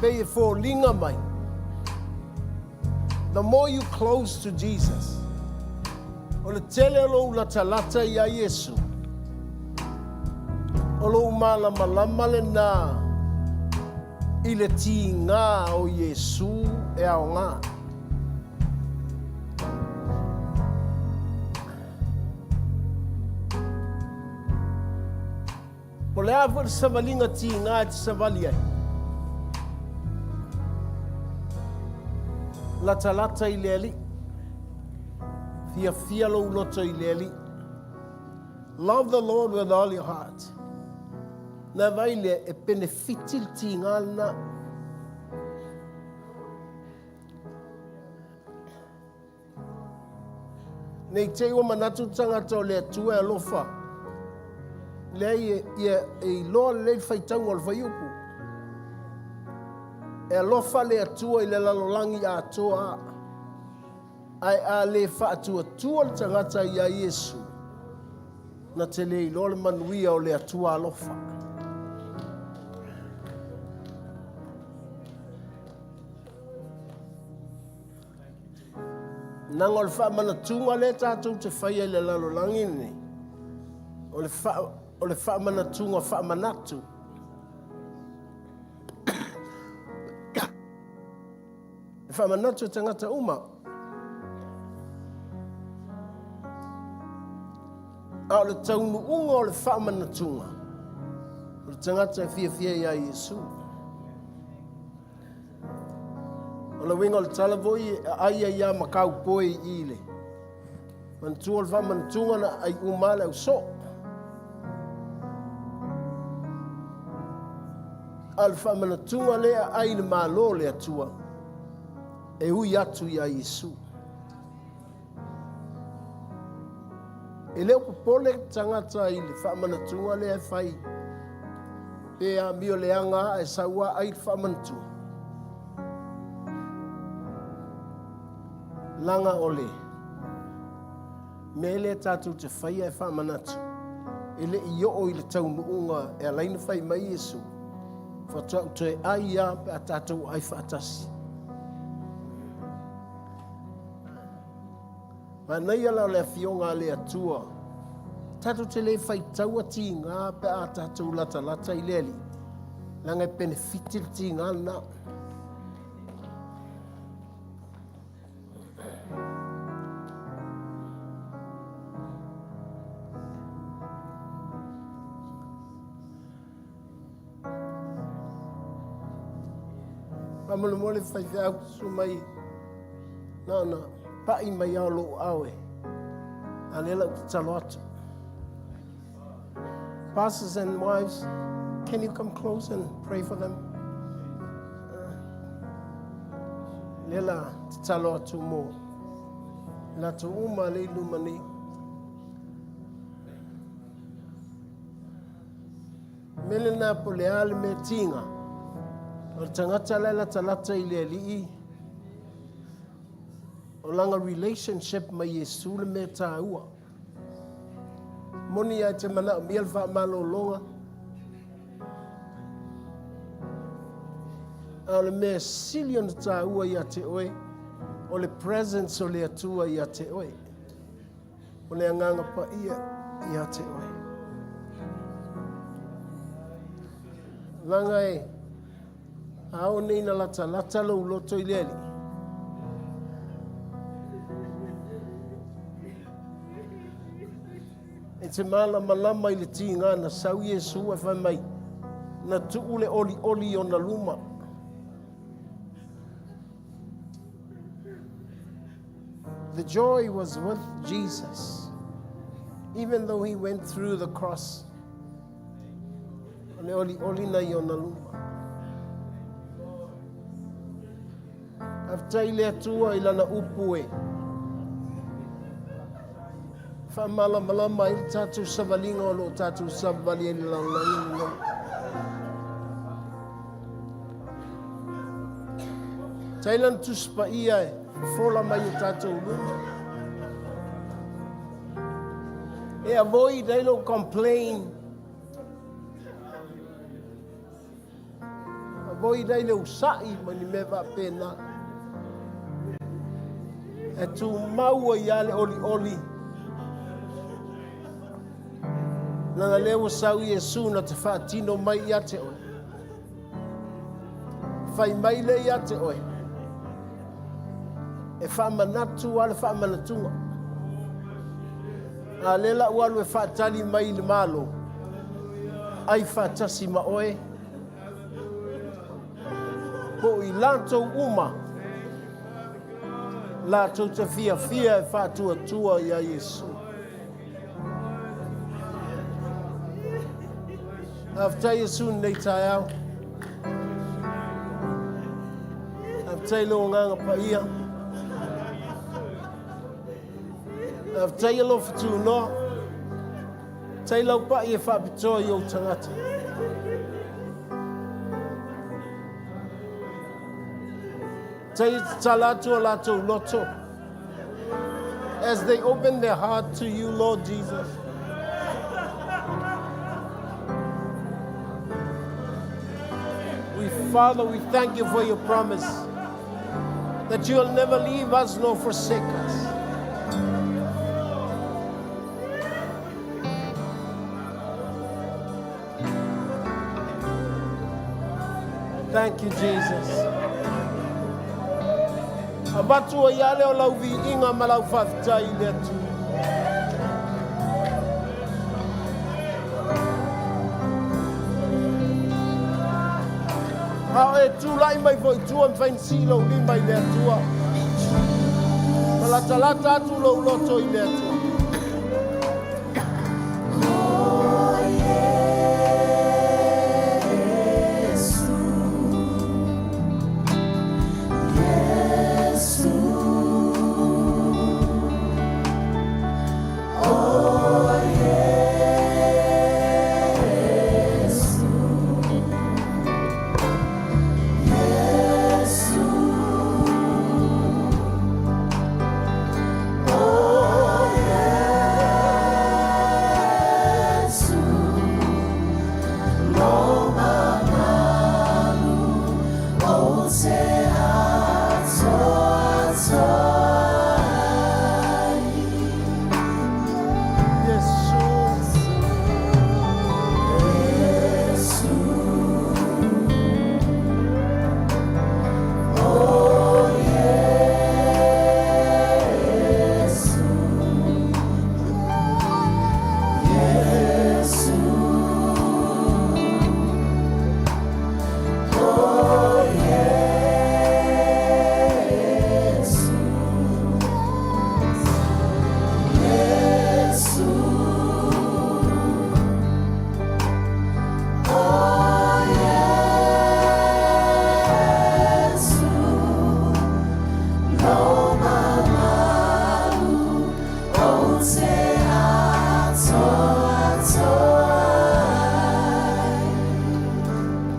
Pei e foliga mai. The more you close to Jesus, o le tele o lou latalata iā Iesu, o lou malamalama lenā i le tigā o Iesu e aogā. Po o le a foi le savaliga tigā e te savali ai? Latalata i le Alii. Fiafia lou loto i le Alii. Love the Lord with all your heart. Na vai lea e penefiti le tiga lena. Nei te i ua manatu le tagata o le Atua e alofa. Leai e, ia, e iloa lelei le faitauga o le fuaiupu. E alofa le Atua i le lalolagi atoa. Ae a le faatuatua le tagata iā Iesu, na te le iloa le manuia o le Atua alofa. Naga o le faamanatuga lea tatou te faia i le lalolagi lenei, o le, fa, o le faamanatuga faamanatu. E faamanatu e tagata uma. A o le taunuuga o le faamanatuga, o le tagata e fiafia iā Iesu. O le uiga o le tala foi e aai ai lava ma kaupoe i i le manatua o le faamanatuga na aai uma lava le ausoo. A o le faamanatuga lea e aai i le Malo o le Atua, e ui atu iā Iesu. E le o popole le tagata i le faamanatuga lea e fai pe amio leaga a e sau a ai le faamanatuga. Laga o le mea lea tatou te faia e faamanatu, e le i oo i le taunuuga e ala ai ona fai mai Iesu, faatoa ou toe ai lava pe a tatou ai faatasi. Manaia la o le Afioga a le Atua. Tatou te le faitaua tiga pe a tatou latalata i le Alii, leaga e penefiti le tiga lena. Faamolemole faifeau susu mai na ona pa'i mai lava o lou aao e a lea la ou tatalo atu. Pastors and wives, can you come close and pray for them? Lea la tatalo atu mo latou uma le i luma nei. Mea lena po le a le mea tiga, o le tagata la e latalata i le Alii, o lana relationship ma Iesu le mea taua. Moni lava e te manaomia le faamalologa, a o le mea sili ona taua ia te oe, o le presence o le Atua ia te oe. O le Agaga Paia ia te oe. Laga e ao nei na latalata lou loto i le Alii. E te malamalama i le tiga na sau Iesu e fai mai, na tuu le olioli i ona luma. The joy was with Jesus, even though he went through the cross. O le olioli na i ona luma. Faafetai i le Atua i lana upu e faamalamalama ai le tatou savaliga o lo o tatou savali ai i le lalolagi lenei. Tai lana Tusi Paia e fofola mai o tatou luma. E avoid ai lou complain. Avoid ai le usa'i ma ni mea faapena. E tumau ai lava le olioli. Leaga lea ua sau Iesu na te faatino mai ia te oe. Fai mai lea ia te oe. E faamanatu lava le faamanatuga. A lea la ua alu e faatali mai i le Malo, ai faatasi ma oe, po o i latou uma latou te fiafia e faatuatua iā Iesu. Faafetai Iesu lenei taeao. Faafetai lou agaga paia. Faafetai alofa tunoa. Tai lau pai e faapitoa i ou tagata. Tai e tatala atu o latou loto. As they open their heart to you, Lord Jesus. We, Father, we thank you for your promise that you'll never leave us nor forsake us. Thank you, Jesus. Avatu o ia leo lau viiga ma lau faafetai i le Atua. A o e tulai mai foi tua mafai na sii lou lima i le Atua. Ma latalata atu lou loto i le Atua. Jesus.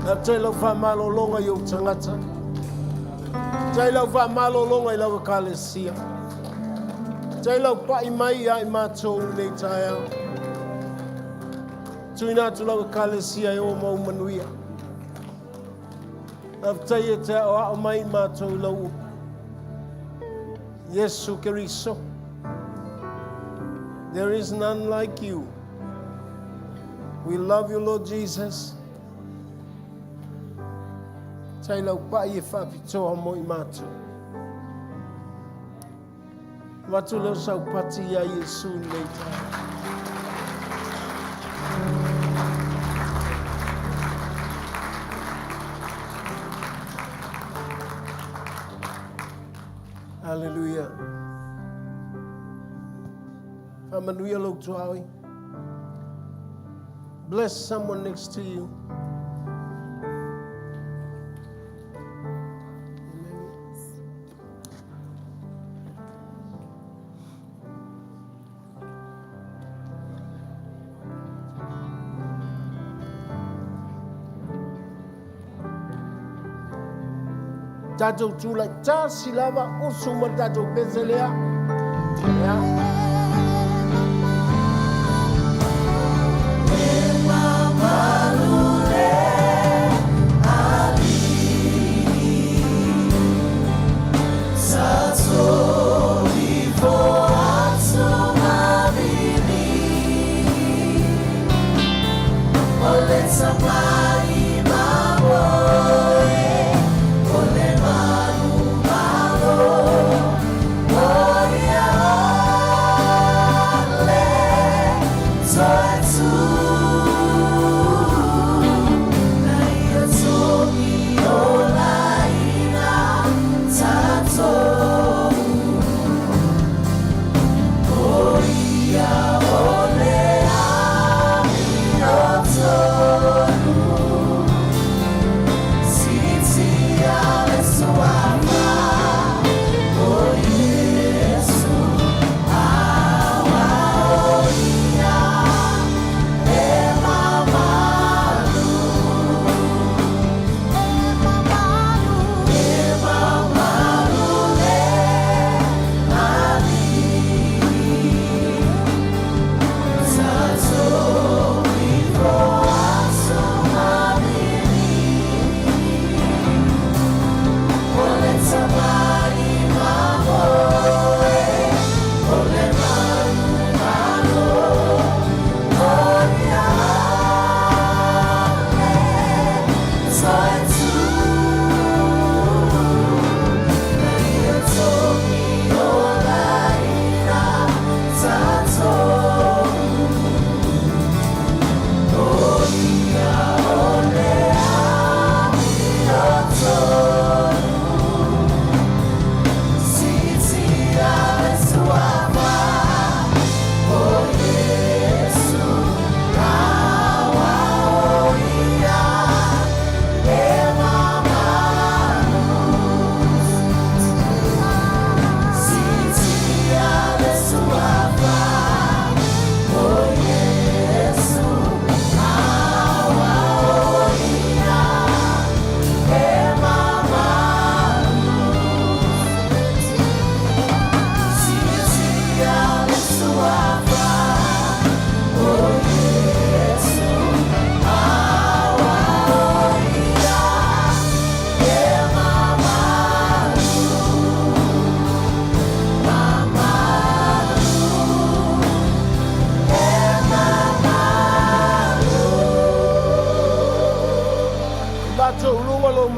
Faafetai lau faamalologa i ou tagata. Faafetai lau faamalologa i lau ekalesia. Faafetai lau pai mai ia i matou i lenei taeao. Tuuina atu lau ekalesia e o ma ou manuia. Faafetai e te aoao mai i matou i lau upu. Iesu Keriso. There is none like you. We love you, Lord Jesus. Tai lau pai e faapitoa mo i matou. Avatu leo saupati ia Iesu lenei taeao. Hallelujah. Faamanuia lou tuaoi. Bless someone next to you. Amen. Tatou tulai tasi lava usu ma le tatou pese lea. Ia.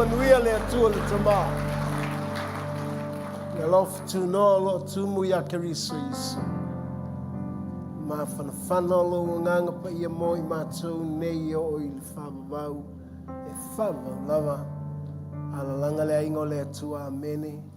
Faamanuia le Atua le Tamā. Le alofa tunoa o loo tumu iā Keriso Iesu. Mafanafana o lou Agaga Paia mo i matou nei e oo i le faavavau e faavavau lava. Alalaga le aiga o le Atua. Amene.